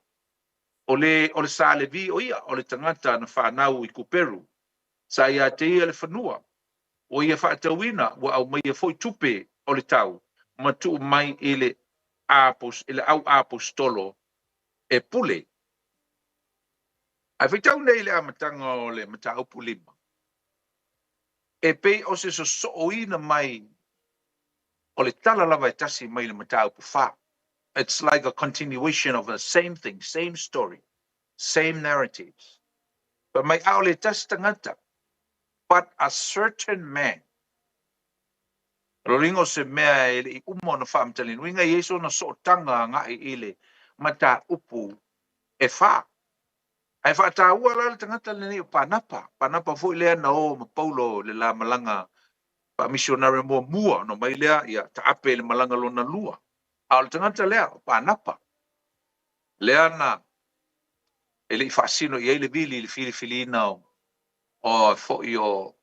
O le o le sa Levi o ia, o le tagata na fanau i Kuperu, sa ia te ia le fanua. Ua ia faatauina, ua aumaia foi tupe o le tau ma tuu mai i le auaposeitolo e pule. Ae faitau nei i le amataga o le mataupu 5, e pei o se sosooina mai o le tala lava e tasi mai le mataupu 4. It's like a continuation of the same thing, same story, same narratives. Fai mai, a o le tasi tagata, but a certain man. O lona uiga o se mea e le i uma ona faamatalaina, uiga e i ai sona sootaga agai i le mataupu e fa. Ae faataua la le tagata lenei o Panapa. Panapa foi lea na o ma Paulo i le la malaga faamisionare muamua, ona omai lea ia taape i le malaga lona lua. A o le tagata lea o Panapa, lea na e le i faasino i ai le vili i le filifiliina o foi o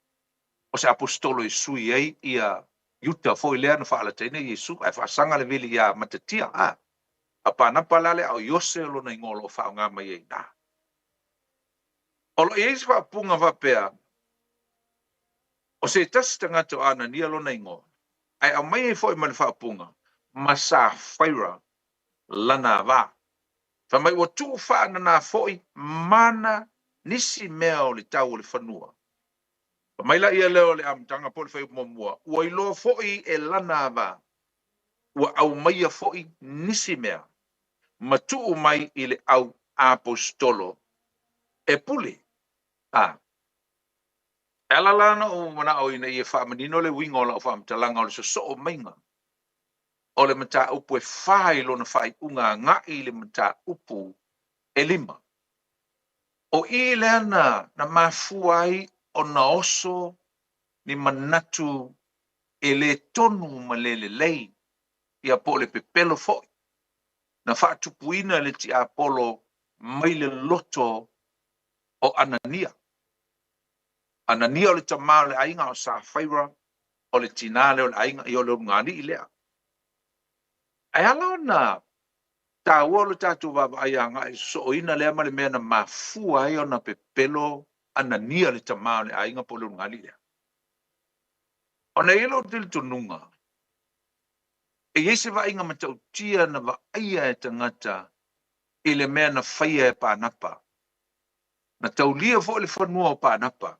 se aposetolo e sui ai ia Iuta foi lea na faalataina Iesu, ae faasaga le vili ia Matatia. A a Panapa la lea, a o Iose o lona igoa o lo o faaaoga mai ai i ina. O lo o i ai se faaupuga faapea, o se tasi tagata o Anania lona igoa, ae aumai ai foi ma le faaupuga, ma Safaira lana va. Fai mai ua tuufaanana foi mana nisi mea o le tau o le fanua. Fai mai laia lea o le amataga po o le fuaiupu muamua, ua iloa foi e lana ava, ua aumaia foi nisi mea ma tuu mai i le au aposetolo e pule. A. E ala la ona ou manao ina ia faamanino le uiga o lau faamatalaga o le sosoo maiga o le mataupu e fa i lona faaiuga agai i le mataupu e lima. O i lea na na mafua ai ona oso ni manatu e le tonu ma le lelei, ia po o le pepelo foi, na faatupuina e le tiapolo mai le loto o Anania. Anania o le tamā o le aiga, a o Safaira o le tinā lea o le aiga, ia o le ulugalii lea. Ae ala ona taua o le tatou vaavaai agai i le sosooina lea ma le mea na mafua ai ona pepelo Anania le tamā o le aiga po o le ulugalii lea. Ona e i ai lou talitonuga, e i ai se vaaiga matautia na vaaia e tagata i le mea na faia e Pānapa. Na taulia foi le fanua o Pānapa.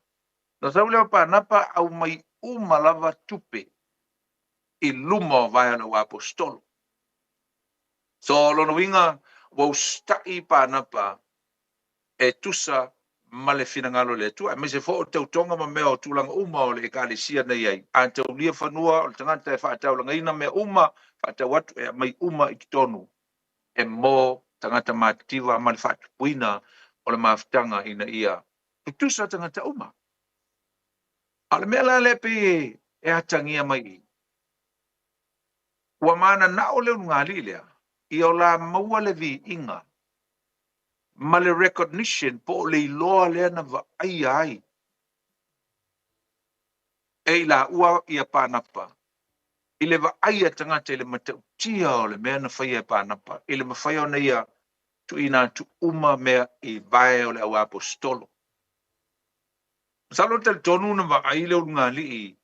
Na sau lea o Pānapa aumai uma lava tupe i luma o vae o le auaposetolo. So, o lona uiga, ua usitai Pānapa e tusa ma le finagalo o le Atua, aemaise foi o tautoga ma mea o tulaga uma o le Ekalesia na i ai. A taulia fanua o le tagata e faataulagaina mea uma, faatau atu e aumai uma i totonu e mo tagata matitiva ma le faatupuina o le mafutaga ina ia tutusa tagata uma. A o le mea la lea pei e atagia mai i i, ua mananao le ulugalii lea ia o la maua le viiga ma le recognition po o le iloa lea na vaaia ai e i laua ia Pānapa i le vaai a tagata i le matautia o le mea na faia e Pānapa i le mafai ona ia tuuina atu uma mea i vae o le auaposetolo. Masalo e talitonu na vaai le ulugalii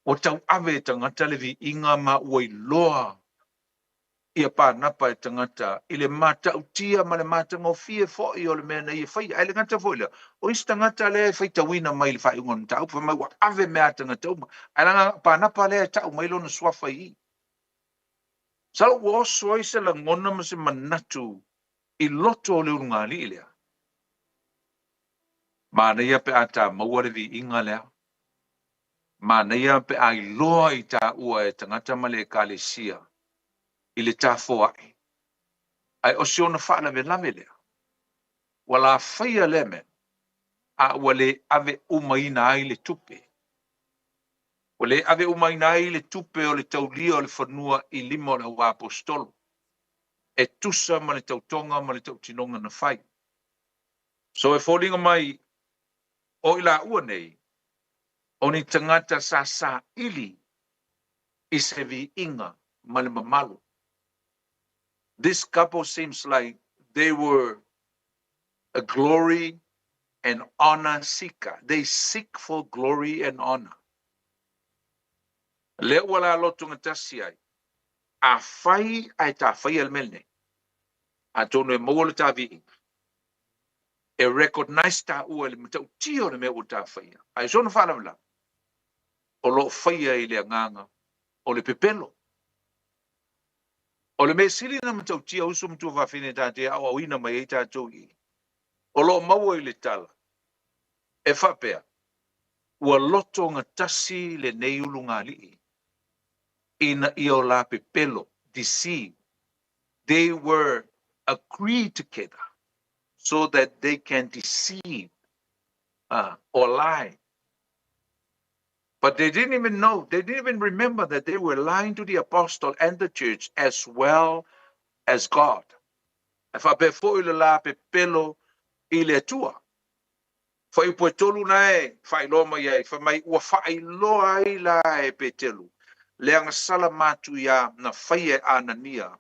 ua tauave e tagata le viiga ma ua iloa ia Pānapa e tagata i le matautia ma le matagofie foi o le mea na ia faia. Ae le gata foi lea, o isi tagata lea e faitauina mai i le faaiuga o le mataupu, fai mai ua ave mea a tagata uma, ae leaga o Pānapa lea e tau mai lona suafa i i. Masalo ua oso ai se lagona ma se manatu i loto o le ulugalii lea. Manaia pe a ta maua le viiga lea. Manaia pe a iloa i taua e tagata ma le Ekalesia i le tafoa'i, ae o si ona faalavelave lea, ua lafaia lea mea, a ua le ave umaina ai le tupe. Ua le ave umaina ai le tupe o le taulia o le fanua i lima o le auaposetolo, e tusa ma le tautoga ma le tautinoga na fai. So e foliga mai o i laua nei, o ni tagata sa saili i se viiga ma le mamalu. This couple seems like they were a glory and honor seeker. They seek for glory and honor. Lea ua la lotogatasi ai, afai ae tafaia le mea lenei, atonu e maua le ta viiga, e recognize taua i le matautia o le mea ua tafaia. Ae sona faalavelave, o lo o faia i le agaga o le pepelo. O le mea sili na matautia uso ma tuafafine ta te aoaoina mai ai tatou i i, o lo o maua i le tala e faapea, ua lotogatasi lenei ulugalii ina ia o la pepelo, deceive, they were agreed together so that they can deceive or lie. But they didn't even know, they didn't even remember that they were lying to the apostle and the church as well as God. E faapea foi le la pepelo i le Atua. Fuaiupu e tolu na e faailoa mai ai, fai mai ua faailoa ai la e Petelu le agasala matuia na faia e Anania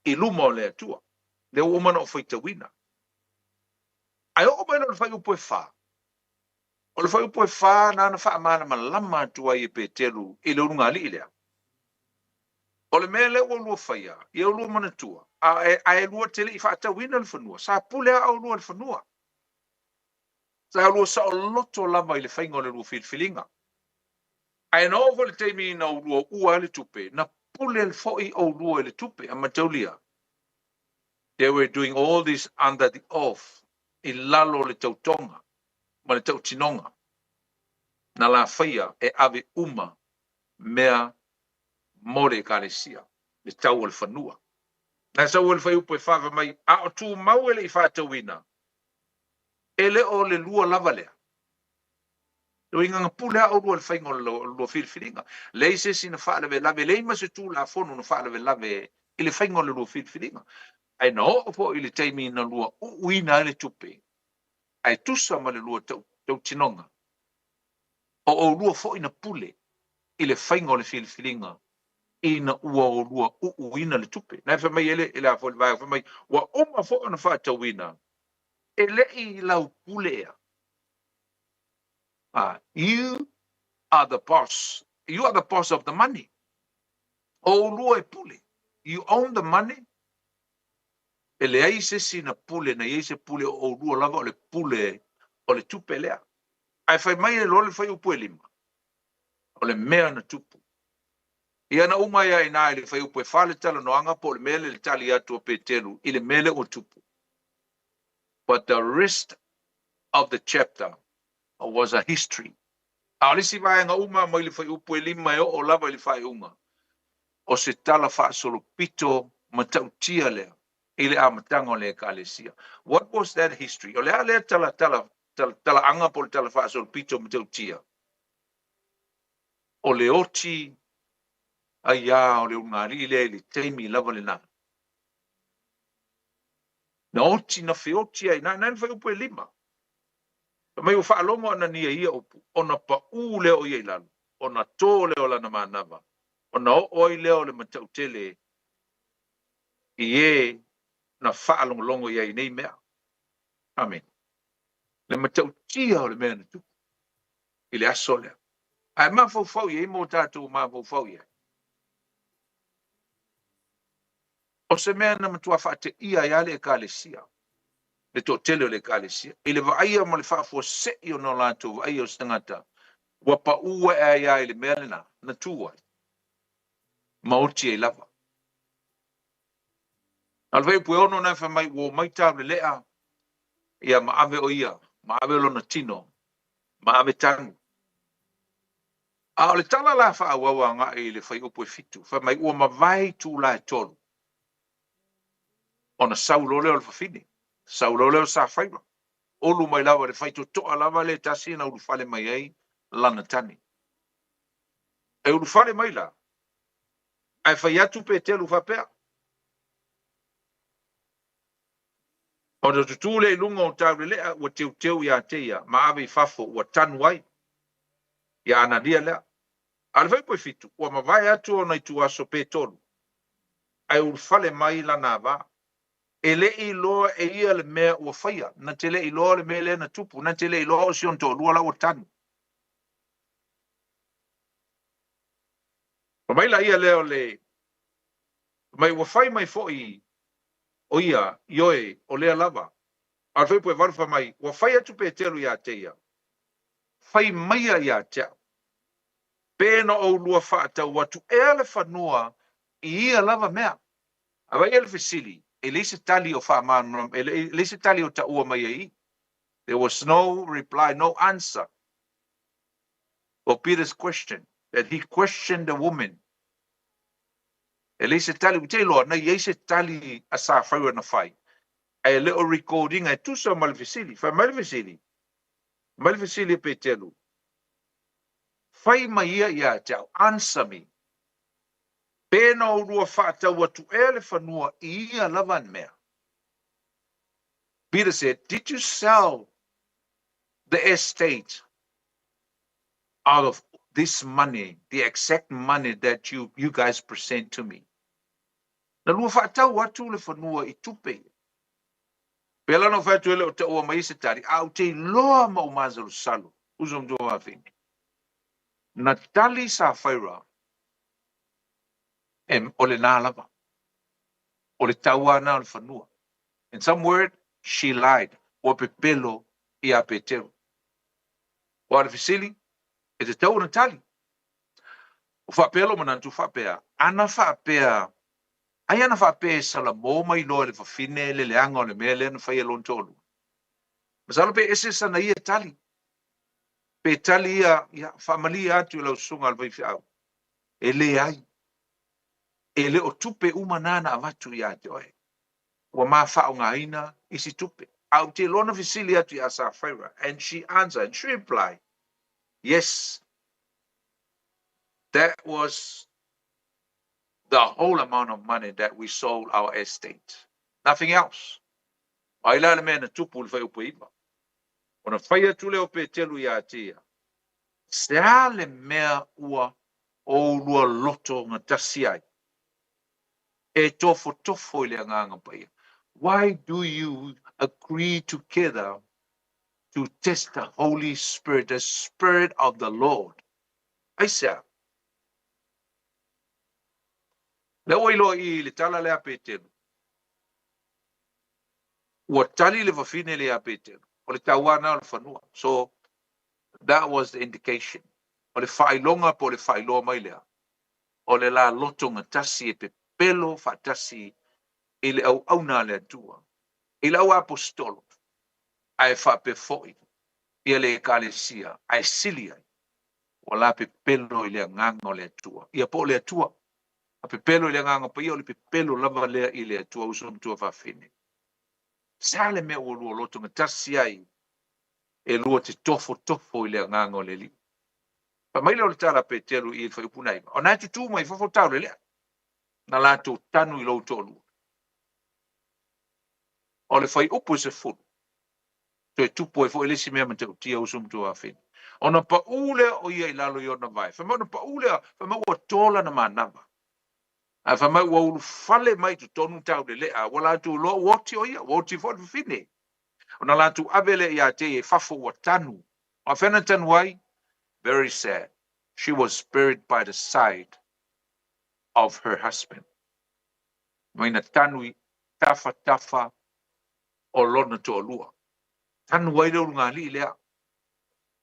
i luma o le Atua. Lea ua uma ona ou faitauina. Ae oo mai loa i le fuaiupu e fa, O le fuaiupu e fa na na faamalamalama atu ai e Peteru i le ulugalii lea, O le mea lea ua ulua faia, ia ulua manatua, a e, ae lua te le i faatauina le fanua, sa pule lava oulua i le fanua. Sa oulua saoloto lava i le faiga o le lua filifiliga. Ae na oo foi le taimi ina oulua uua ai le tupe, na pule foi oulua i le tupe. A mataulia, they were doing all this under the oath, i lalo o le tautoga ma le tautinoga na la faia e ave uma mea mo le Ekalesia, le tau o le fanua. Na sau ai le fuaiupu e fa fai mai, a o tumau e le i faatauina, e le o le lua lava lea. Le uiga na pule lava oulua i le faiga o le lua filifiliga. Leai se isi na faalavelave, leai ma se Tulafono na faalavelave i le faiga o le lua filifiliga. Ae na oo foi i le taimi na lua uuina ai le tupe, ae tusa ma le lua tautinoga, o oulua foi na pule i le faiga o le filifiliga ina ua oulua uuina le tupe. Na e fai mai e le, le a foi le vaega, fai mai, ua uma foi ona faatauina, e le i lau pule ea. You are the boss. You are the boss of the money. O oulua e pule. You own the money. E leai se isi na pule, na i ai se pule o oulua lava o le pule o le tupe lea. Ae fai mai e loa le fuaiupu e lima, o le mea na tupu. Ia na uma ai lava i ina i le fuaiupu e fa le talanoaga po o le mea lea le tali atu a Peteru i le mea lea ua tupu. But the rest of the chapter was a history. A o le isi vaega uma mai le fuaiupu e lima e oo lava i le faaiuga, o se tala faasolopito matautia lea i le amataga o le Ekalesia. What was that history? O le a lea tala, tala, tala, talaaga po o le tala faasolopito matautia? O le oti aiā o le ulugalii lea i le taimi lava lena. Na oti, na feoti ai, na, na le fuaiupu e lima. Fai mai ua faalogo Anania i ia upu, ona paʻū lea o ia i lalo, ona tō lea o lana manava, ona oo ai lea o le matautele i ē na faalogologo i ai i nei mea. Amene. Le matautia o le mea na tupu i le aso lea. Ae mafaufau i ai mo tatou mafaufau i ai. O se mea na matua faateia ai lava le Ekalesia, le toatele o le Ekalesia, i le vaaia ma le faafuasei ona o latou vaaia o se tagata ua paʻū ae ai lava i le mea lena na tu ai ma oti ai lava. A o le fuaiupu e ono na e fai mai ua omai taulelea ia ma ave o ia, ma ave lona tino, ma ave tanu. A o le tala la faaauau agai i le fuaiupu e fitu, fai mai ua mavae itula e tolu, ona sau loa lea o le fafine, sau loa lea o Safaira, ulu mai lava i le faitotoa lava lea tasi na ulufale mai ai lana tane. E ulufale mai la, ae fai atu Petelu faapea, Ona tutū lea i luga o taulelea ua teuteu ia te ia ma ave i fafo ua tanu ai ia Anania lea. A o le fuaiupu e fitu, ua mavae atu ona ituaso pe tolu, ae ulufale mai lana ava. E le i iloa e ia le mea ua faia, na te le i iloa le mea lea na tupu, na te le i iloa o si ona toalua la ua tanu. Fai mai la ia lea o le mai ua fai mai foi o ia, ioe, o lea lava. A o le fuaiupu e valu fai mai, ua fai atu Peteru ia te ia, Fai maia ia te au, pe na oulua faatau atu ea le fanua i ia lava mea. A vai ia le fesili, e leai se tali o faamalamalama, e leai se tali o taua mai ai i. There was no reply, no answer for Peter's question, that he questioned the woman. E leai se tali, ou te iloa na i ai se tali a Safaira na fai, ae le o record ina e tusa ma le fesili. Fai mai le fesili, fai mai le fesili a Petelu, Fai mai ia ia te au, answer me, pe na oulua faatau atu ea le fanua i ia lava mea? Peter said, Did you sell the estate out of this money, the exact money that you, you guys present to me? Na lua faatau atu le fanua i tupe ia. Pēlā na ou fai atu e le o taua mai ai se tali, a ou te iloa ma ou masalosalo, uso ma tuafafine. Na tali Safaira, e, o lenā lava. O le tau lava na o le fanua. In some word, she lied. Ua pepelo iā Peteru. Aua o le fesili, e tatau ona tali. Ua faapea lou manatu faapea, ana faapea, ai ana faapea e salamo mai loa e le fafine le leaga o le mea lea na faia e lona toalua. Masalo pe ese sana ia tali. Pe tali ia, ia, faamalie atu i lau susuga a le faifeau, e leai. E le o tupe uma na na avatu ia te oe. Ua ma faaaogaina isi tupe. Ae ou te iloa na fesili atu ia Safaira, and she answer, and she reply, yes, that was the whole amount of money that we sold our estate. Nothing else. O ai la le mea na tupu i le fuaiupu e 9? Ona fai atu lea o Petelu ia te ia, Se a le mea ua oulua loto gatasi ai e tofotofo i le Agaga Paia? Why do you agree together to test the Holy Spirit, the Spirit of the Lord? Aisea? Lea ua iloa i i le tala lea a Petelu, ua tali le fafine lea ia Petelu, o le tauā lena o le fanua. So, that was the indication. O le faailoga po o le faailoa mai lea, o le la loto gatasi e pepelo faatasi i le auauna a le Atua, i le auaposetolo, ae faapea foi ia le Ekalesia, ae sili ai, ua la pepelo i le Agaga o le Atua. Ia po o le Atua, a pepelo i le Agaga Paia, o le pepelo lava lea i le Atua, uso matua fafine. Sa le mea ua lua loto gatasi ai e lua te tofotofo i le Agaga o le Alii. Fai mai lea o le tala a Peteru i le fuaiupu 9, O na e tutū mai fafo taulelea, na latou tanu i lou toalua. O le fuaiupu e 10, toe tupu ai foi le isi mea matautia uso ma tuafafine. Ona paʻū lea o ia i lalo i ona vae. Fai mai ona paʻū lea, fai mai ua to lana manava. Ae fai mai ua ulufale mai i totonu taulelea, ua latou iloa ua oti o ia, ua oti foi le fafine. Ona latou ave lea ia te ia i fafo ua tanu. A o fea na tanu ai? Very sad. She was buried by the side of her husband. Mai na tanu i tafatafa o lona toalua. Tanu ai le ulugalii lea.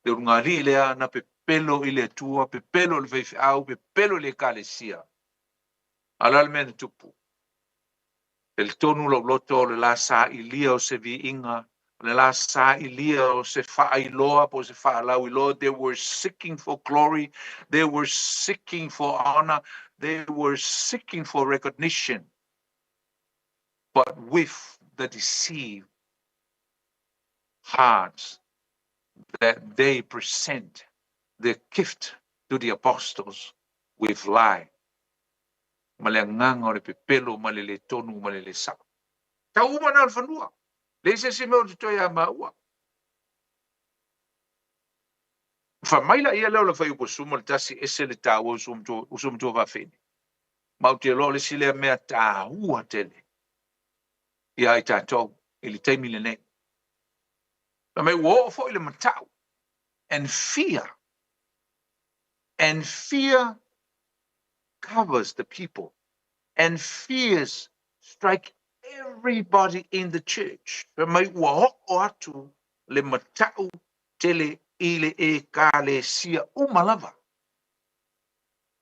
Le ulugalii lea na pepelo i le Atua, pepelo i le faifeau, pepelo i le Ekalesia. A o le a le mea na tupu? Talitonu lou loto o le la sailia o se viiga, o le la sailia o se faailoa po o se faalauiloa, they were seeking for glory, they were seeking for honor, they were seeking for recognition, but with the deceived hearts that they present their gift to the apostles with lie. Ma le agaga o le pepelo ma le le tonu ma le le sao. Tau uma na o le fanua. Leai se isi mea o totoe ia maua. Fai mai la ia lea o le fuaiupu 11 ese le taua uso matua fafine. Ma ou te iloa o le isi lea mea taua tele ia i tatou i le taimi lenei. Fai mai ua oo foi le matau and fear and fear covers the people and fears strike everybody in the church. Fai mai ua oo atu le matau tele i le Ekalesia uma lava,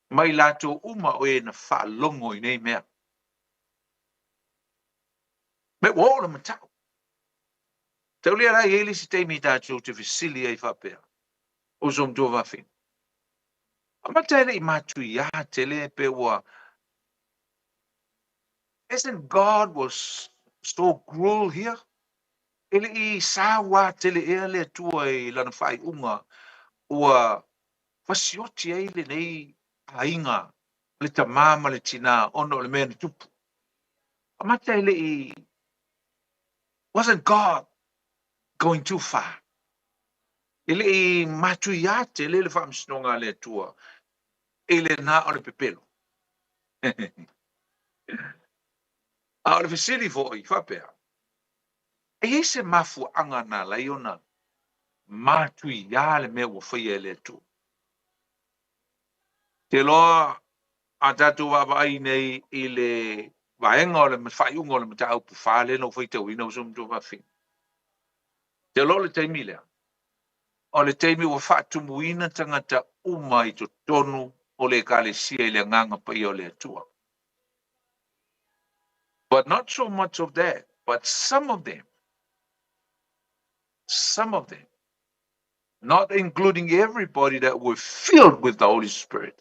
mai latou uma o e na faalogo i nei mea. Mai ua oo le matau. Taulia la e i ai le isi taimi tatou te fesili ai faapea, uso matua fafine. Amata e le i matuiā tele pe ua Isn't God was so cruel here? E le i sauā tele ea le Atua i lana faaiuga ua fasioti ai lenei aiga, le tamā ma le tinā ona o le mea na tupu. Amata e le i Wasn't God going too far? E le i matuiā tele le faamasinoga a le Atua i lena o le pepelo. A o le fesili foi faapea, e i ai se mafuaaga na ala ai ona matuiā le mea ua faia e le Atua? Te iloa a tatou vaavaai nei i le vaega o le faaiuga o le mataupu 4 lea na ou faitauina uso matua fafine. Te iloa o le taimi lea, O le taimi ua faatumuina tagata uma i totonu o le Ekalesia i le Agaga Paia o le Atua. But not so much of that, but some of them, some of them, not including everybody that were filled with the Holy Spirit.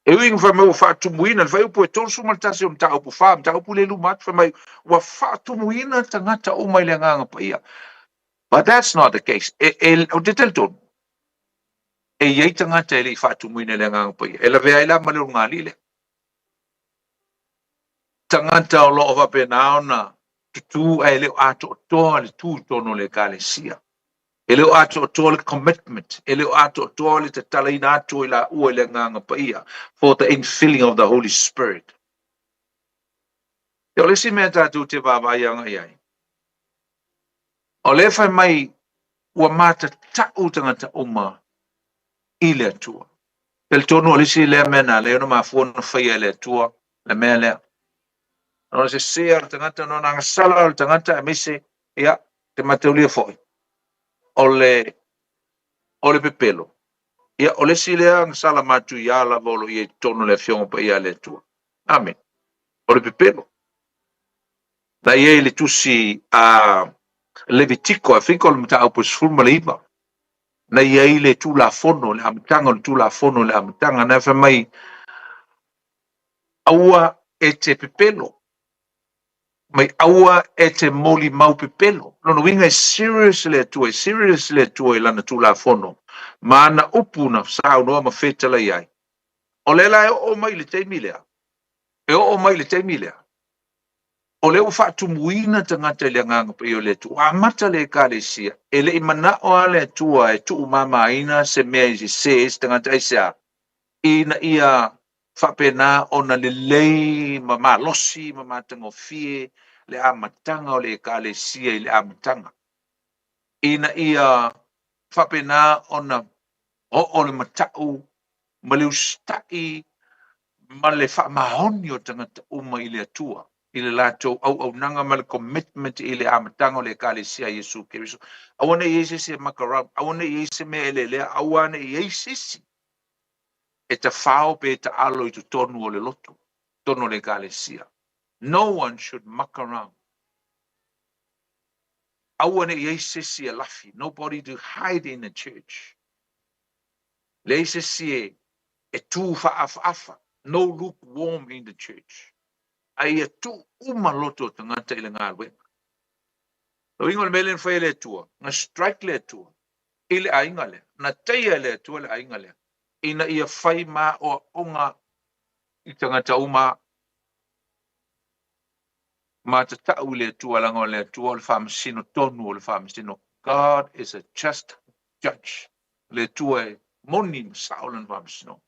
E ui ina fai mai ua faatumuina le fuaiupu e 31 o Mataupu 4, mataupu lea i luma atu, fai mai ua faatumuina tagata uma i le Agaga Paia. But that's not the case. E, e, ou te talitonu, e i ai tagata e le i faatumuina i le Agaga Paia. E lavea ai la ma le ulugalii lea. Tagata o lo o faapena ona tutū ae le o atoatoa le tū i totonu o le Ekalesia. E le o atoatoa le commitment, e le o atoatoa le tatalaina atu o i laua i le Agaga Paia for the infilling of the Holy Spirit. Ia o le isi mea tatou te vaavaai agai ai, o lea e fai mai ua matatau tagata uma i le Atua. Talitonu o le isi lea mea na ala ai ona mafua ona faia e le Atua le mea lea. Ona sese o le tagata, ona agasala o le tagata aemaise, ia, te mataulia foi, o le, o le pepelo. Ia, o le isi lea agasala matuia lava o lo o i ai i totonu o le Afioga Paia a le Atua. Amene. O le pepelo. Na i ai le tusi a Levitiko, I think o le mataupu e 19, na i ai le Tulafono, le amataga o le Tulafono i le amataga, na fai mai, aua e te pepelo, mai aua e te molimau pepelo. Lona uiga e serious le Atua, e serious le Atua i lana Tulafono ma ana upu na saunoa ma fetalai ai. O lea la e oo mai i le taimi lea, e oo mai i le taimi lea, o lea ua faatumuina tagata i le Agaga Paia o le Atua, ua amata le Ekalesia, e le i manao lava le Atua e tuumamaina se mea i sese ai se tagata, aisea? Ina ia faapena ona lelei ma malosi ma matagofie le amataga o le Ekalesia i le amataga, ina ia faapena ona oo le matau ma le usitai ma le faamaoni o tagata uma i le Atua, i le latou auaunaga ma le commitment i le amataga o le Ekalesia a Iesu Keriso. Aua ne i i ai se isi e muck around, aua ne i i ai se mea e lelea, aua ne i i ai se isi e tafao pe e taalo i totonu o le lotu, totonu o le Ekalesia. No one should muck around. Aua ne i i ai se isi e lafi, nobody to hide in the church. Leai se isi e e tū whaawhaafa, no lukewarm in the church. A ia tuu uma loto o tagata i le galuega. Lona uiga o le mea lea na fai e le Atua, na strike le Atua i le aiga lea, na taia e le Atua le aiga lea, ina ia fai maoaoga i tagata uma matatau i le Atua, leaga o le Atua o le faamasino tonu o le faamasino. God is a just judge. Le Atua e moni ma sao lana faamasinoga.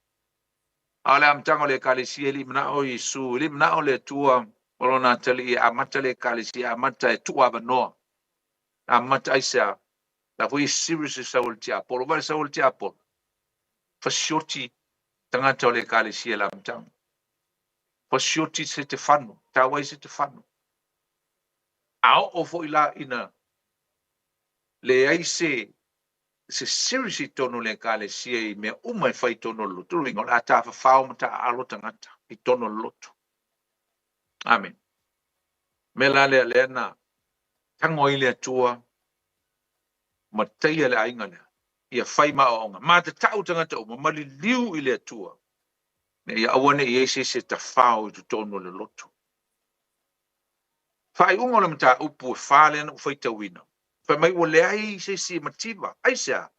A o le amataga o le Ekalesia, e le i manao Iesu, e le i manao le Atua o lona atalii e amata le Ekalesia, e amata e tuuavanoa. Amata aisea? La foi e serious le sau o le tiapolo. Vaai le sau o le tiapolo, fasioti tagata o le Ekalesia i le amataga. Fasioti Setefano, tau ai Setefano. A oo foi la ina leai se se serious i totonu o le Ekalesia i mea uma e fai i totonu o le lotu. Lona uiga, o le a tafafao ma taaalo tagata i totonu o le lotu. Amene. Mea la lea, lea na tago ai le Atua ma taia le aiga lea, ia fai ma aoaoga. Matatau tagata uma, ma liliu i le Atua, ina ia aua ne i i ai se isi e tafao i totonu o le lotu. Faaiuga o le mataupu e fa lea na ou faitauina, fai mai ua leai se isi e mativa. Aisea?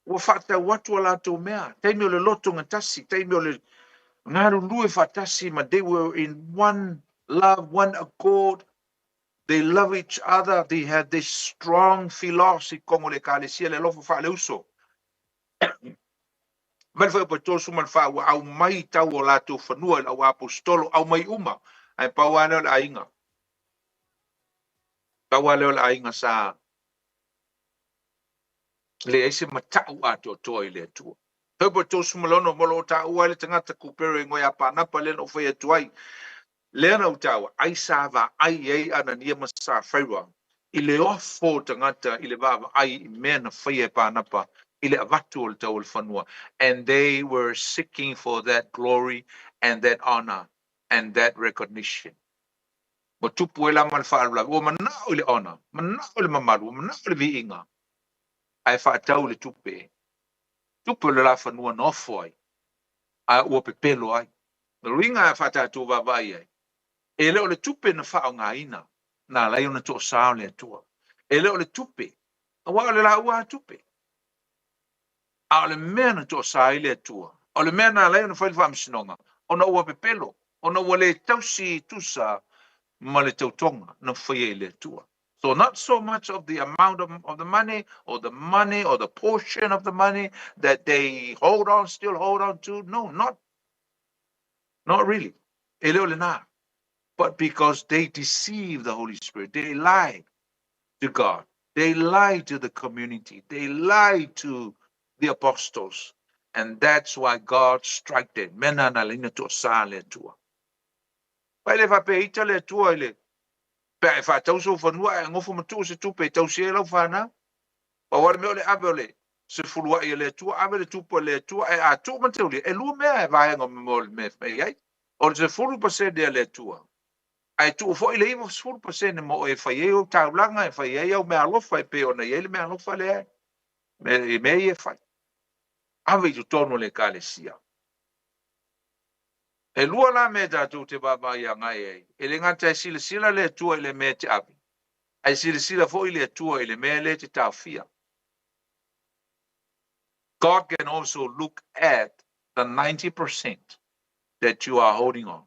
Ua faatau atu a latou mea, taimi o le loto gatasi, taimi o le galulue faatasi ma they were in one love, one accord, they love each other, they had this strong philos i totonu o le Ekalesia, le alofa faaleuso. Mai le fuaiupu e 34 ua aumai tau o latou fanua i le au aposetolo, aumai uma, ae pau lava lea o le aiga. Pau lava lea o le aiga sa leai se matau atoatoa i le Atua. Fuaiupu e 36 mo lo o taua ai le tagata Kupero e igoa ia Panapa lea na ou fai atu ai, lea na ou taua, ai sa vaai i ai Anania ma Safaira. I le ofo o tagata i le vaavaai i mea na faia e Panapa i le avatu o le tau o le fanua, and they were seeking for that glory and that honor and that recognition. Ua tupu ai la ma le faalavelave, ua manao i le honor, manao i le mamalu, ua manao i le viiga, ae faatau i le tupe, tupe o le lafanua na ofo ai, ae ua pepelo ai. O le uiga e faatatou vaavaai ai, e le o le tupe na faaaogaina na ala ai ona toasā o le Atua. E le o le tupe, aua o le laua lava tupe. A o le mea na toasā ai le Atua, o le mea na ala ai ona fai le faamasinoga, ona ua pepelo, ona ua le tausi tusa ma le tautoga na faia i le Atua. So not so much of the amount of the money or the money or the portion of the money that they hold on, still hold on to. No, not really. E le o lena. But because they deceive the Holy Spirit. They lie to God. They lie to the community. They lie to the apostles. And that's why God strike them. Mea na na leina toasā le Atua. Pai le faapea ita le Atua i le pe a e faatau sou fanua ae gofo ma tuu se tupe e tausi ai lau fanau. Pau lava le mea o le ave o le sefuluai a le Atua, ave le tupe a le Atua, ae a tuu ma teulia, e lua mea e vaega o le mea e fai ai. O le 10% a le Atua, ae tuu foi le 90% mo oe e fai ai ou taulaga, e fai ai au meaalofa e pei ona i ai le meaalofa lea i mea ia e fai. Ave i totonu o le Ekalesia. E lua la mea tatou te vaavaai agai ai, e le gata e silasila le Atua i le mea e te ave, ae silasila foi le Atua i le mea lea e te taofia. God can also look at the 90% that you are holding on.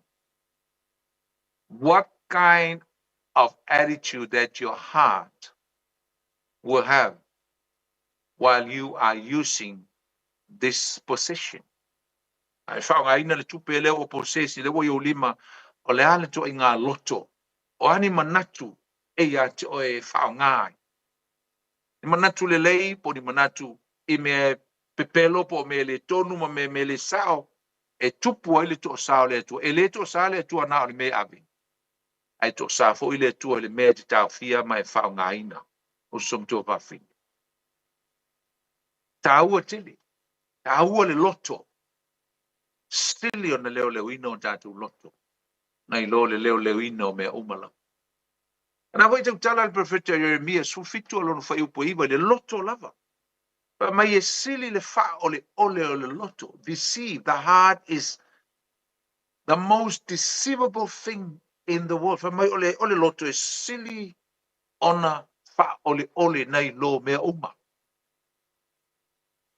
What kind of attitude that your heart will have while you are using this possession? A e faaaogaina le tupe lea ua posesi, lea ua i ou lima, o le a le ituaiga loto, o a ni manatu e ia te oe e faaaoga ai? Ni manatu lelei po o ni manatu i mea e pepelo po o mea e le tonu ma mea mea le sao e tupu ai le toasā o le Atua. E le toasā le Atua na o le mea e ave, ae toasā foi le Atua i le mea e te taofia ma e faaaogaina. Uso ma tuafafine. Taua tele, taua le loto. Sili ona leoleoina o tatou loto nai lo le leoleoina o mea uma lava. Na foi tautala le perofeta Ieremia 17 o lona fuaiupu e 9 i le loto lava. Fai mai e sili le faaoleole o le loto. Deceive, the heart is the most deceivable thing in the world. Fai mai o le, o le loto e sili ona faaoleole nai lo mea uma.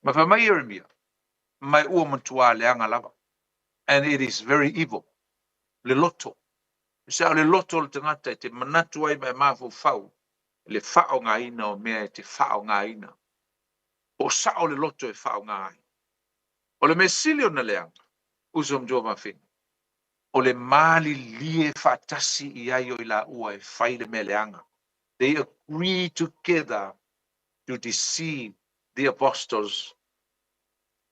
Ma fai mai Ieremia, mai ua matuā leaga lava. And it is very evil. Le loto. E sao le loto o le tagata e te manatu ai ma e mafaufau i le faaaogaina o mea e te faaaogaina. Po o sao le loto e faaaoga ai. O le mea sili ona leaga, uso ma tuafafine, o le malilie faatasi i ai o i laua e fai le mea leaga. They agree together to deceive the apostles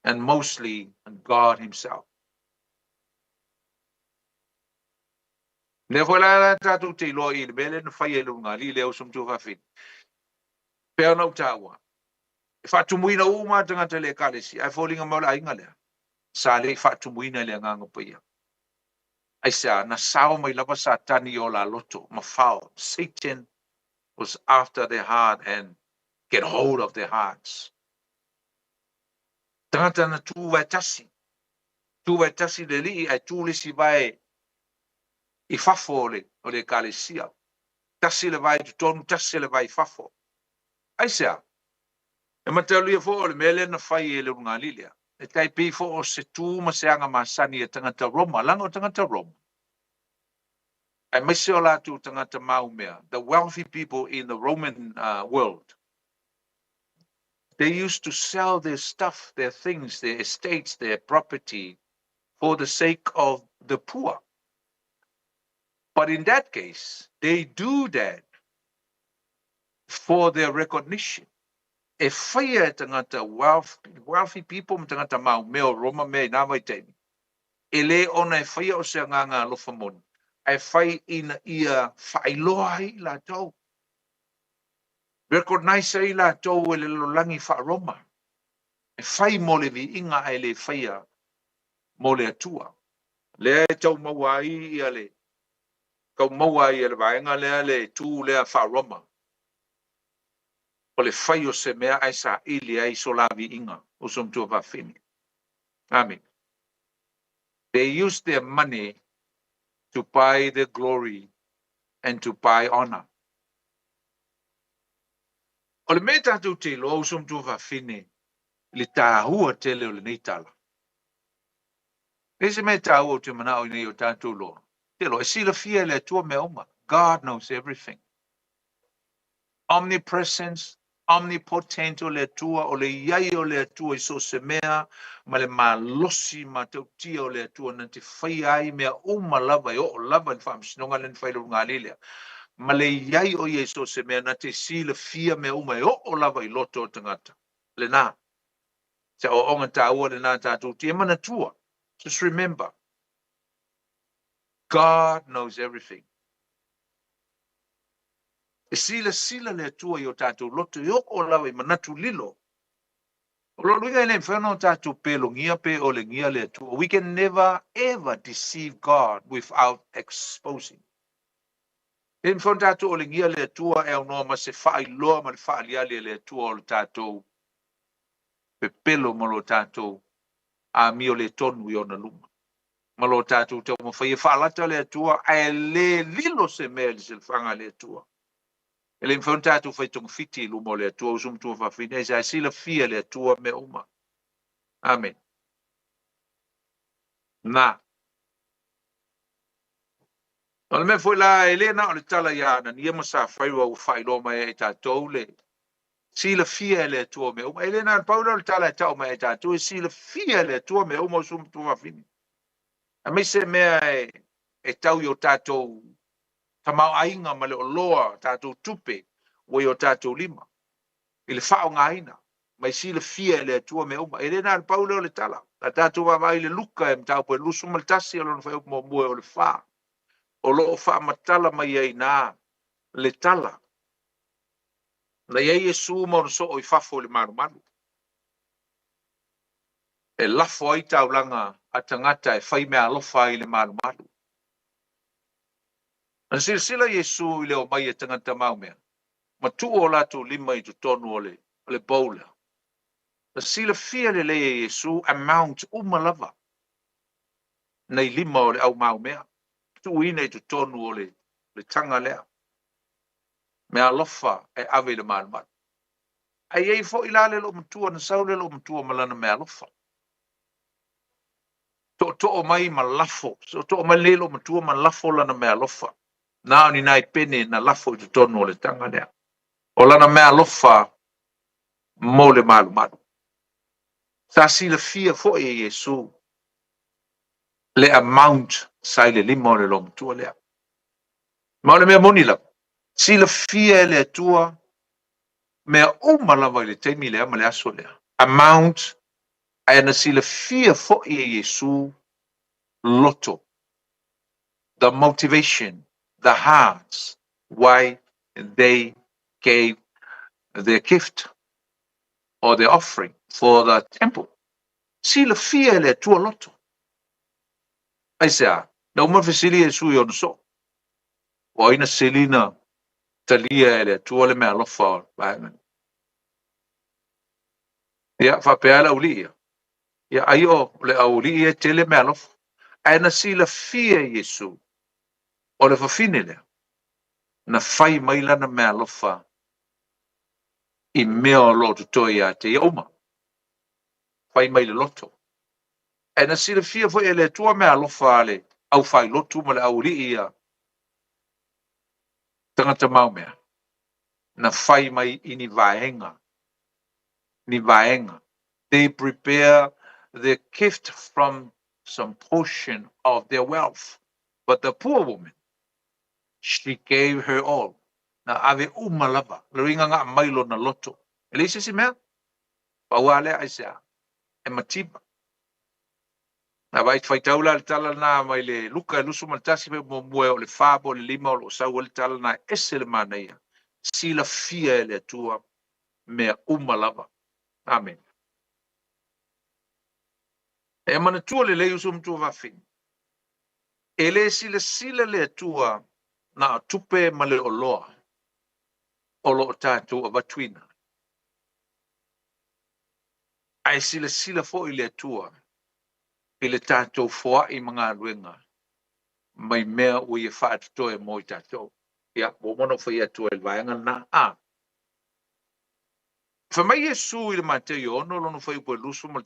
and mostly God himself. Lea foi la la tatou te iloa i le mea lea na fai e le ulugalii lea uso ma tuafafine. Pei ona ou taua, e faatumuina uma tagata i le Ekalesia, ae foliga mai o le aiga lea sa le i faatumuina i le Agaga Paia. Aisea? Na sao mai lava Satani i o la loto ma fao. Satan was after their heart and get hold of their hearts. Tagata na tū vae tasi. Tū vae tasi le alii ae tū le isi vae i fafo o le, o le ekalesia. Tasi le vae i totonu, tasi le vae i fafo. Aisea? E mataulia foi o le mea lea na fai e le ulugalii lea, e tai pei foi o se tu ma se aga masani a tagata Roma, leaga o tagata Roma, aemaise o latou tagata maumea, the wealthy people in the Roman world, they used to sell their stuff, their things, their estates, their property for the sake of the poor. But in that case, they do that for their recognition. E whaia e tagata wealth, wealthy people ma tagata maumea o Roma mea i nā vaitaimi. E le ona e whaia o se agaga alofa moni, ae whai ina ia whaailoa ai latou. Recognize ai latou e le lalolagi faa-Roma, e fai mo le viiga ae le faia mo le Atua. Lea e tau maua ai ia le tau maua ai e le vaega lea le itu lea faa-Roma, o le fai o se mea ae saili ai so la viiga, uso matua fafine. Amene. They use their money to buy the glory and to buy honor. O le mea tatou te iloa, uso matua fafine, i le tāua tele o lenei tala. E se mea tāua ou te manao ina ia o tatou iloa. Te iloa, e silafia e le Atua mea uma. God knows everything. Omnipresence, omnipotent o le Atua, o le iai o le Atua i so o se mea, ma le malosi matautia o le Atua na te faia ai mea uma lava e oo lava i le faamasinoga lea na fai i le ulugalii lea. Ma le iai o ia i so o se mea na te silafia mea uma e oo lava i loto o tagata. Lena. Se aoaoga taua lena tatou te manatua. Just remember, God knows everything. E silasila le Atua i o tatou loto e oo lava i manatu lilo. O lona uiga e le mafai ona o tatou pelogia pe olegia le Atua. We can never ever deceive God without exposing. E le mafai ona tatou olegia le Atua e aunoa ma se faailoa ma le faaliali a le Atua o le tatou pepelo ma lo tatou amio le tonu i ona luma. Ma lo tatou taumafai e faalata le Atua ae le lilo se mea i le silafaga a le Atua. E le mafai ona tatou fai togafiti i luma o le Atua, uso matua fafine, aisea e silafia e le Atua mea uma. Amene. Na. O le mea foi la, e le na o le tala ia Anania ma Safaira ua faailoa mai ai e tatou le silafia e le Atua mea uma. E le na o le pau lea o le tala e tau mai ai e tatou, e silafia e le Atua mea uma, uso matua fafine. Aemaise mea e tau i o tatou tamaoaiga ma le oloa, tatou tupe ua i o tatou lima, i le faaaogaina, ma e silafia e le Atua mea uma. E le na o le pau lea o le tala. A tatou vaavaai i le Luka e mataupu e 21 o lona fuaiupu muamua e oo i le 4, o lo o faamatala mai ai i ina le tala na i ai Iesu ma ona soo i fafo i le malumalu, e lafo ai taulaga a tagata e fai meaalofa ai i le malumalu. Na silasila Iesu i le omai a tagata maumea, ma tuu o latou lima i totonu o le o le bowl. Na silafia lelei e Iesu amount uma lava nei lima o le au maumea, tuuina i totonu o le le taga lea. Meaalofa e ave i le malumalu. Ae i ai foi la le loomatua, na sau le loomatua ma lana meaalofa. Tootoo mai ma lafo, tootoo mai lenei loomatua ma lafo lana meaalofa. Na o ni nai pene na lafo i totonu o le taga lea. O lana meaalofa mo le malumalu. Sa silafia foi e Iesu le amount sa i le lima o le loomatua lea. Ma o le mea moni lava, silafia e le Atua mea uma lava i le taimi lea ma le aso lea. Amount, ae na silafia foi e Iesu loto, the motivation, the hearts why they gave their gift or their offering for the temple. Silafia e le Atua loto. Aisea? Na uma fesili Iesu i ona soo. Ua ai na sili na talia e le Atua le meaalofa o le vaega nei. Ia, faapea le aualii ia. Ia, ai o le aualii ia e tele meaalofa. Ae na silafia e Iesu, o le fafine lea, na fai mai lana meaalofa i mea o lo o totoe ia te ia uma. Fai mai le loto. Ae na silafia foi e le Atua meaalofa a le aufailotu ma le aualii ia tagata maumea, na fai mai i ni vaega, ni vaega. They prepare their gift from some portion of their wealth, but the poor woman, she gave her all. Na ave uma lava, le uiga na aumai lona loto. E leai se isi mea, pau lava lea, aisea? E mativa. Na vaai faitau la le tala lena mai le Luka e 21 pe muamua e oo i le 4 po o le 5 o lo o sau ai le tala lena e ese le manaia. Silafia e le Atua mea uma lava. Amene. E manatua lelei uso ma tuafafine, e le silasila le Atua na o tupe ma le oloa o lo o tatou avatuina, ae silasila foi le Atua i le tatou foai ma galuega mai mea ua ia faatotoe mo i tatou. Ia, ua uma ona ou fai atu ai i le vaega lena. A. Fai mai Iesu i le Mateio 6 lona fuaiupu e 21,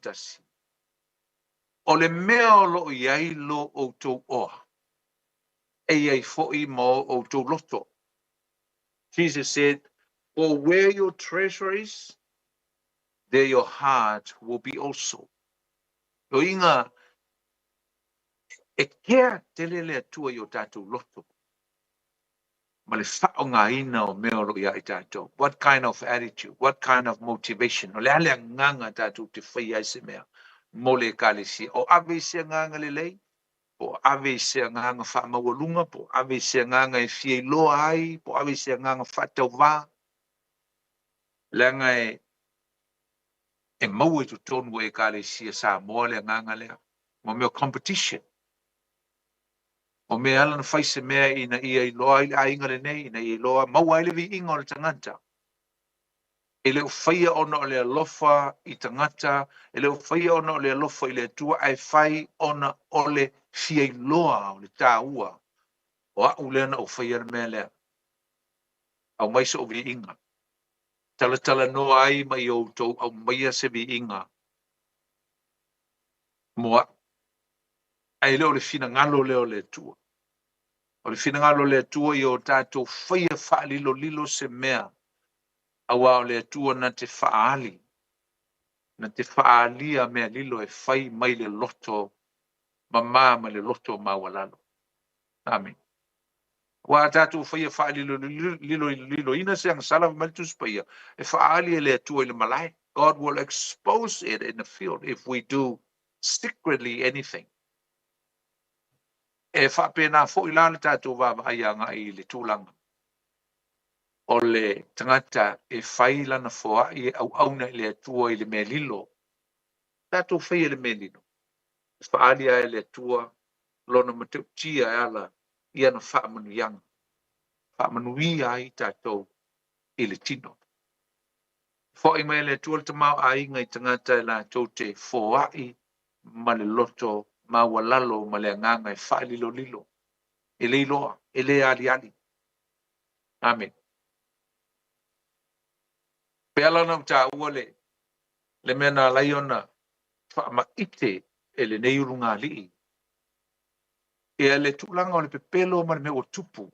O le mea o lo o i ai lo outou oa, e i ai foi ma o outou loto. Jesus said, For where your treasure is, there your heart will be also. Loiga, e kea tele le Atua i o tatou loto ma le faaaogaina o mea o lo o ia i tatou. What kind of attitude? What kind of motivation? O le a le agaga tatou te faia ai se mea mo le Ekalesia? O ave i se agaga lelei? Po o ave i se agaga faamaualuga? Po o ave i se agaga e fia iloa ai? Po o ave i se agaga faatauvā? Leaga e e maua i totonu o Ekalesia Samoa le agaga lea. Mo mea o competition. O mea e ala ona fai se mea ina ia iloa ai le aiga lenei, ina ia iloa maua ai le viiga o le tagata. E le o faia ona o le alofa i tagata, e le o faia ona o le alofa i le Atua, ae fai ona o le fia iloa o le taua o a'u lea na ou faia le mea lea. Aumai so'u viiga. Talatalanoa ai ma i outou aumaia se viiga mo a'u. Ae le o le finagalo lea o le Atua. O le finagalo o le Atua ia o tatou faia faalilolilo se mea, auā o le Atua na te faaali, na te faaalia mea lilo e fai mai le loto mamā ma le loto maualalo. Amene. Aua a tatou faia faaliloliloina se agasala, fai mai le Tusi Paia, e faaali e le Atua i le malae. God will expose it in the field if we do secretly anything. E faapena foi la le tatou vaavaai agai i le tulaga o le tagata e fai lana foai e auauna i le Atua i le mea lilo. Tatou faia le mea lilo, e faaali lava e le Atua lona matautia e ala i ana faamanuiaga, faamanuia ai tatou i le tino. Foai mai e le Atua le tamaoaiga i tagata e latou te foai ma le loto maualalo ma le agaga e faalilolilo, e le iloa, e le aliali. Amene. Pe ala ona ou taua le le mea na ala ai ona faamaite e lenei ulugalii ia le tulaga o le pepelo ma le mea ua tupu,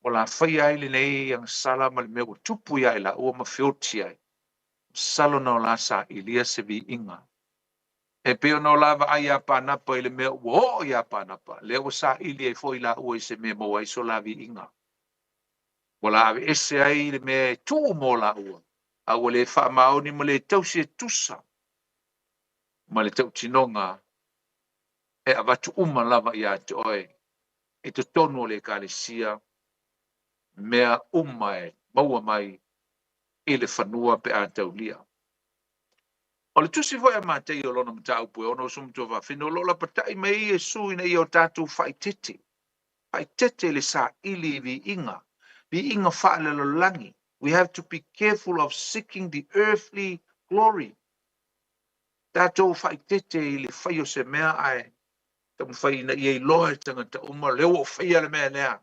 ua lafaia ai lenei agasala ma le mea ua tupu ia i laua ma feoti ai. Masalo na o la sailia se viiga. E pei ona o la vaai iā Pānapa i le mea ua oo iā Pānapa, lea ua saili ai foi laua i se mea e maua ai so la viiga. Ua la aveese ai le mea e tuu mo laua, a ua le faamaoni ma le tausi e tusa ma le tautinoga e avatu uma lava iā te oe i totonu o le Ekalesia, mea uma e maua mai i le fanua pe a taulia. O le tusi foi a Mateio o lona mataupu e ono uso matua faafine, o lo o lapatai mai ai Iesu ina ia o tatou faaeteete, faaeteete i le saili i viiga, viiga faalelalolagi. We have to be careful of seeking the earthly glory. Tatou faaeteete i le fai o se mea ae taumafai ina ia iloa e tagata uma, lea ua ou faia le mea lea.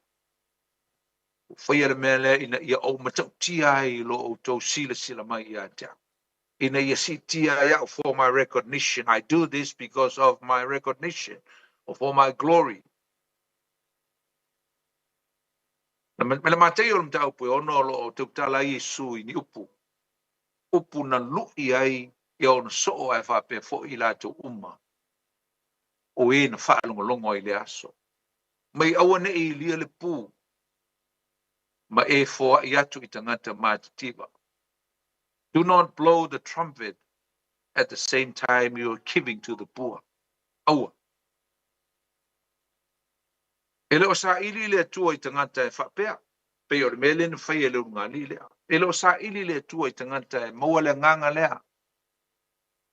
Ua faia le mea lea ina ia ou matautia ai i lo outou silasila mai ia te au. Ina ia siitia ai au for my recognition. I do this because of my recognition or for my glory. Ma le Mateio o le mataupu e ono o lo o tautala ai Iesu i ni upu, upu na lu'i ai ia ona soo ae faapea foi i latou uma o e na faalogologo ai i lea aso. Mai auaneʻi ilia le pū ma e foai atu i tagata matitiva. Do not blow the trumpet at the same time you are giving to the poor. Aua. E le o saili le Atua i tagata e faapea. Pei o le mea lea na faia e le ulugalii lea. E le o saili le Atua i tagata e maua le agaga lea.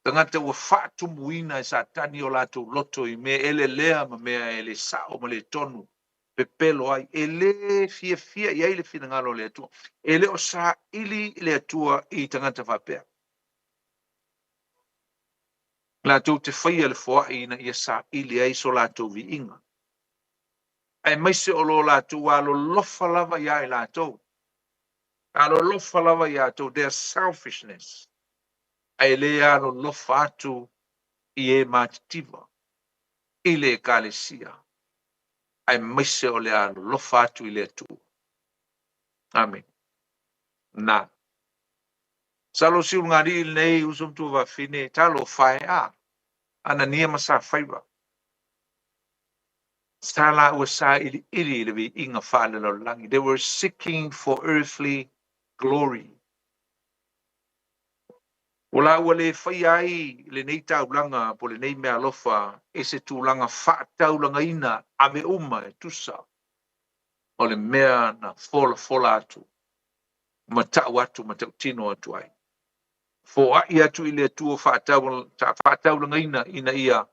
Tagata ua faatumuina e Satani o latou loto i mea elelea ma mea e le sao ma le tonu, pepelo ai. E le fiafia i ai le finagalo o le Atua. E le o saili le Atua i tagata faapea. Latou te faia le foai ina ia saili ai so latou viiga. Aemaise o lo latou alolofa lava iā i latou. Alolofa lava iā tou, their selfishness. Ae le alolofa atu i e matitiva i le Ekalesia, aemaise o le alolofa atu i le Atua. Amene. Na. Masalo si ulugalii lenei uso ma tuafafine, talofa e a, Anania ma Safaira. Sa laua sailiili i le viiga faalelalolagi. They were seeking for earthly glory. Ua laua le faia ai lenei taulaga po o lenei meaalofa i se tulaga faataulagaina ave uma e tusa o le mea na folafola atu ma tau atu ma tautino atu ai. Foai atu i le Atua faataulagaina ina ia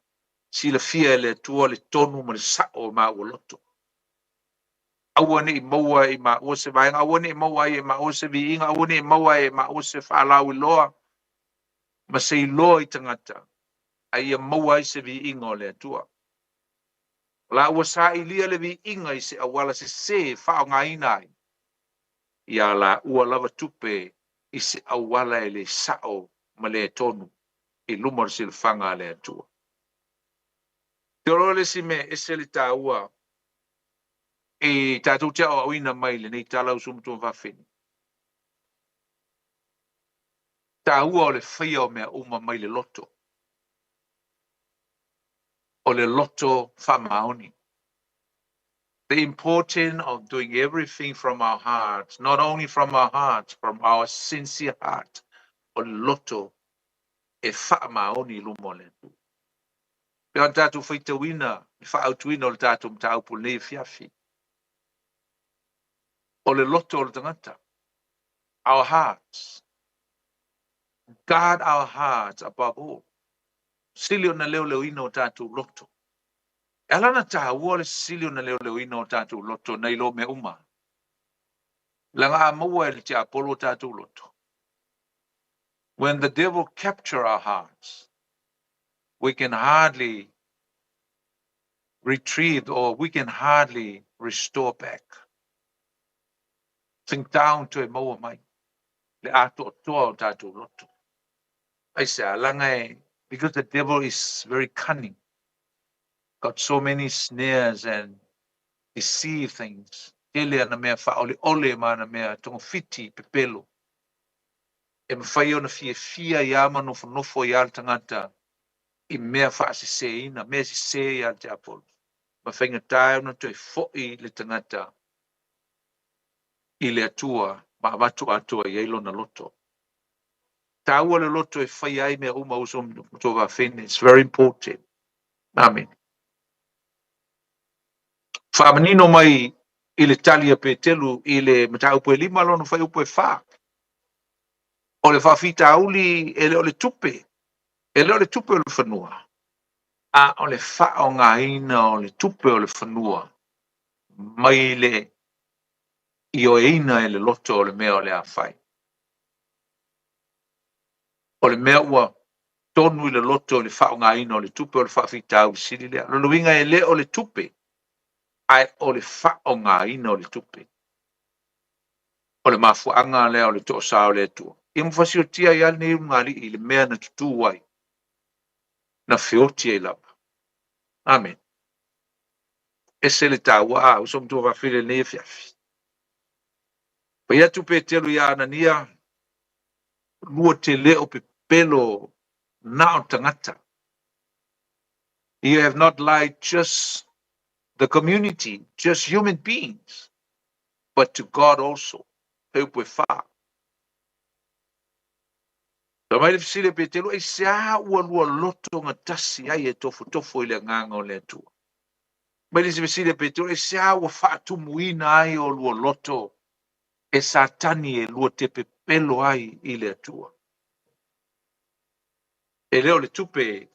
silafia e le Atua le tonu ma le sa'o o maua loto. Aua ne i maua e maua se vaega, aua ne i maua ai e maua se viiga, aua ne i maua ai e maua se faalauiloa ma se iloa i tagata, a ia maua ai se viiga o le Atua. O la ua sailia le viiga i se auala sesē e faaaogaina ai ia laua lava tupe i se auala e le sa'o ma le tonu i luma o le silafaga a le Atua. Te iloa le isi mea e ese le taua e tatou te aoaoina mai lenei tala uso ma tuafafine. Taua o le faia o mea uma mai le loto. O le loto faamaoni. The importance of doing everything from our hearts, not only from our hearts, from our sincere heart. O le loto e faamaoni i luma o le Atua. Pe ona tatou faitauina le faaautuina o le tatou mataupu lenei afiafi. O le loto o le tagata. Our hearts. Guard our hearts above all. Sili ona leoleoina o tatou loto. E ala ona taua le sili ona leoleoina o tatou loto nai lo mea uma. Leaga a maua e le tiapolo o tatou loto. When the devil capture our hearts, we can hardly retrieve or we can hardly restore back. Think down to e maua mai le atoatoa o tatou loto. Aisea, leaga e, because the devil is very cunning, got so many snares and deceive things. Tele ana mea faaoleole ma ana mea togafiti pepelo. E mafai ona fiafia ia ma nofonofo ia le tagata i mea faaseseina, mea sese ia le tiapolo. Ma faigata ona toe fo'i le tagata i le Atua ma avatu atoa i ai lona loto. Taua le loto e faia ai mea uma uso ma tuafafine. It's very important. Amen. Faamanino mai i le tali a Petelu i le mataupu e 5 lona fuaiupu e 4. O le faafitauli e le o le tupe, e le o le tupe o le fanua, a o le faaaogaina o le tupe o le fanua mai le ioeina e le loto o le mea o le a fai. O le mea ua tonu i le loto i le faaaogaina o le tupe o le faafitauli sili lea. O lona uiga e le o le tupe, ae o le faaaogaina o le tupe. O le mafuaaga lea o le toosā o le Atua. Ia ma fasiotia ai lava lenei ulugalii i le mea na tutū ai, na feoti ai lava. Amen. Ese le taua a uso ma tuafafine i lenei afiafi. Fai atu Petelu iā Anania, lua te le o pepelo na o tagata. You have not lied just the community, just human beings, but to God also. He upu e wha. Fai mai le fesili a Petelu, aisea ua lua loto gatasi ai e tofotofo i le agaga o le Atua? Mai le isi fesili a Petelu, aisea ua faatumuina ai o lua loto e Satani e lua te pepelo ai i le Atua. E le o le tupe,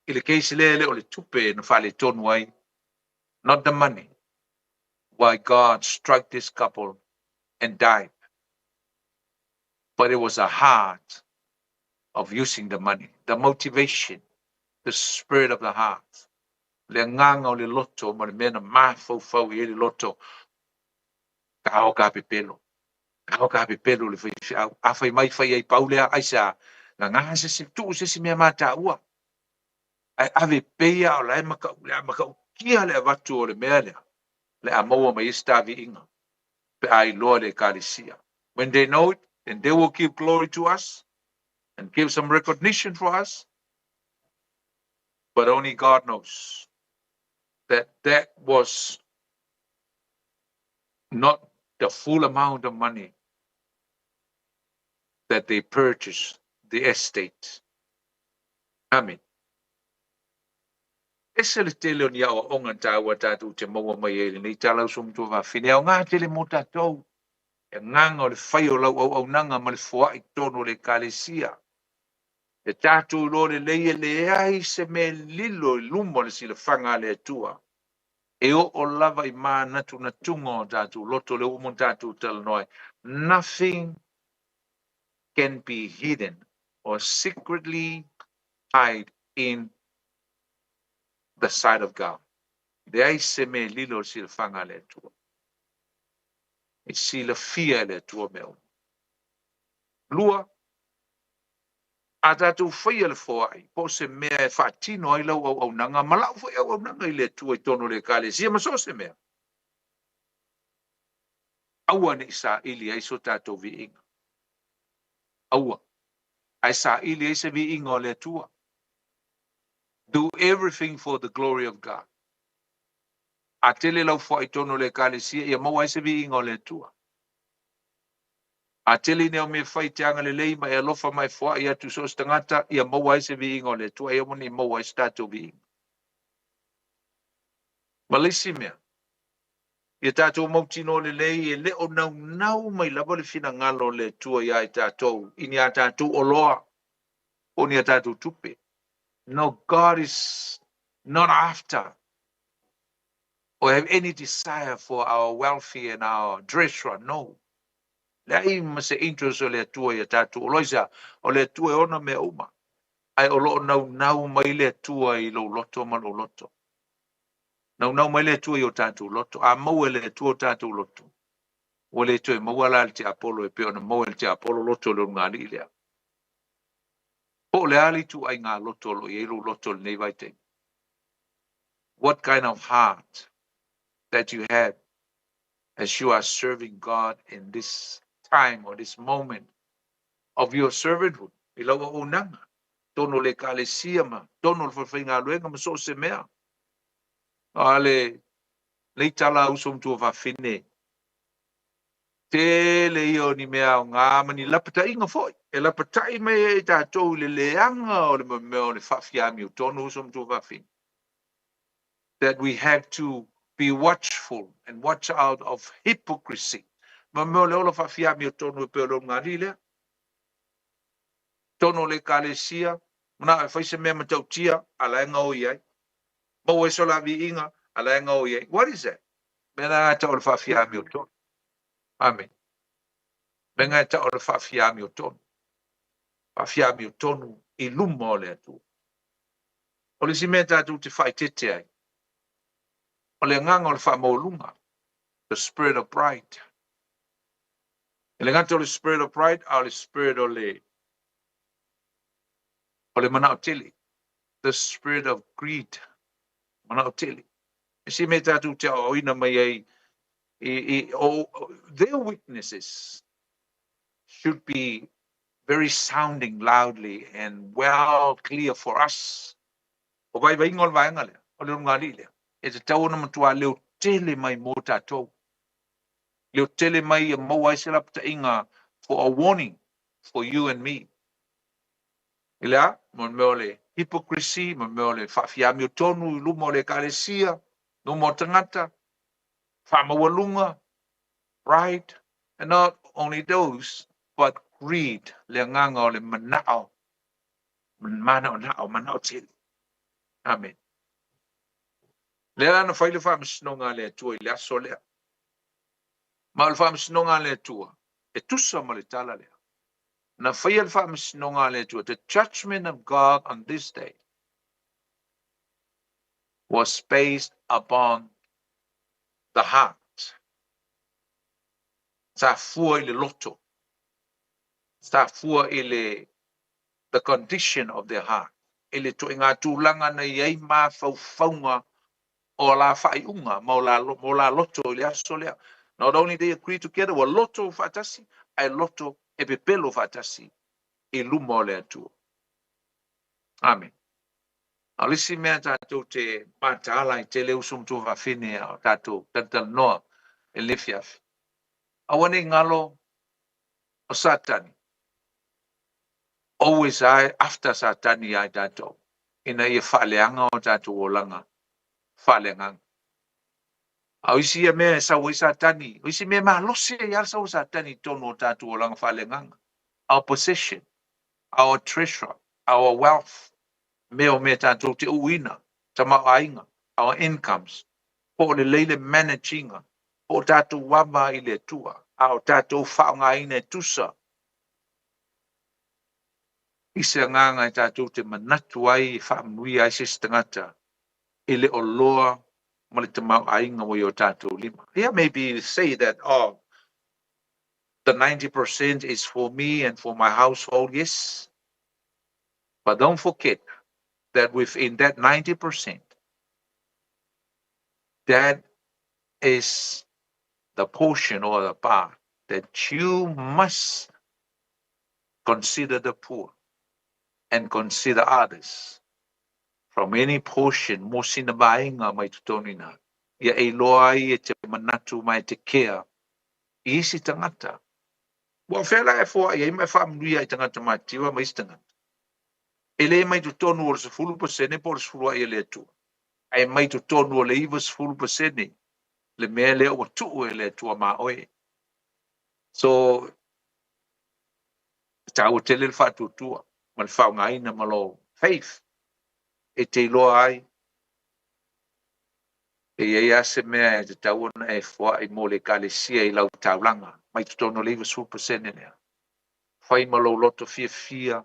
i le case lea e le o le tupe na faaletonu ai, not the money, why God struck this couple and died. But it was a heart of using the money, the motivation, the spirit of the heart. Le agaga o le loto ma le mea na mafaufau i ai le loto, kao ka pepelo. Kao ka pepelo le faifeau. A fai mai fai ai pau lea, aisea, gagā se isi, tuu se isi mea mataua. Ae ave pea o la e makau, le a makautia le avatu o le mea lea, le a maua mai ai se taviiga, pe a iloa le Ekalesia. When they know it, then they will give glory to us and give some recognition for us. But only God knows that that was not the full amount of money that they purchased the estate. Amen. Ese le tele o ni aoaoga taua tatou te maua mai ai i lenei tala uso matua fafine. E aoga tele mo tatou. E agaga o le fai o lau auaunaga ma le foai i totonu o le Ekalesia. E tatou iloa lelei e leai se mea e lilo i luma o le silafaga a le Atua. E oo lava i manatunatuga o tatou loto lea ua uma ona tatou talanoa ai. Nothing can be hidden or secretly hide in the sight of God. Leai se mea e lilo i le silafaga a le Atua. E silafia e le Atua mea uma. Lua, a tatou faia le foai, po o se mea e faatino ai lau auaunaga ma lau foi auaunaga i le Atua i totonu o le Ekalesia ma so o se mea, aua ne i saili ai so tatou viiga. Aua. Ae saili ai se viiga o le Atua. Do everything for the glory of God. A tele lau foai i totonu o le Ekalesia, ia maua ai se viiga o le Atua. A tele ina o mea fai te agalelei ma e alofa ma e foai atu so o se tagata, ia maua ai se viiga o le Atua, e aua ne i maua ai se tatou viiga. Ma le isi mea, ia tatou mautinoa lelei e le o naunau mai lava le finagalo o le Atua iā i tatou i ni a tatou oloa po o ni a tatou tupe. No, God is not after or have any desire for our wealthy and our treasure. No. Leai ma se interest o le Atua ia tatou oloa. Aisea? O le Atua e ona mea uma. Ae o lo o naunau mai le Atua i lou loto ma lou loto. Naunau mai le Atua i o tatou loto. A maua e le Atua o tatou loto, ua le toe maua la le tiapolo e pei ona maua e le tiapolo loto o le ulugalii lea. Po o le a le ituaiga loto o lo o i ai lou loto i lenei vaitaimi? What kind of heart that you have as you are serving God in this time or this moment of your servanthood i lau auaunaga, totonu o le Ekalesia ma totonu o le falefaigaluega ma so o se mea. A le nei tala a uso matua fafine, tele ia o ni mea aoga ma ni lapataiga foi e lapatai mai ai tatou i le leaga o le mea o le faafiamiotonu uso matua fafine. That we have to be watchful and watch out of hypocrisy. Ma mea o le ola faafiamiotonu e pei o le ulugalii lea. Totonu o le Ekalesia, manao e fai se mea matautia, a la e gaoi ai. Maua ai so la viiga, a la e gaoi ai. What is that? Mea na e tau o le faafiamiotonu. Amen. Mea na e tau o le faafiamiotonu. Faafiamiotonu i luma o le Atua. O le isi mea tatou te faaeteete ai, o le agaga o le faamaualuga, the spirit of pride. E le gata o le spirit of pride, a o le spirit o le o le manao tele, the spirit of greed, manao tele. E isi mea tatou te aoaoina mai ai i, i, o, their weaknesses should be very sounding loudly and well clear for us. O vaivaiga o le vaega lea, o le ulugalii lea, e tatau ona matua leo tele mai mō tatou. Leo tele mai ia maua ai se lapataiga for a warning for you and me. I le a? Mo le mea o le hypocrisy, mo le mea o le faafiamiotonu i luma o le Ekalesia, luma o tagata, faamaualuga, pride. And not only those, but greed, le agaga o le manao, manaonao, manao tele. Amen. Lea la na fai le faamasinoga a le Atua i le aso lea. Ma o le faamasinoga a le Atua, e tusa ma le tala lea. Na faia le faamasinoga a le Atua, the judgment of God on this day was based upon the heart. Sa fua i le loto. Sa fua i le the condition of their heart. I le ituaiga tulaga na i ai mafaufauga o la faaiuga ma o la, mo la loto i le aso lea. Not only they agree together, ua loto faatasi, ae loto e pepelo faatasi i luma o le Atua. Amen. A o le isi mea tatou te mataala ai tele uso ma tuafafine a o tatou talatalanoa i lenei afiafi, aua ne i galo o Satani, always after Satani ia i tatou, ina ia faaleaga o tatou olaga faaleagaga. A o isi ia mea e sau ai Satani, o isi mea malosi ai lava le sau o Satani i totonu o tatou olaga faaleagaga, our possession, our treasure, our wealth, mea o mea tatou te uuina, tamaoaiga, our incomes, po o lelei le manage ina, po o tatou ava i le Atua, a o tatou faaaogaina e tusa i se agaga e tatou te manatu ai e faamanuia ai se isi tagata e le o loa ma le tamaoaiga ua i o tatou lima. Yeah, maybe say that, oh, the 90% is for me and for my household, yes. But don't forget that within that 90%, that is the portion or the part that you must consider the poor and consider others from any portion mo sina vaega mai totonu ina ia e iloa ai e te manatu ma e te kea i isi tagata. Ua fea la e foai ai ma e faamanuia ai tagata matitiva ma isi tagata? E le mai totonu o le 10% po o le 10 ai e le Atua, ae mai totonu o le 90% le mea lea ua tuu e le Atua ma oe. So, e taua tele le faatuatua ma le faaaogaina ma lou faith e te iloa ai e i ai lava se mea e tatau ona e foai mo le Ekalesia i lau taulaga mai totonu o le 90% lea. Fai ma lou loto fiafia,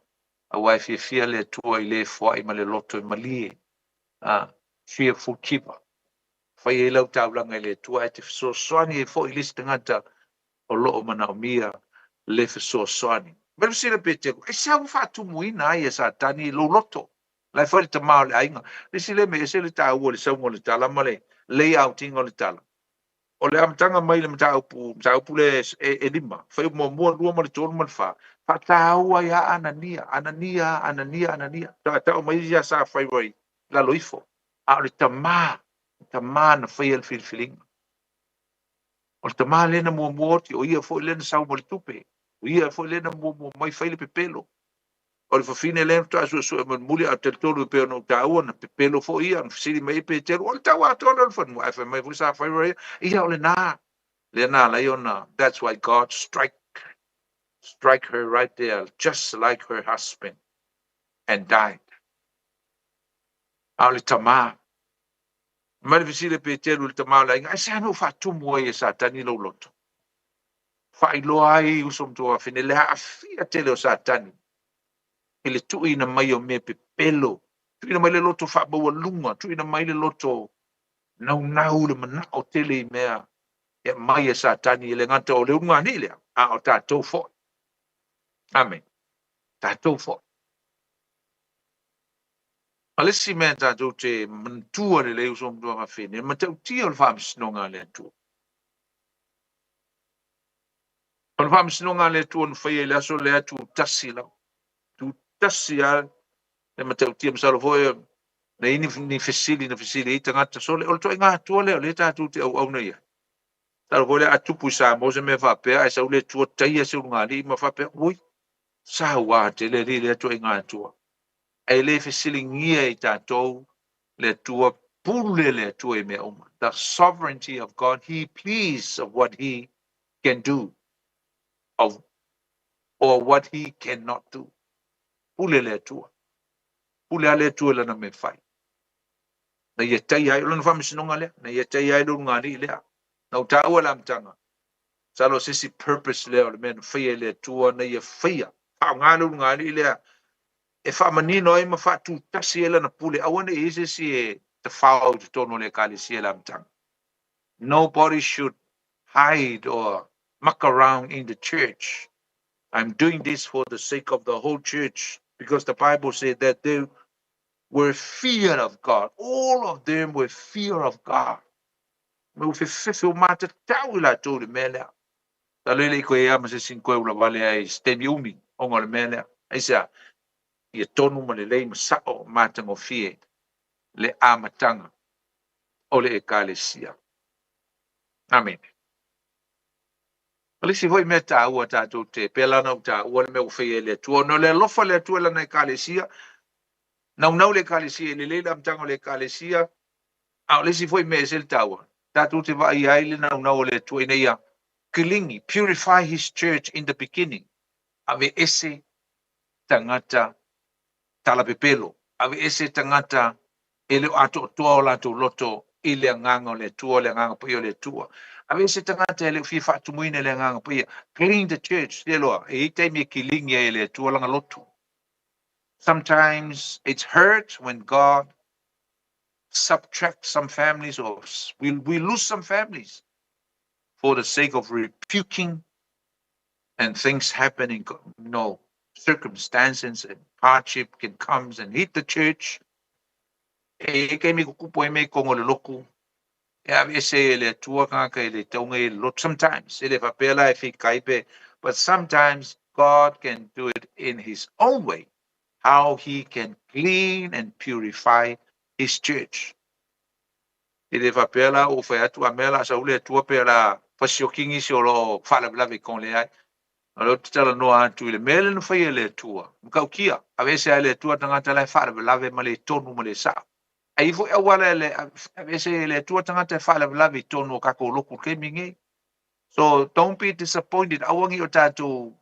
aua e fiafia le Atua i le foai ma le loto e malie, a cheerful giver. Fai ai lau taulaga i le Atua ae te fesoasoani ai foi i le isi tagata o lo o manaomia le fesoasoani. Ma le fesili a Peteru, Aisea ua faatumuina ai e Satani i lou loto? La e fai le tama o le aiga. Le isi lea mea ese le taua o le sauga o le tala ma le layout-ina o le tala. O le amataga mai le mataupu, mataupu lea e lima, fuaiupu muamua, lua ma le tolu ma le fa, faataua ai lava Anania, Anania, Anania, Anania. Tau mai ia sa fai i lalo ifo. A o le tama, le tama na faia le filifiliga. O le tama lea na muamua oti, o ia foi lea na sau ma le tupe. O ia foi lea na muamua mai fai le pepelo. O le fafine lea faatoa suesue mulimuli, a o talitonu e pei ona ou taua, na pepelo foi ia, na fesili mai ai Peteru, o le tau atoa lea o le fanua, ae fai mai foi Safaira ia, ia o lena, lea na ala ai ona, that's why God strike, strike her right there, just like her husband, and died. A o le tama, mai le fesili a Peteru i le tama o le aiga, aisea na ou faatumu ai e Satani lou loto? Faailoa ai uso ma tuafafine le aafia tele o Satani i le tuuina mai o mea pepelo, tuuina mai le loto faamaualuga, tuuina mai le loto naunau, le manao tele i mea e aumai e Satani, e le gata o le ulugalii lea, a o tatou foi. Amene. Tatou foi. A le isi mea tatou te manatua lelei uso ma tuafafine, le matautia o le faamasinoga a le Atua. O le faamasinoga a le Atua na faia i le aso lea, tutasi lava. Tutasi lava le matautia. Masalo foi na i ai ni fesili na fesili ai tagata sole. O le ituaiga Atua lea o lea tatou te auauna i ai. Masalo foi lea a tupu i Samoa se mea faapea, ae sau le Atua taia se ulugalii ma faapea, ui, saua tele alii lea ituaiga Atua. Ae le fesiligia i tatou le Atua, pule le Atua i mea uma. The sovereignty of God, he pleased of what he can do. of or what he cannot do. Pule le Atua. Pule a le Atua i lana mea fai. Na ia taia ai, o lona faamasinoga lea, na ia taia ai le ulugalii lea. Na ou taua le amataga, masalo o se isi purpose lea o le mea na faia e le Atua na ia faia, faaaoga le ulugalii lea e faamanino ai ma faatutasi ai lana pule, aua ne i i ai se isi e tafao i totonu o le Ekalesia i le amataga. Nobody should hide or muck around in the church. I'm doing this for the sake of the whole church because the Bible said that they were fear of God. All of them were fear of God. Me ua fefefe ua matatau i latou i le mea lea. Talo e le i koe ea ma se isi na koe ula vale ai i se taimi umi ona o le mea lea. Aisea? Ia tonu ma lelei ma sao matagofie le amataga o le Ekalesia. Amene. O le isi foi mea taua tatou te, pei la ona ou taua le mea ua faia e le Atua, ona o le alofa o le Atua i lana Ekalesia, naunau le Ekalesia e lelei le amataga o le Ekalesia, a o le isi foi mea e ese le taua, tatou te vaaia ai le naunau o le Atua ina ia kiligi, purify his church in the beginning, aveese tagata talapepelo, aveese tagata e le o atoatoa o latou loto i le Agaga o le Atua, le Agaga Paia o le Atua. Aveese tagata e le o fia faatumuina i le Agaga Paia. Clean the church, tia loa, e i ai taimi e kiligi ai e le Atua lana loto. Sometimes it's hurt when God subtract some families or we lose some families for the sake of rebuking and things happening, you know, circumstances and hardship can comes and hit the church. E i ai taimi kukupu ai mea i totonu o le lotu, e aveese ai e le Atua tagata e le tau nei i le lotu. Sometimes, e le faapea la e fikai pe, but sometimes God can do it in his own way, how he can clean and purify his church. E le faapea la ua fai atu a mea la sau le Atua pe la fasioki nisi o lo o faalavelave i totonu leai. O lea ou te talanoa atu i le mea lea na faia e le Atua. Matautia, aveese lava e le Atua tagata la e faalavelave ma le tonu ma le sao. Ae i ai foi auala e aveese ai e le Atua tagata e faalavelave i totonu o tatou lotu i le taimi lenei. So don't be disappointed, aua ne i o tatou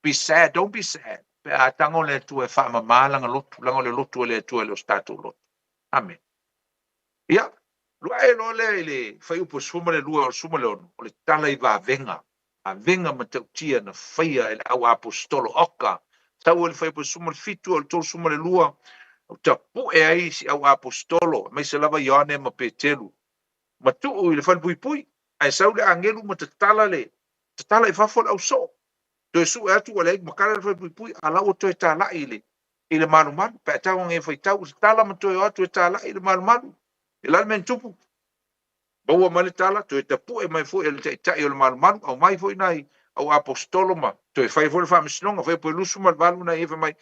be sad, don't be sad pe a tago le Atua e faamama lana lotu, leaga o le lotu a le Atua e le o se tatou lotu. Amene. Ia, luae loa lea i le fuaiupu e 12 o le 16, o le tala i vavega, vavega matautia na faia e le au aposetolo oka. Sau ai le fuaiupu e 17 o le 32, ua tapue ai si au aposetolo, aemaise lava Ioane ma Peteru, ma tuu i le falepuipui, ae sau le agelu ma tatala le tatala i fafo le ausoo. Toe sue atu ua leai ma kala le falepuipui, a la ua toe talai i le i le malumalu. Pe a tau age e faitau, ua tatala ma toe o atu e talai i le malumalu. E la le mea na tupu? Maua mai le tala, toe tapue mai foi e le taitai o le malumalu, aumai foi nai au aposetolo ma toe fai foi le faamasinoga, fai po e 28 nai e fai mai,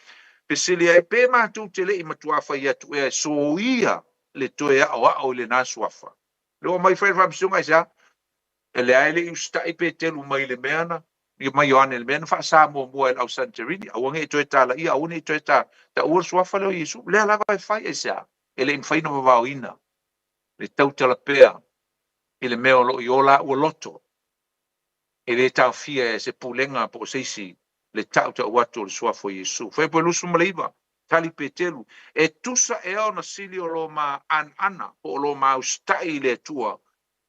fesili ai, pe matou te le i matuā fai atu ea e soia le toe aoao i lena suafa. Lea ua aumai fai le faamasinoga aisea? E leai e le i usitai Petelu mai le mea na, mai Ioane i le mea na faasa muamua e le au Saniterini, aua ne i toe talaia, aua ne i toe ta, taua le suafa lea o Iesu. Lea lava e fai, aisea? E le i mafai ona vavaoina le tautala pea i le mea o lo o i o la ua loto. E le taofia e se pulega po o se isi le tautau atu o le suafa o Iesu. Fai po e 29, tali Petelu, e tusa ea ona sili o lo ma anaana po o lo ma usitai i le Atua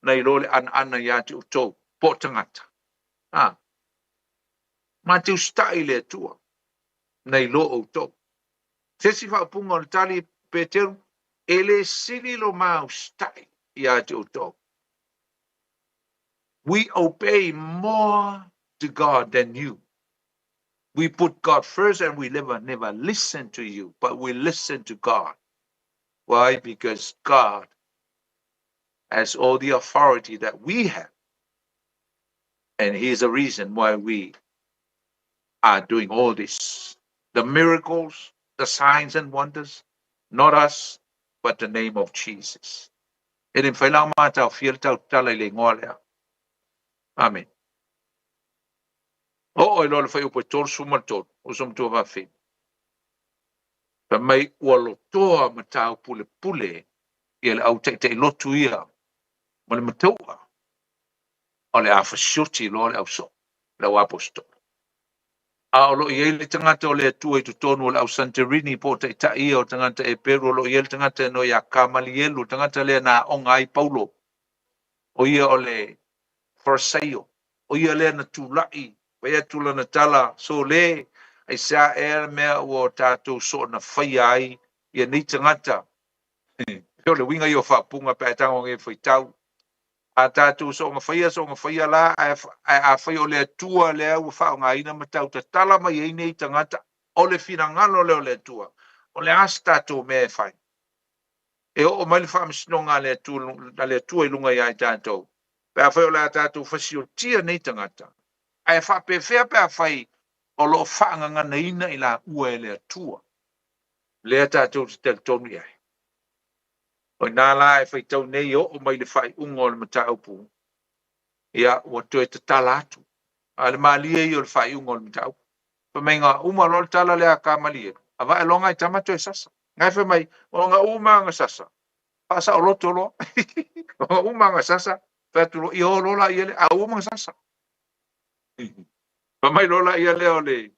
nai lo le anaana ia te outou, po o tagata. A, ma te usitai i le Atua nai lo outou. Se isi faaupuga o le tali Peteru, e le sili lo ma usitai ia te outou. We obey more to God than you. We put God first and we never, never listen to you, but we listen to God. Why? Because God has all the authority that we have. And He is the reason why we are doing all this. The miracles, the signs and wonders, not us, but the name of Jesus. E le mafai la ona mataofia le tautala i le igoa lea. Amene. Oo ai loa le fuaiupu e 33, uso matua fafine. Fai mai ua lotoa ma taupulepule ia le au taitai lotu ia ma le mataua o le a fasioti loa le ausoo, le au aposetolo. A o lo o i ai le tagata o le Atua i totonu o le au Santerini po o taitai ia o tagata Eperu, o lo o i ai le tagata e igoa ia Kamalielu, le tagata lea na aoga ai Paulo, o ia o le Farisaio, o ia lea na tulai, fai atu lana tala, Sole, aisea ea le mea ua tatou soona faia ai ia nei tagata? O le uiga ia o faaupuga pe a e tago e faitau. A tatou soona faia, soona faia la, ae afai o le Atua lea ua faaaogaina ma tau tatala mai ai nei tagata, o le finagalo lea o le Atua, o le a se tatou mea e fai? E oo mai le faamasinoga a le Atua, a le Atua i luga ia i tatou, pe afai o le a tatou fasiotia nei tagata, ae faapefea pe afai o lo o faagaganaina i laua e le Atua, lea tatou te talitonu i ai. O i ina la e faitau nei e oo mai le faaiuga o le mataupu, ia, ua toe tatala atu. A o le malie ia o le faaiuga o le mataupu. Fai mai na uma loa le tala lea a Kamalielu, avae loa nai tama toe sasa. Ngai fai mai, o na uma na sasa, faasaoloto loa. O na uma na sasa, fai atu loa, ia o loa laia lea, a ua uma na sasa. Fai mai loa laia lea o le,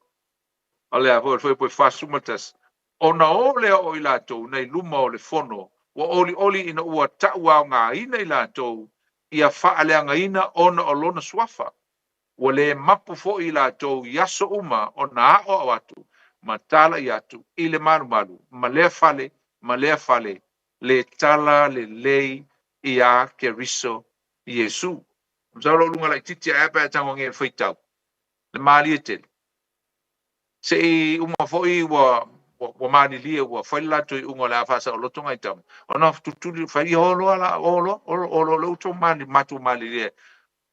o le a foi, o le fuaiupu e 41, ona o lea o i latou nei luma o le fono, ua olioli ina ua tauaogaina i latou ia faaleagaina ona o lona suafa. Ua le mapu foi i latou i aso uma ona aoao atu ma talai atu i le malumalu ma lea fale ma lea fale le tala lelei iā Keriso Iesu. Masalo lou luga laitiiti ae a pe a e tago nei e faitau le malie tele. Se i uma foi ua ua malilie ua fai le latou iuga o le a faasaoloto nai tama, ona tutuli fai ia o loa la o loa o o lo lo outou mali matou malilie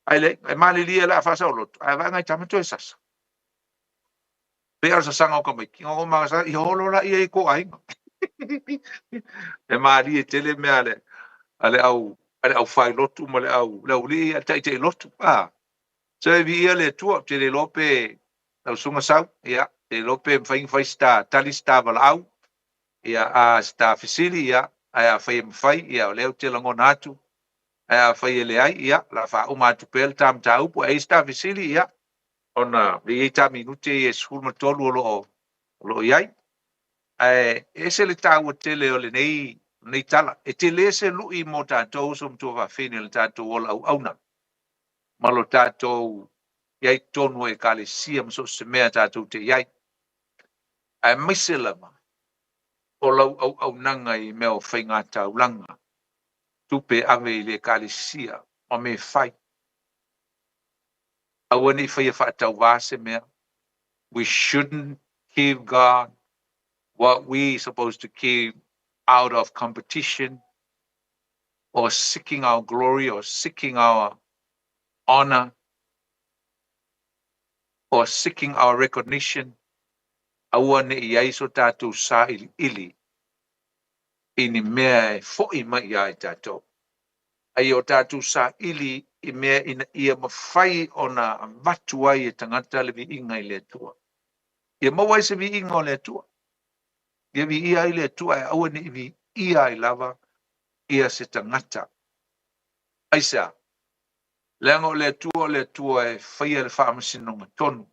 ai le e malilie la faasaoloto ae vaai nai tama toe sasa. Pei o le sasaga o tamaiti, o ma sa ia o loa la ia i ko aiga. E malie tele mea a le a le au a le aufai lotu ma le au le aualii a le taitai lotu. Ah, so e viia le Atua, ou te le iloa pe lau susuga Sau, ia, te le iloa pe mafai ona fai se ta tali se ta valaau, ia, a se ta fesili, ia, ae afai e mafai, ia, o lea ou te lagona atu, ae afai e leai, ia, o le a faauma atu pea le ta mataupu, ae i ai se ta fesili, ia, ona e i ai ta minute ia e 13 o lo o, o lo o i ai. Ae e ese le taua tele o lenei, lenei tala. E tele se lui mo tatou uso ma tuafafine i le tatou ola auauna ma lo tatou i ai totonu o Ekalesia ma so o se mea tatou te i ai, aemaise lava o lau auaunaga i mea o faigataulaga, tupe e ave i le Ekalesia ma mea e fai. Aua ne i faia faatauvā se mea. We shouldn't give God what we supposed to give out of competition or seeking our glory or seeking our honor or seeking our recognition, aua ne i ai so tatou sailiili i ni mea e foi mai iā i tatou. A ia o tatou saili i mea ina ia mafai ona avatu ai e tagata le viiga i le Atua. Ia maua ai se viiga o le Atua. Ia viia ai le Atua ae aua ne i viia ai lava ia se tagata. Aisea? Leaga o le Atua o le Atua e faia le faamasinoga tonu,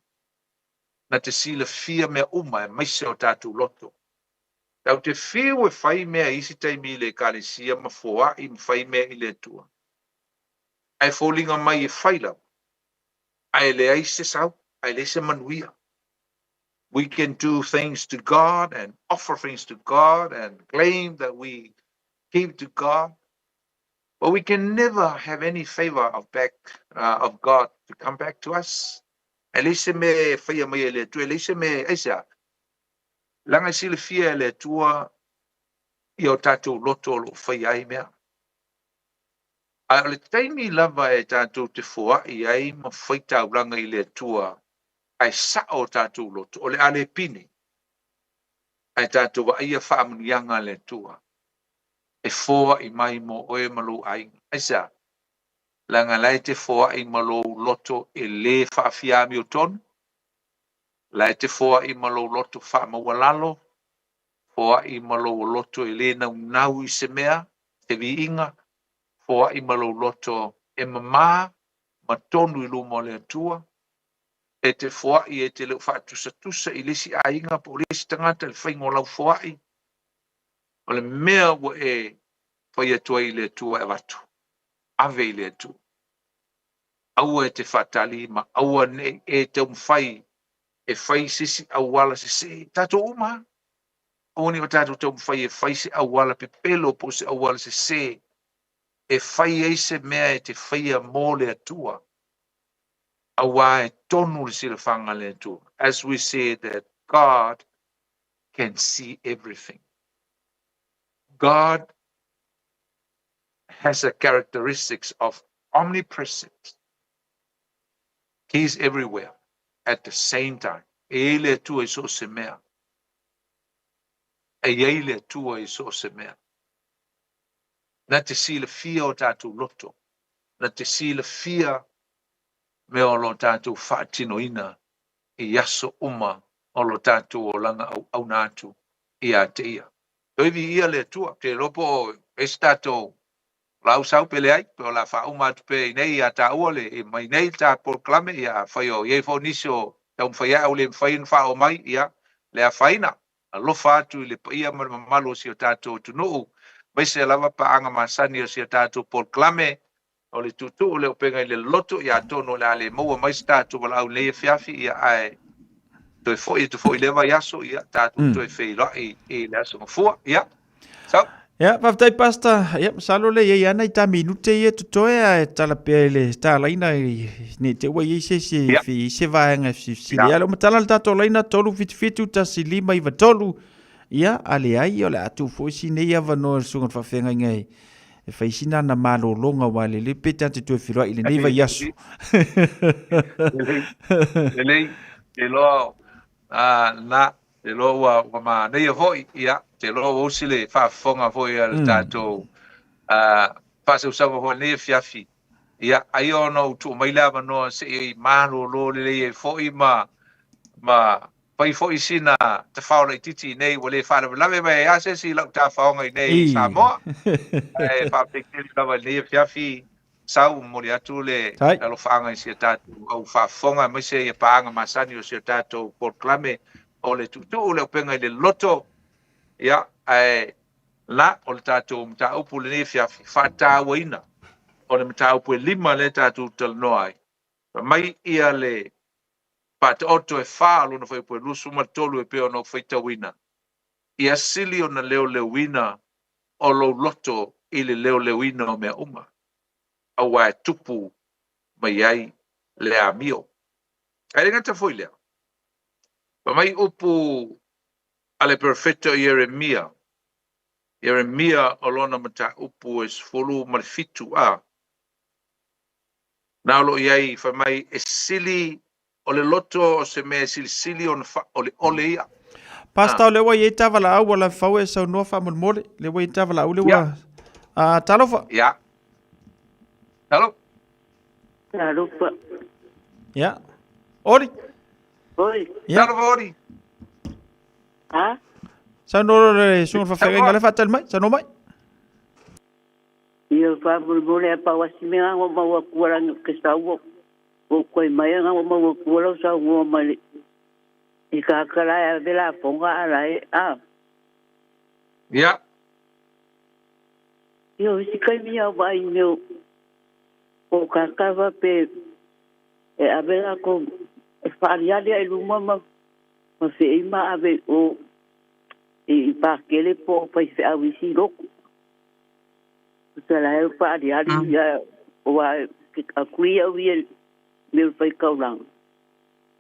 na te silafia mea uma aemaise o tatou loto. Tatou te fiu e fai mea i isi taimi i le Ekalesia ma foai ma fai mea i le Atua, ae foliga mai e fai lava, ae leai se sau, ae leai se manuia. We can do things to God and offer things to God and claim that we give to God, but we can never have any favor of back of God to come back to us. E leai se mea e faia mai e le Atua, e leai se mea, aisea? Leaga e silafia e le Atua ia o tatou loto o lo o faia ai mea. Ae o le taimi lava e tatou te foai ai ma fai taulaga i le Atua ae sao o tatou loto, o le a le pine, ae tatou vaaia faamanuiaga a le Atua e foai mai mo oe ma lou aiga. Aisea? Leaga la e te foai ma lou loto e lē faafia amiotonu, la e te foai ma lou loto faamaualalo, foai ma lou loto e lē naunau i se mea, se viiga, foai ma lou loto e mamā ma tonu i luma o le Atua. E te foai e te le o faatusatusa i le isi aiga po o le isi tagata i le faiga o lau foai, o le mea ua e fai atu ai i le Atua e avatu, ave i le Atua. Aua e te faatali ma aua ne i e taumafai e fai se isi auala sese. Tatou uma lava, aua ne i o tatou taumafai e fai se auala pepelo po o se auala sese e fai ai se mea e te faia mo le Atua, auā e tonu le silafaga a le Atua, as we said that God can see everything. God has a characteristics of omnipresence. He is everywhere at the same time. E i ai le Atua i so o se mea. E i ai le Atua i so o se mea. Na te silafia o tatou loto, na te silafia mea o lo tatou faatinoina i aso uma o lo tatou olaga auauna atu ia te Ia. Toe viia le Atua, ou te iloa po o i ai se tatou laau sau pe leai, pe o le a faauma atu pea i inei ia taua le mai nei le ta polokalame, ia afai o i ai foi nisi o taumafai ae ua le mafai ona faaoo mai, ia le afaina. Alofa atu i le paia ma le mamalu o si o tatou atunuu, aemaise lava paaga masani o si a tatou polokalame, o le tuutuu o le upega i le loloto, ia atonu o le a le maua mai se tatou valaau i lenei afiafi, ia ae toe foi atu foi i lea vaiaso, ia tatou mm. toe feiloai i le aso gafua. Ia, sau. Ia, faafetai Pastor. Ia, masalo le i ai ana i ta minute ia totoe ae tala pea i le talaina i nei te ua i ai se se yeah. fi se vaega e fesili. Ia, le matala le tatou laina 377 1593. Ia, a leai o le a tuu foi si nei avanoa i le susuga i le faafeagaiga e e fai sina ana malologa aua e lelei pe ta te toe feiloai i lenei vaiaso. Lelei, lelei, te iloa, a, na, te iloa ua, ua manaia foi, ia, te iloa ua usi le faafofoga foi a le tatou a, faasausauga foi i lenei afiafi. Ia, ai ona ou tuu mai le avanoa se i malolo lelei ai foi ma, ma fai foi sina tafao laitiiti i inei, ua le faalavelave mai ai lava se isi i lau tafaoga i inei i Samoa. Ae faafetai tele lava i lenei afiafi, sau momoli atu le alofaaga i si a tatou au faafofoga aemaise ia paaga masani o si o tatou polokalame o le tuutuu le upega i le loloto. Ia, ae la, o le tatou mataupu i lenei afiafi, faatauaina o le mataupu e 5 lea tatou talanoa ai. Fai mai ia le faataoto e fa o lona fuaiupu e 23 e pei ona ou faitauina, ia sili ona leoleoina o lou loto i le leoleoina o mea uma, aua e tupu mai ai le amio. Ae le gata foi i lea, fai mai upu a le perofeta o Ieremia, Ieremia o lona mataupu e 17 a, Na o lo o i ai, fai mai, e sili o le loto o se mea e silisili ona faaoleole ia. Pastor, o lea ua i ai ta valaau ua lavefau e saunoa faamolemole. Lea ua i ai ta valaau lea ua... Ah, talofa. Ia. Talofa. Talofa. Ia. Oli. Oi. Ia. Talofa Oli. Ha? Saunoa le susuga i le faafeagaiga lea faatali mai. Saunoa mai. Ia faamolemole a pau a si mea ua maua atu ala ke sau ua koe mai anga ua maua atu lau saunoa mai le i ka ka la e ave lafoga a la e a. Ia. Ia o isi taimi a vaai i mea o ka ka faapea e ave latou e faaliali ae i luma ma ma feei ma ave i o i pakele po o faifeau i isi lotu. Tala e faaliali ia ua agree au ia me o fai kaulanga.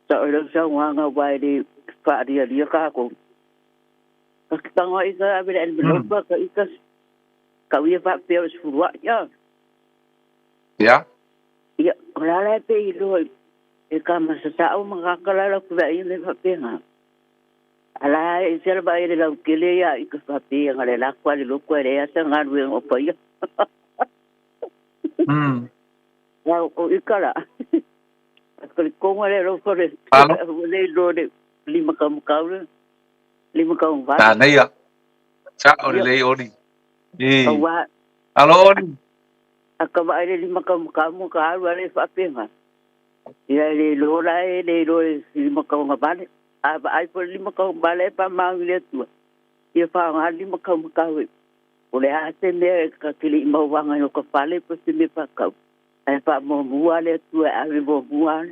Sa o lau saunoaga aua e le faalialia kākou. Ka tanga i ka ave le envelope ka ika kau ia faapea o le sefuluai a. Ia. Ia, o la la e pe i loa e ka masasao ma ka kala la ku ia me faapena. Ala e se lava e le lautele ia i ka faapea nga le lako a le loko e leai se galuega o paia. Ia o ika la. Ko le konga le alofa le le iloa le lima kamakau le lima kaumavalu. Manaia. Sao lelei Oli. Aua. Alo Oli. A ka vaai le lima kamakau mo ka alu ale faapena. Ia e le iloa la e le iloa e 5 tauga vale. A vaai foi le 5 tauga vale e faamaoni i le Atua, ia faaaoga le 5 taumatau e o le a se mea e ka te le i mauaga i o ka fale po se mea faatau. Ae faamuamua le Atua e ave muamua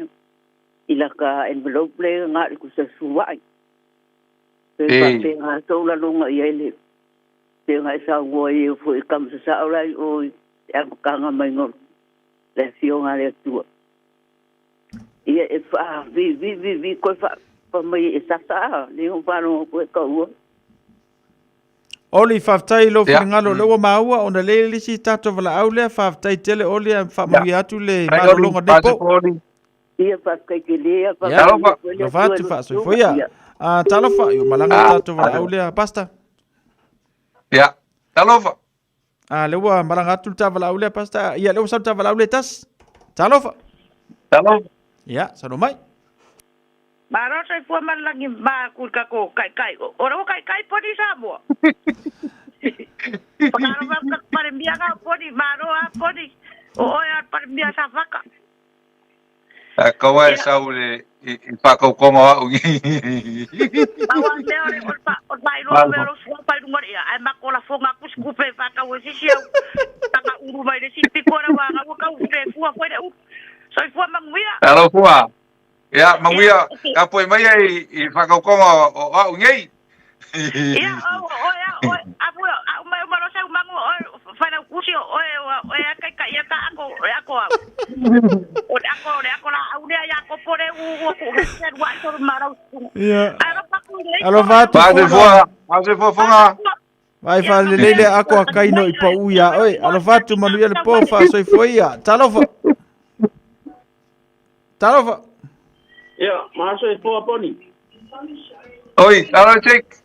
i laka envelope le ga le kusa sua'i. Pe faapega tou laloga i ai le pega e saunoa i e foi kamasasao lai o i te amataga mai o le afioga a le Atua. Ia e faa vi vi vi vi koe fa fa mai e sasa le o faalogo koe kaua. Oli, faafetai i lou finagalo o lea ua maua ona le le isi tatou valaau lea. Faafetai tele Oli, ae faamanuia atu le malologa nei po. Ia faafetai tele ia Ia, alofa atu faasoifua. Ah, talofa, i malaga le tatou valaau lea, Pastor. Ia, talofa. Ah, le ua malaga atu le ta valaau lea, Pastor. Ia, le ua sau le ta valaau lea tasi. Talofa. Talofa. Ia, salo mai. Malo soifua ma le lagi ma ku ka ko kai kai. O ro kai kai poni Samoa. Pakaro va ka pare mia ga poni malo a poni. O oe a pare mia sa waka. A kaua e sau le i whakaukonga o au. Aua mea o le o le pa o le iloa mea o lo sua pai lunga ia. Ai mako la fonga ku skupe whakau e sisi au. Taka uru mai le si piko ra wa ga ka u te fua foi le u. Soifua manuia. Alo fua. Ia, manuia, ka poe mai ai i whakaukonga o au ngei. Ia, o oe a oe apu a mai uma lo sau mangu oe whanau kusi o oe oe a kai kai ka ako e ako au. O le ako le ako la au lea ia ko pore u u ku he rua i tolu marau. Ia. Alo paku nei. Alofa atu Vai Fuga. fua, vai fua funga. Vai faalelei le ako a kaino i pau iā oe. Alofa atu manuia le po faasoifua ia. Talofa. Talofa. Ia, masoifua poni. Oi, alo Jake.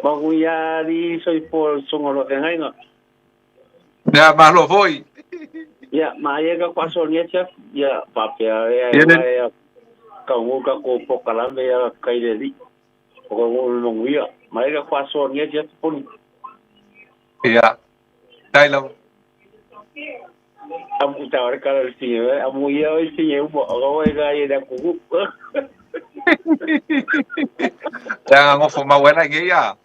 Manuia ali soifua songa lo fegaiga. Ia, malo foi. Ia, maia ka kwaso ni chef. Ia, papea ia ia ka ngu ka ko pokalame ia kai le li. O ka ngu manuia. Maia ka kwaso ni chef poni. Ia. Tai lava. Amu ta ore kala sinye, amu ia o sinye umo, o ka wai ka ia da kuku. Te ngofo mawela nge ia.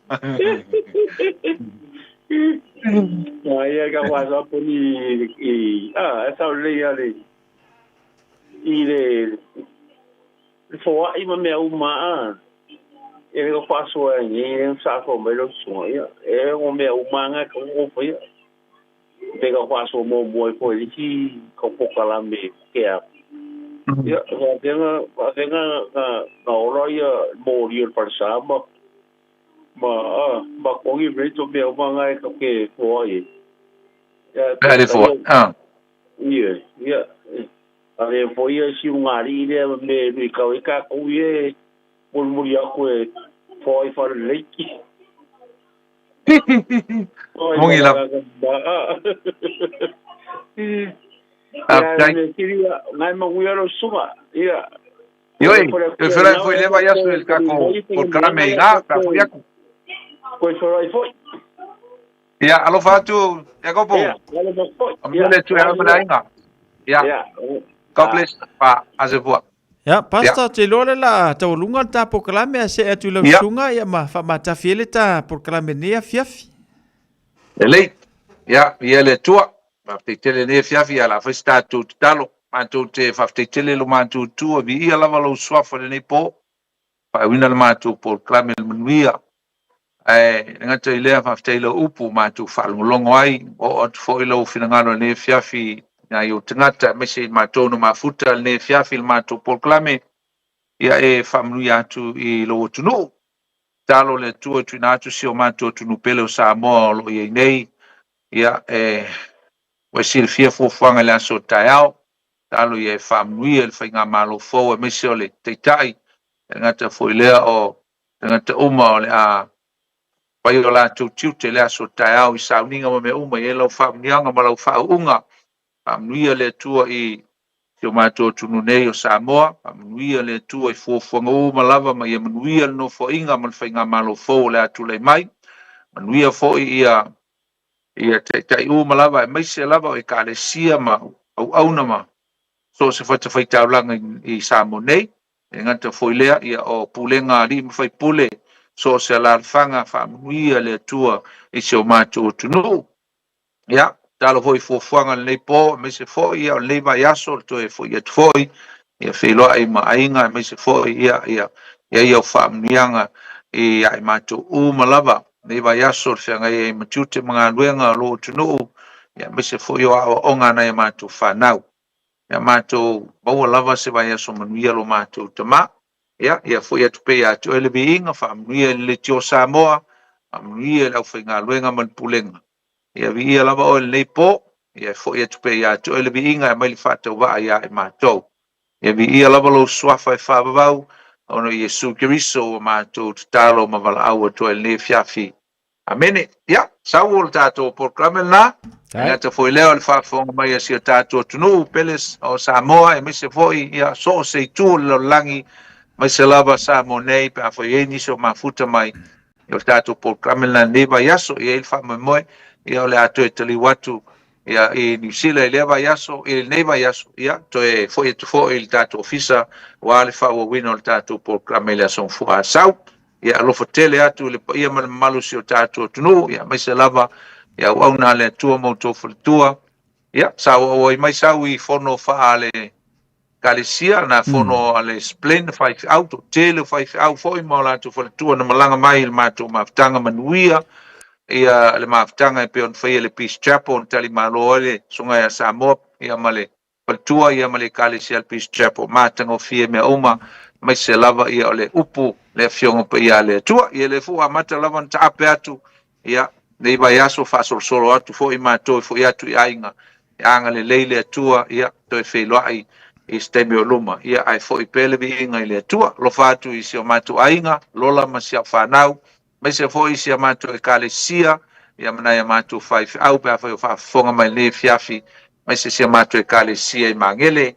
Maia ka kwaso poni i ah, esa o le ia le i le foa'i ma mea uma a e le faasoa e e sa fo mai lo suga ia e o mea uma aga ka ofa ia pe ka faasoa muamua ai foi lisi ka pokalame ke a ia faafega faafega na na ola ia moli o le falesā ma ma a ma kogi mei to mea uma aga e ka ke foa'i ia Mea le foa'i. Ah. Ia ia a le foi ia si ugali'i lea me lui kau ai takou ia e mulimuli aku e foa'i faleleiki. Mongi lava. Ia kiri ngai manuia lo suga ia. Ioi, e fela foi leva ia su el kako por karame i ngā, ka foi aku. Koe wharai foi. Ia, alofa atu, Iakopo. Ia, alofa foi. Amia le tu e mana inga. Ia. God bless. Pa, ase fua. Ia, Pastor, te iloa le la taualuga le ta polokalame a see atu i lau susuga ia ma faamatafi ai le ta polokalame nei afiafi. Lelei. Ia, ia le Atua. Faafetai tele nei afiafi ia la fai se tatou tatalo. Matou te faafetai tele lo matou Atua, viia lava lou suafa i lenei po. Faauina le matou polokalame i le manuia. Ae le gata i lea, faafetai i lau upu ua matou faalogologo ai, ua oo atu foi lou finagalo i lenei afiafi i nai ou tagata, aemaise i matou na mafuta i lenei afiafi i le matou polokalame, ia e faamanuia atu i lou atunuu. Tatalo le Atua e tuuina atu si o matou atunuu pele o Samoa o lo o i ai nei, ia e ua e silafia fuafuaga i le aso o taeao, tatalo ia e faamanuia i le faigamalo fou aemaise o le Taitai, e le gata foi i lea o tagata uma o le a fai o latou tiute i le aso taeao i sauniga ma mea uma, i ai lau faamanuiaga ma lau faauuga. Faamanuia le Atua i si o matou atunuu nei o Samoa, faamanuia le Atua i fuafuaga uma lava ma ia manuia le nofoaiga ma le faigamalo fou o le a tulai mai. Manuia foi ia ia taitai uma lava aemaise lava o ekalesia ma auauna ma So o se fatafaitaulaga i Samoa nei, e le gata foi lea, ia o pulega a alii ma faipule, so o se alaalafaga, faamanuia le Atua i si o matou atunuu. Ia, tatalo foi i fuafuaga o lenei po, aemaise foi ia o lenei vaiaso, le toe foi atu foi, ia feiloai ma aiga, aemaise foi ia ia ia ia o faamanuiaga ia i matou uma lava. Lenei vaiaso le feagai ai ma tiute ma galuega o lou atunuu, ia aemaise foi o aoaoga a nai a matou fanau. Ia matou maua lava se vaiaso manuia lo matou Tama. Ia, ia foi atu pea ia te oe le viiga, faamanuia i le Leitio Samoa, faamanuia i le aufaigaluega ma le pulega. Ia viia lava oe i lenei po, ia e foi atu pea ia te oe le viiga e aumai le faatauvaa ia i matou. Ia viia lava lou suafa e faavavau, ona o Iesu Keriso ua matou tatalo ma valaau atu ai i lenei afiafi. Amene. Ia, sau o le tatou polokalame lena. E gata foi lea o le faafofoga mai a si o tatou atunuu pele o Samoa, aemaise foi ia so o se itu o le lalolagi, aemaise lava Samoa nei, pe a foi e i ai nisi o mafuta mai i o le tatou polokalame lena i lenei vaiaso. E i ai le faamoemoe, ia o le a toe taliu atu ia i Niu Sila i lea vaiaso, i lenei vaiaso, ia toe foi atu foi i le tatou ofisa aua le faaauauina o le tatou polokalame i le Aso Gafua a Sau. Ia alofa tele atu i le paia ma le mamalu o si o tatou atunuu, ia aemaise lava i auauna a le Atua ma outou faletua. Ia sa auau ai mai sau i fono faa le Ekalesia, na fono a le Splen faifeau, toatele o faifeau foi ma o latou faletua na malaga mai i le matou mafutaga manuia, ia le mafutaga e pei ona faia e le Peace Chapel na talimalo ai le Susuga ia Samoa ia ma le faletua ia ma le Ekalesia a le Peace Chapel. Matagofie mea uma, aemaise lava ia o le upu le Afioga Paia a le Atua. Ia lea foi ua amata lava ona taape atu ia lenei vaiaso, faasolosolo atu foi matou e foi atu i aiga e agalelei le Atua, ia toe feiloai i se taimi o luma. Ia ae foi pea le viiga i le Atua. Alofa atu i si o matou aiga, Lola ma si au fanau, aemaise foi i si a matou Ekalesia, ia ma nai a matou faifeau pe afai o faafofoga mai i lenei afiafi, aemaise si a matou Ekalesia i Magele.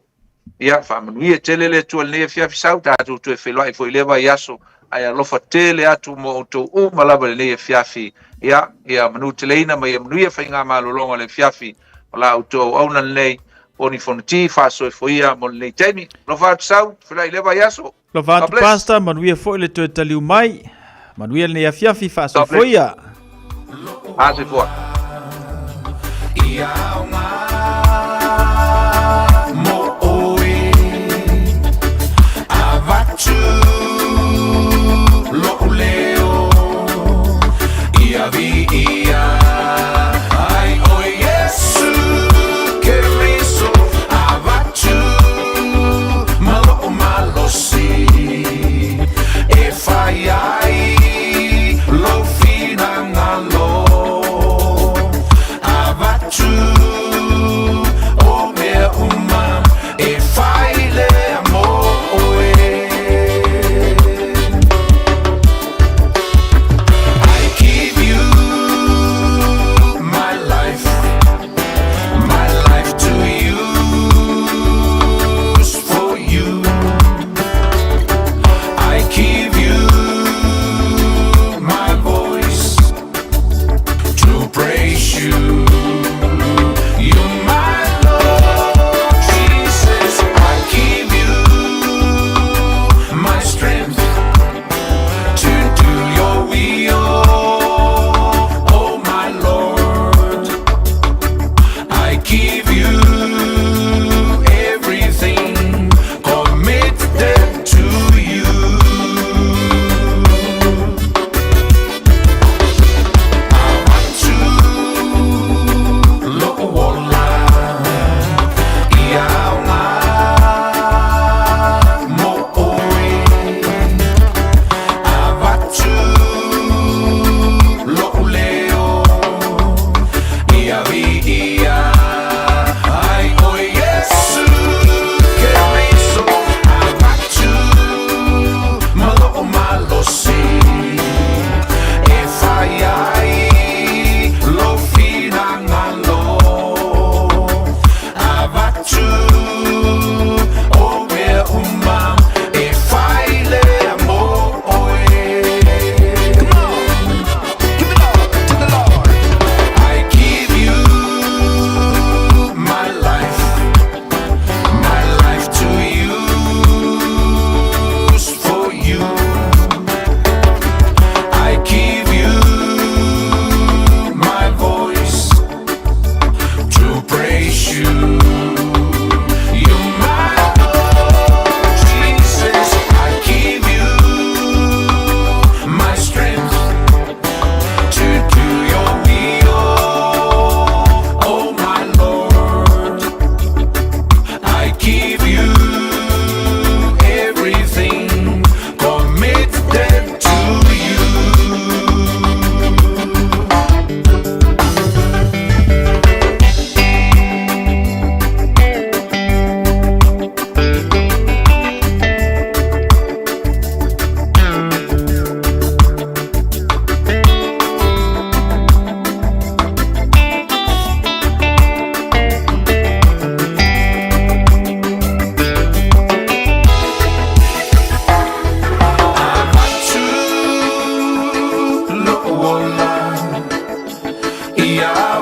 Ia, faamanuia tele le Atua i lenei afiafi sau, tatou toe feiloai foi i lea vaiaso, ae alofa tele atu mo outou uma lava i lenei afiafi. Ia, ia manuteleina ma ia manuia faigamalologa o le afiafi o la outou auauna lenei, Poni Fonoti, faasoefoia mo lenei taimi. Alofa atu sau, feiloai i lea vaiaso. Alofa atu Pastor, manuia foi le toe taliu mai. Manuia lenei afiafi, faasoefoia. Faasoefoa. Ia aoga mo oe avatu lo'u leo ia viia ai oe Iesu Keriso avatu ma lo'u malosi e fai ai lou finagalo avatu.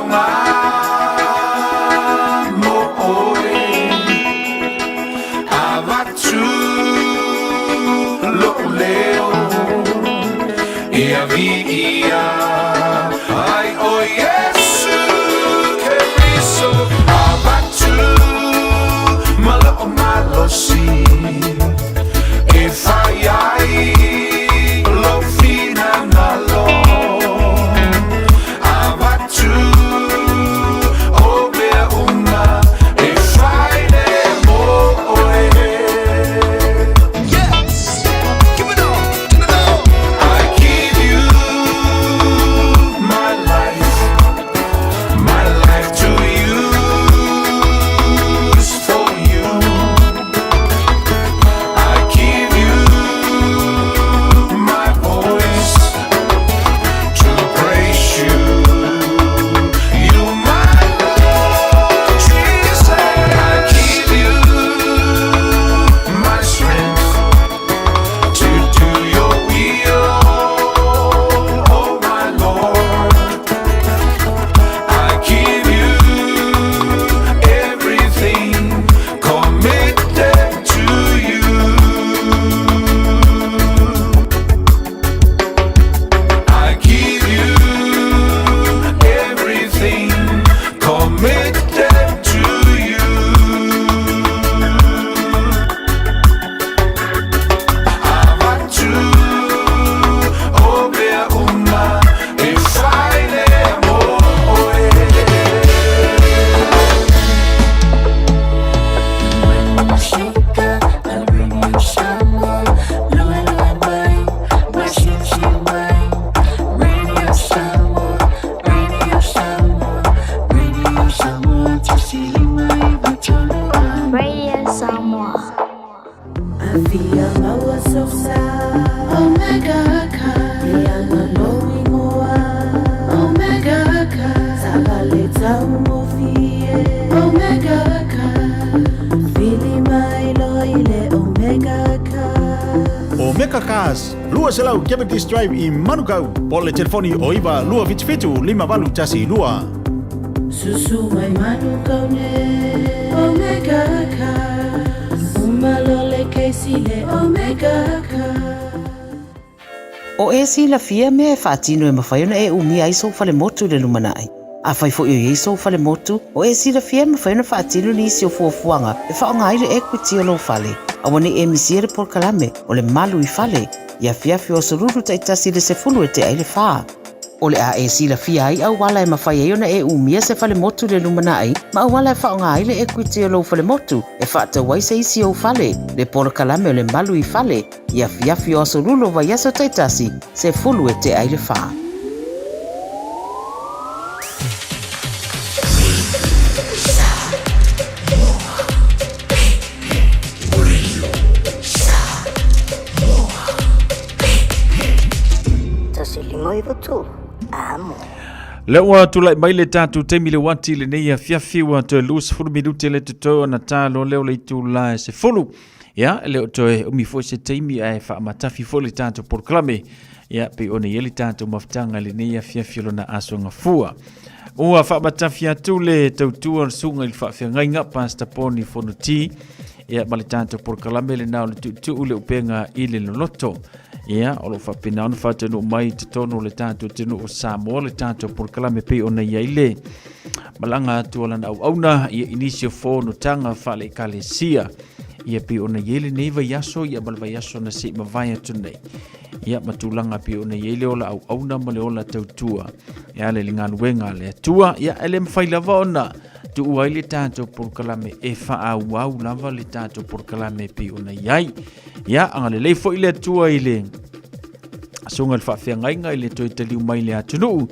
faaaoga mo oe avatu lo'u leo ia viia ai o Iesu Keriso avatu ma lo'o malosi e fai ai lou finagalo avatu o mea uma e fai le mo oe. Yes! Give it all! Give it all! I give you my life, my life to use for you. I give you my voice to praise you. You, my Lord Jesus. I give you my strength to do your will, oh my Lord. I give you everything committed to you. I give you everything committed to you. Avatu o mea uma e fai le mo oe. Radio Samoa. Afia maua sosa Omega ka Leanga lou igoa Omega ka Savale tau mofie Omega ka Fili mai loa i le Omega ka Omega Cars, 200 Cavendish Drive i Manukau. Po le telefoni o 9 277 5812. Susu mai Manukau ne Omega ka Umalo le keisi le Omega ka O e silafia mea e faatino e mafai ona e umia ai sou falemotu i le lumanai. Afai foi o i ai sou falemotu, o e silafia e mafai ona faatino nisi o fuafuaga e faaaoga ai le equity o lou fale. Aua ne i e misia le polokalame o le Malu i Fale i afiafi o aso Lulu taitasi i le 10 e tea ai le 4. O le a e silafia ai auala e mafai ai ona e umia se falemotu i le lumanai ma auala e faaaoga ai le equity o lou falemotu e faatau ai se isi ou fale, le polokalame o le Malu i Fale i afiafi o aso Lulu o vaiaso taitasi, 10 e tea ai le 4. Lea ua tulai mai le tatou taimi le uati lenei afiafi ua toe 20 minute le totoe ona ta loa lea o le itula e 10. Ia, e le o toe umi foi se taimi ae faamatafi foi le tatou polokalame. Ia, pei ona i ai le tatou mafutaga i lenei afiafi o lona aso gafua. Ua faamatafi atu le tautua o le susuga i le faafeagaiga Pastor Poni Fonoti. Ia, ma le tatou polokalame lena o le tuutuu le upega i le loloto. Ia, o lo o faapena ona faataunuu mai i totonu o le tatou atunuu o Samoa le tatou polokalame pei ona i ai le malaga atu a lana auauna ia i nisi o fonotaga faale-ekalesia. Ia pei ona i ai lenei vaiaso ia ma le vaiaso na se i mavae atu nei. Ia ma tulaga pei ona i ai le ola auauna ma le ola tautua e ala i le galuega a le Atua. Ia e le mafai lava ona tuua ai le tatou polokalame e faaauau lava le tatou polokalame pei ona i ai. Ia agalelei foi le Atua i le susuga i le faafeagaiga i le toe taliu mai i le atunuu.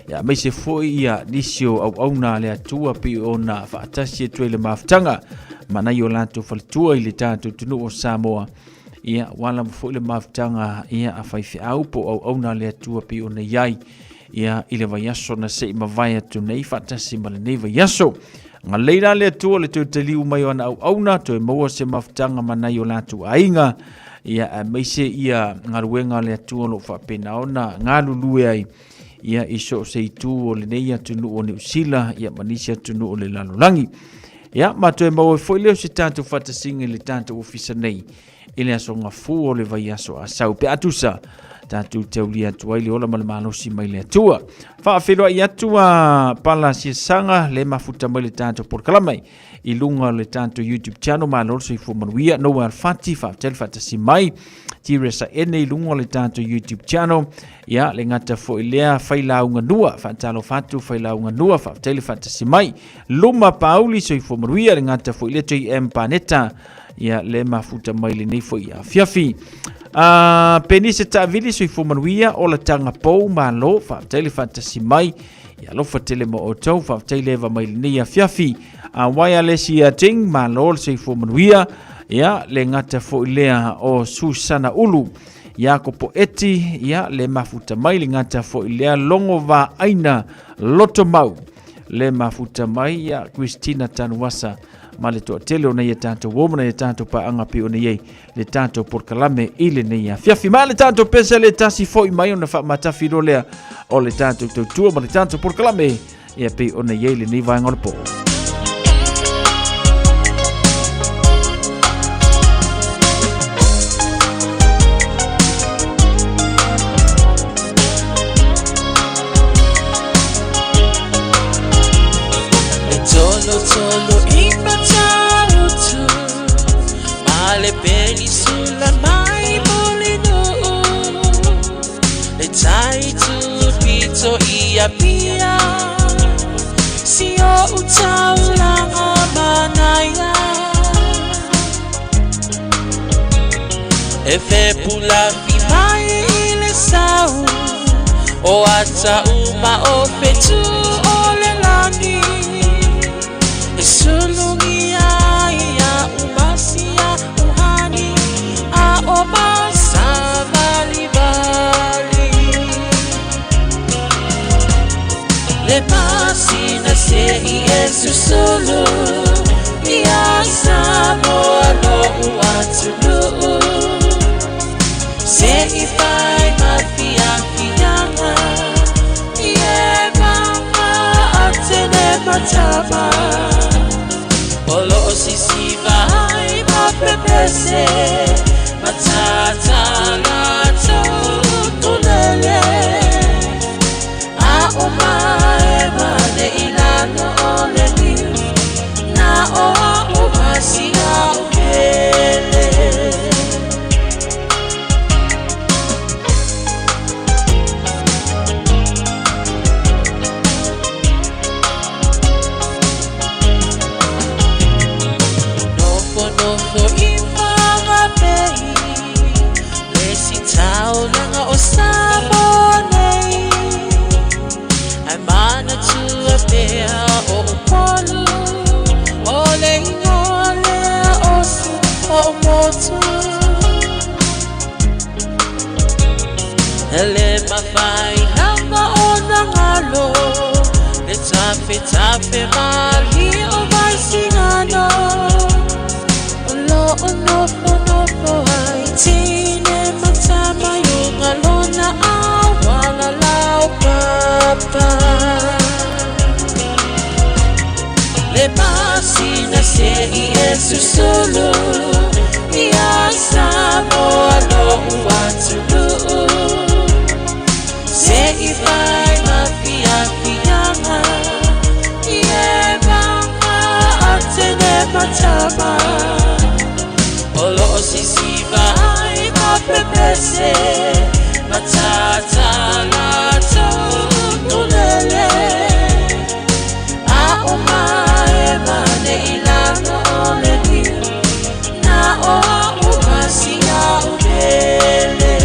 Ia aemaise foi ia nisi o auauna a le Atua pei ona faatasi atu ai le mafutaga ma nai o latou faletua i le tatou atunuu o Samoa. Ia ua lava foi le mafutaga ia a faifeau po o auauna a le Atua pei ona i ai ia i le vaiaso na se i mavae atu nei faatasi ma lenei vaiaso. Agalelei la le Atua le toe taliu mai o ana auauna, toe maua se mafutaga ma nai o latou aiga, ia aemaise ia galuega a le Atua o lo o faapena ona galulue ai. ia i so o se itu o lenei atunuu o Niu Sila ia ma nisi atunuu o le lalolagi. Ia ma toe maua ai foi lea o se tatou faatasiga i le tatou ofisa nei i le aso Gafua o le vaiaso a sau pe a tusa tatou taulia atu ai le ola ma le malosi mai le Atua. Faafeiloai atu a pala siasaga le mafuta mai le tatou polokalame i luga o le tatou YouTube channel. Malo le soifua manuia. Noel Fati, faafetai le faatasi mai. Tiresa Ene i luga o le tatou YouTube channel. Ia, le gata foi lea failauga nua, faatalofa atu failauga nua, faafetai le faatasi mai. Luma Pauli, soifua manuia, le gata foi lea JM Paneta, ia le mafuta mai lenei foi afiafi. Penise Taavili, soifua manuia, ola taga pou, malo, faafetai le faatasi mai. Ia alofa tele mo outou, faafetai le eva mai lenei afiafi. Wireless ia Ting, malo le soifua manuia. Ia, le gata foi lea o Susana Ulu. Iakopo Eti, ia, le mafuta mai le gata foi lea Logo Vaaina Lotomau. Le mafuta mai, ia, Christina Tanuasa ma le toatele o nei e tatou uo ma nei e tatou paaga pei ona i ai le tatou polokalame i lenei afiafi. Ma le tatou pese le tasi foi mai ona faamatafi loa lea o le tatou tautua ma le tatou polokalame ia pei ona i ai lenei vaega o le po. E tolo tolo i Matautu Ma le penisula mai Mulinuu Le tai tupito i Apia Si o taulanga manaia E fepulafi mai i le sau O ata uma o fetu o le lagi E sulugia ia umasia uhani A o masavalivali Le masina se i e susulu Ia Samoa lo'u atunuu Se i fai ma fiafiaga I e mama atene matama O loo sisiva ai ma pepese Matata latou tulele A o mae mane i lalo o le niu Na o a'u masia o pele. Nofonofo i Whangape Le si taulaga o Samoa nei Ae manatua pea o Upolu O le ingoa lea o si ou motu E le mafai lava ona galo Le tafetafe malie o Vaisigano O lo o nofonofo ai tine ma tama i uga lona auala laupapa. Le masina se i e susulu ia Samoa lo'u atunuu. Se i fai ma fiafiaga i e mama atene matama. O loo sisiva ai ma pepese matata latou tulele. A o mae mane i lalo o le niu Na o a'u masia o pele.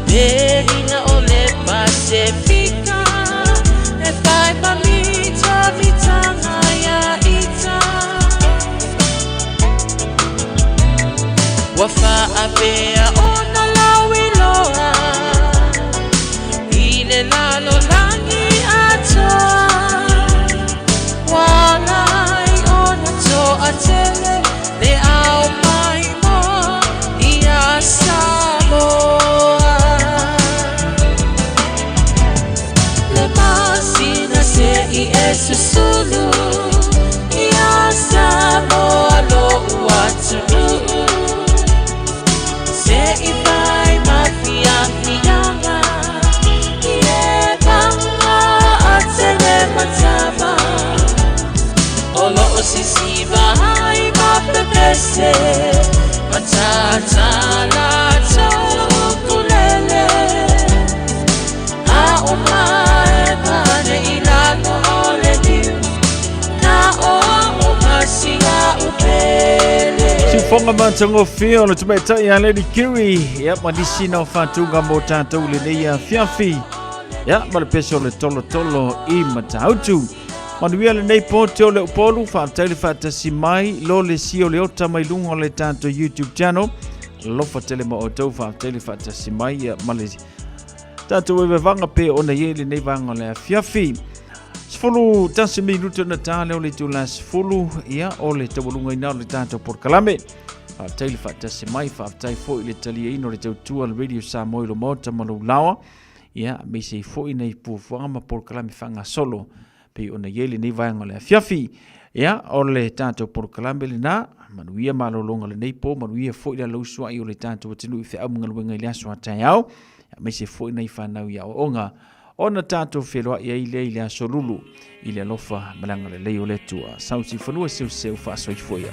Pelina o le Pasefika E whai ma mita mitanga ia ita Ua whaapea ona lauiloa I le lalolagi atoa Walai ona toatele Le au mai mo ia Samoa Le masina se i e susulu Ia Samoa lo'u atunuu Se i fai ma fiafiaga I e paga atele matava O loo sisiva ai ma pepese Matatala ukulele A o mae pane i lalo o le liu Na o o masia upele Siufoga matagofie o le tamaitai a Lady Kiri ia ma nisi na o faatuga mo tatou lenei afiafi ia ma le pese o le tolotolo i Matautu. Manuia lenei po te o le Upolu, faafetai le faatasi mai lo le si o le ota mai luga o le tatou YouTube channel. Alofa tele ma outou, faafetai le faatasi mai ia ma le tatou evevaga pe ona i ai lenei vaega o le afiafi. 11 minuti ona ta lea o le itula 10 ia o le taualugaina o le tatou polokalame. Faafetai le faatasi mai, faafetai foi i le taliaina o le tautua a le Radio Samoa i lo maota ma lou laoa. Ia, aemaise ai foi nei puapuaga ma polokalame faagasolo pei ona i ai lenei vaega o le afiafi. Ia, o le tatou polokalame lena, manuia malologa lenei po, manuia foi le alausuai o le tatou atunuu i feau ma galuega i le aso a taeao, aemaise foi nai fanau i aoaoga, ona tatou feloai ai lea i le aso lulu i le alofa ma le agalelei o le Atua. Sausi fanua seuseu faasoifua ia.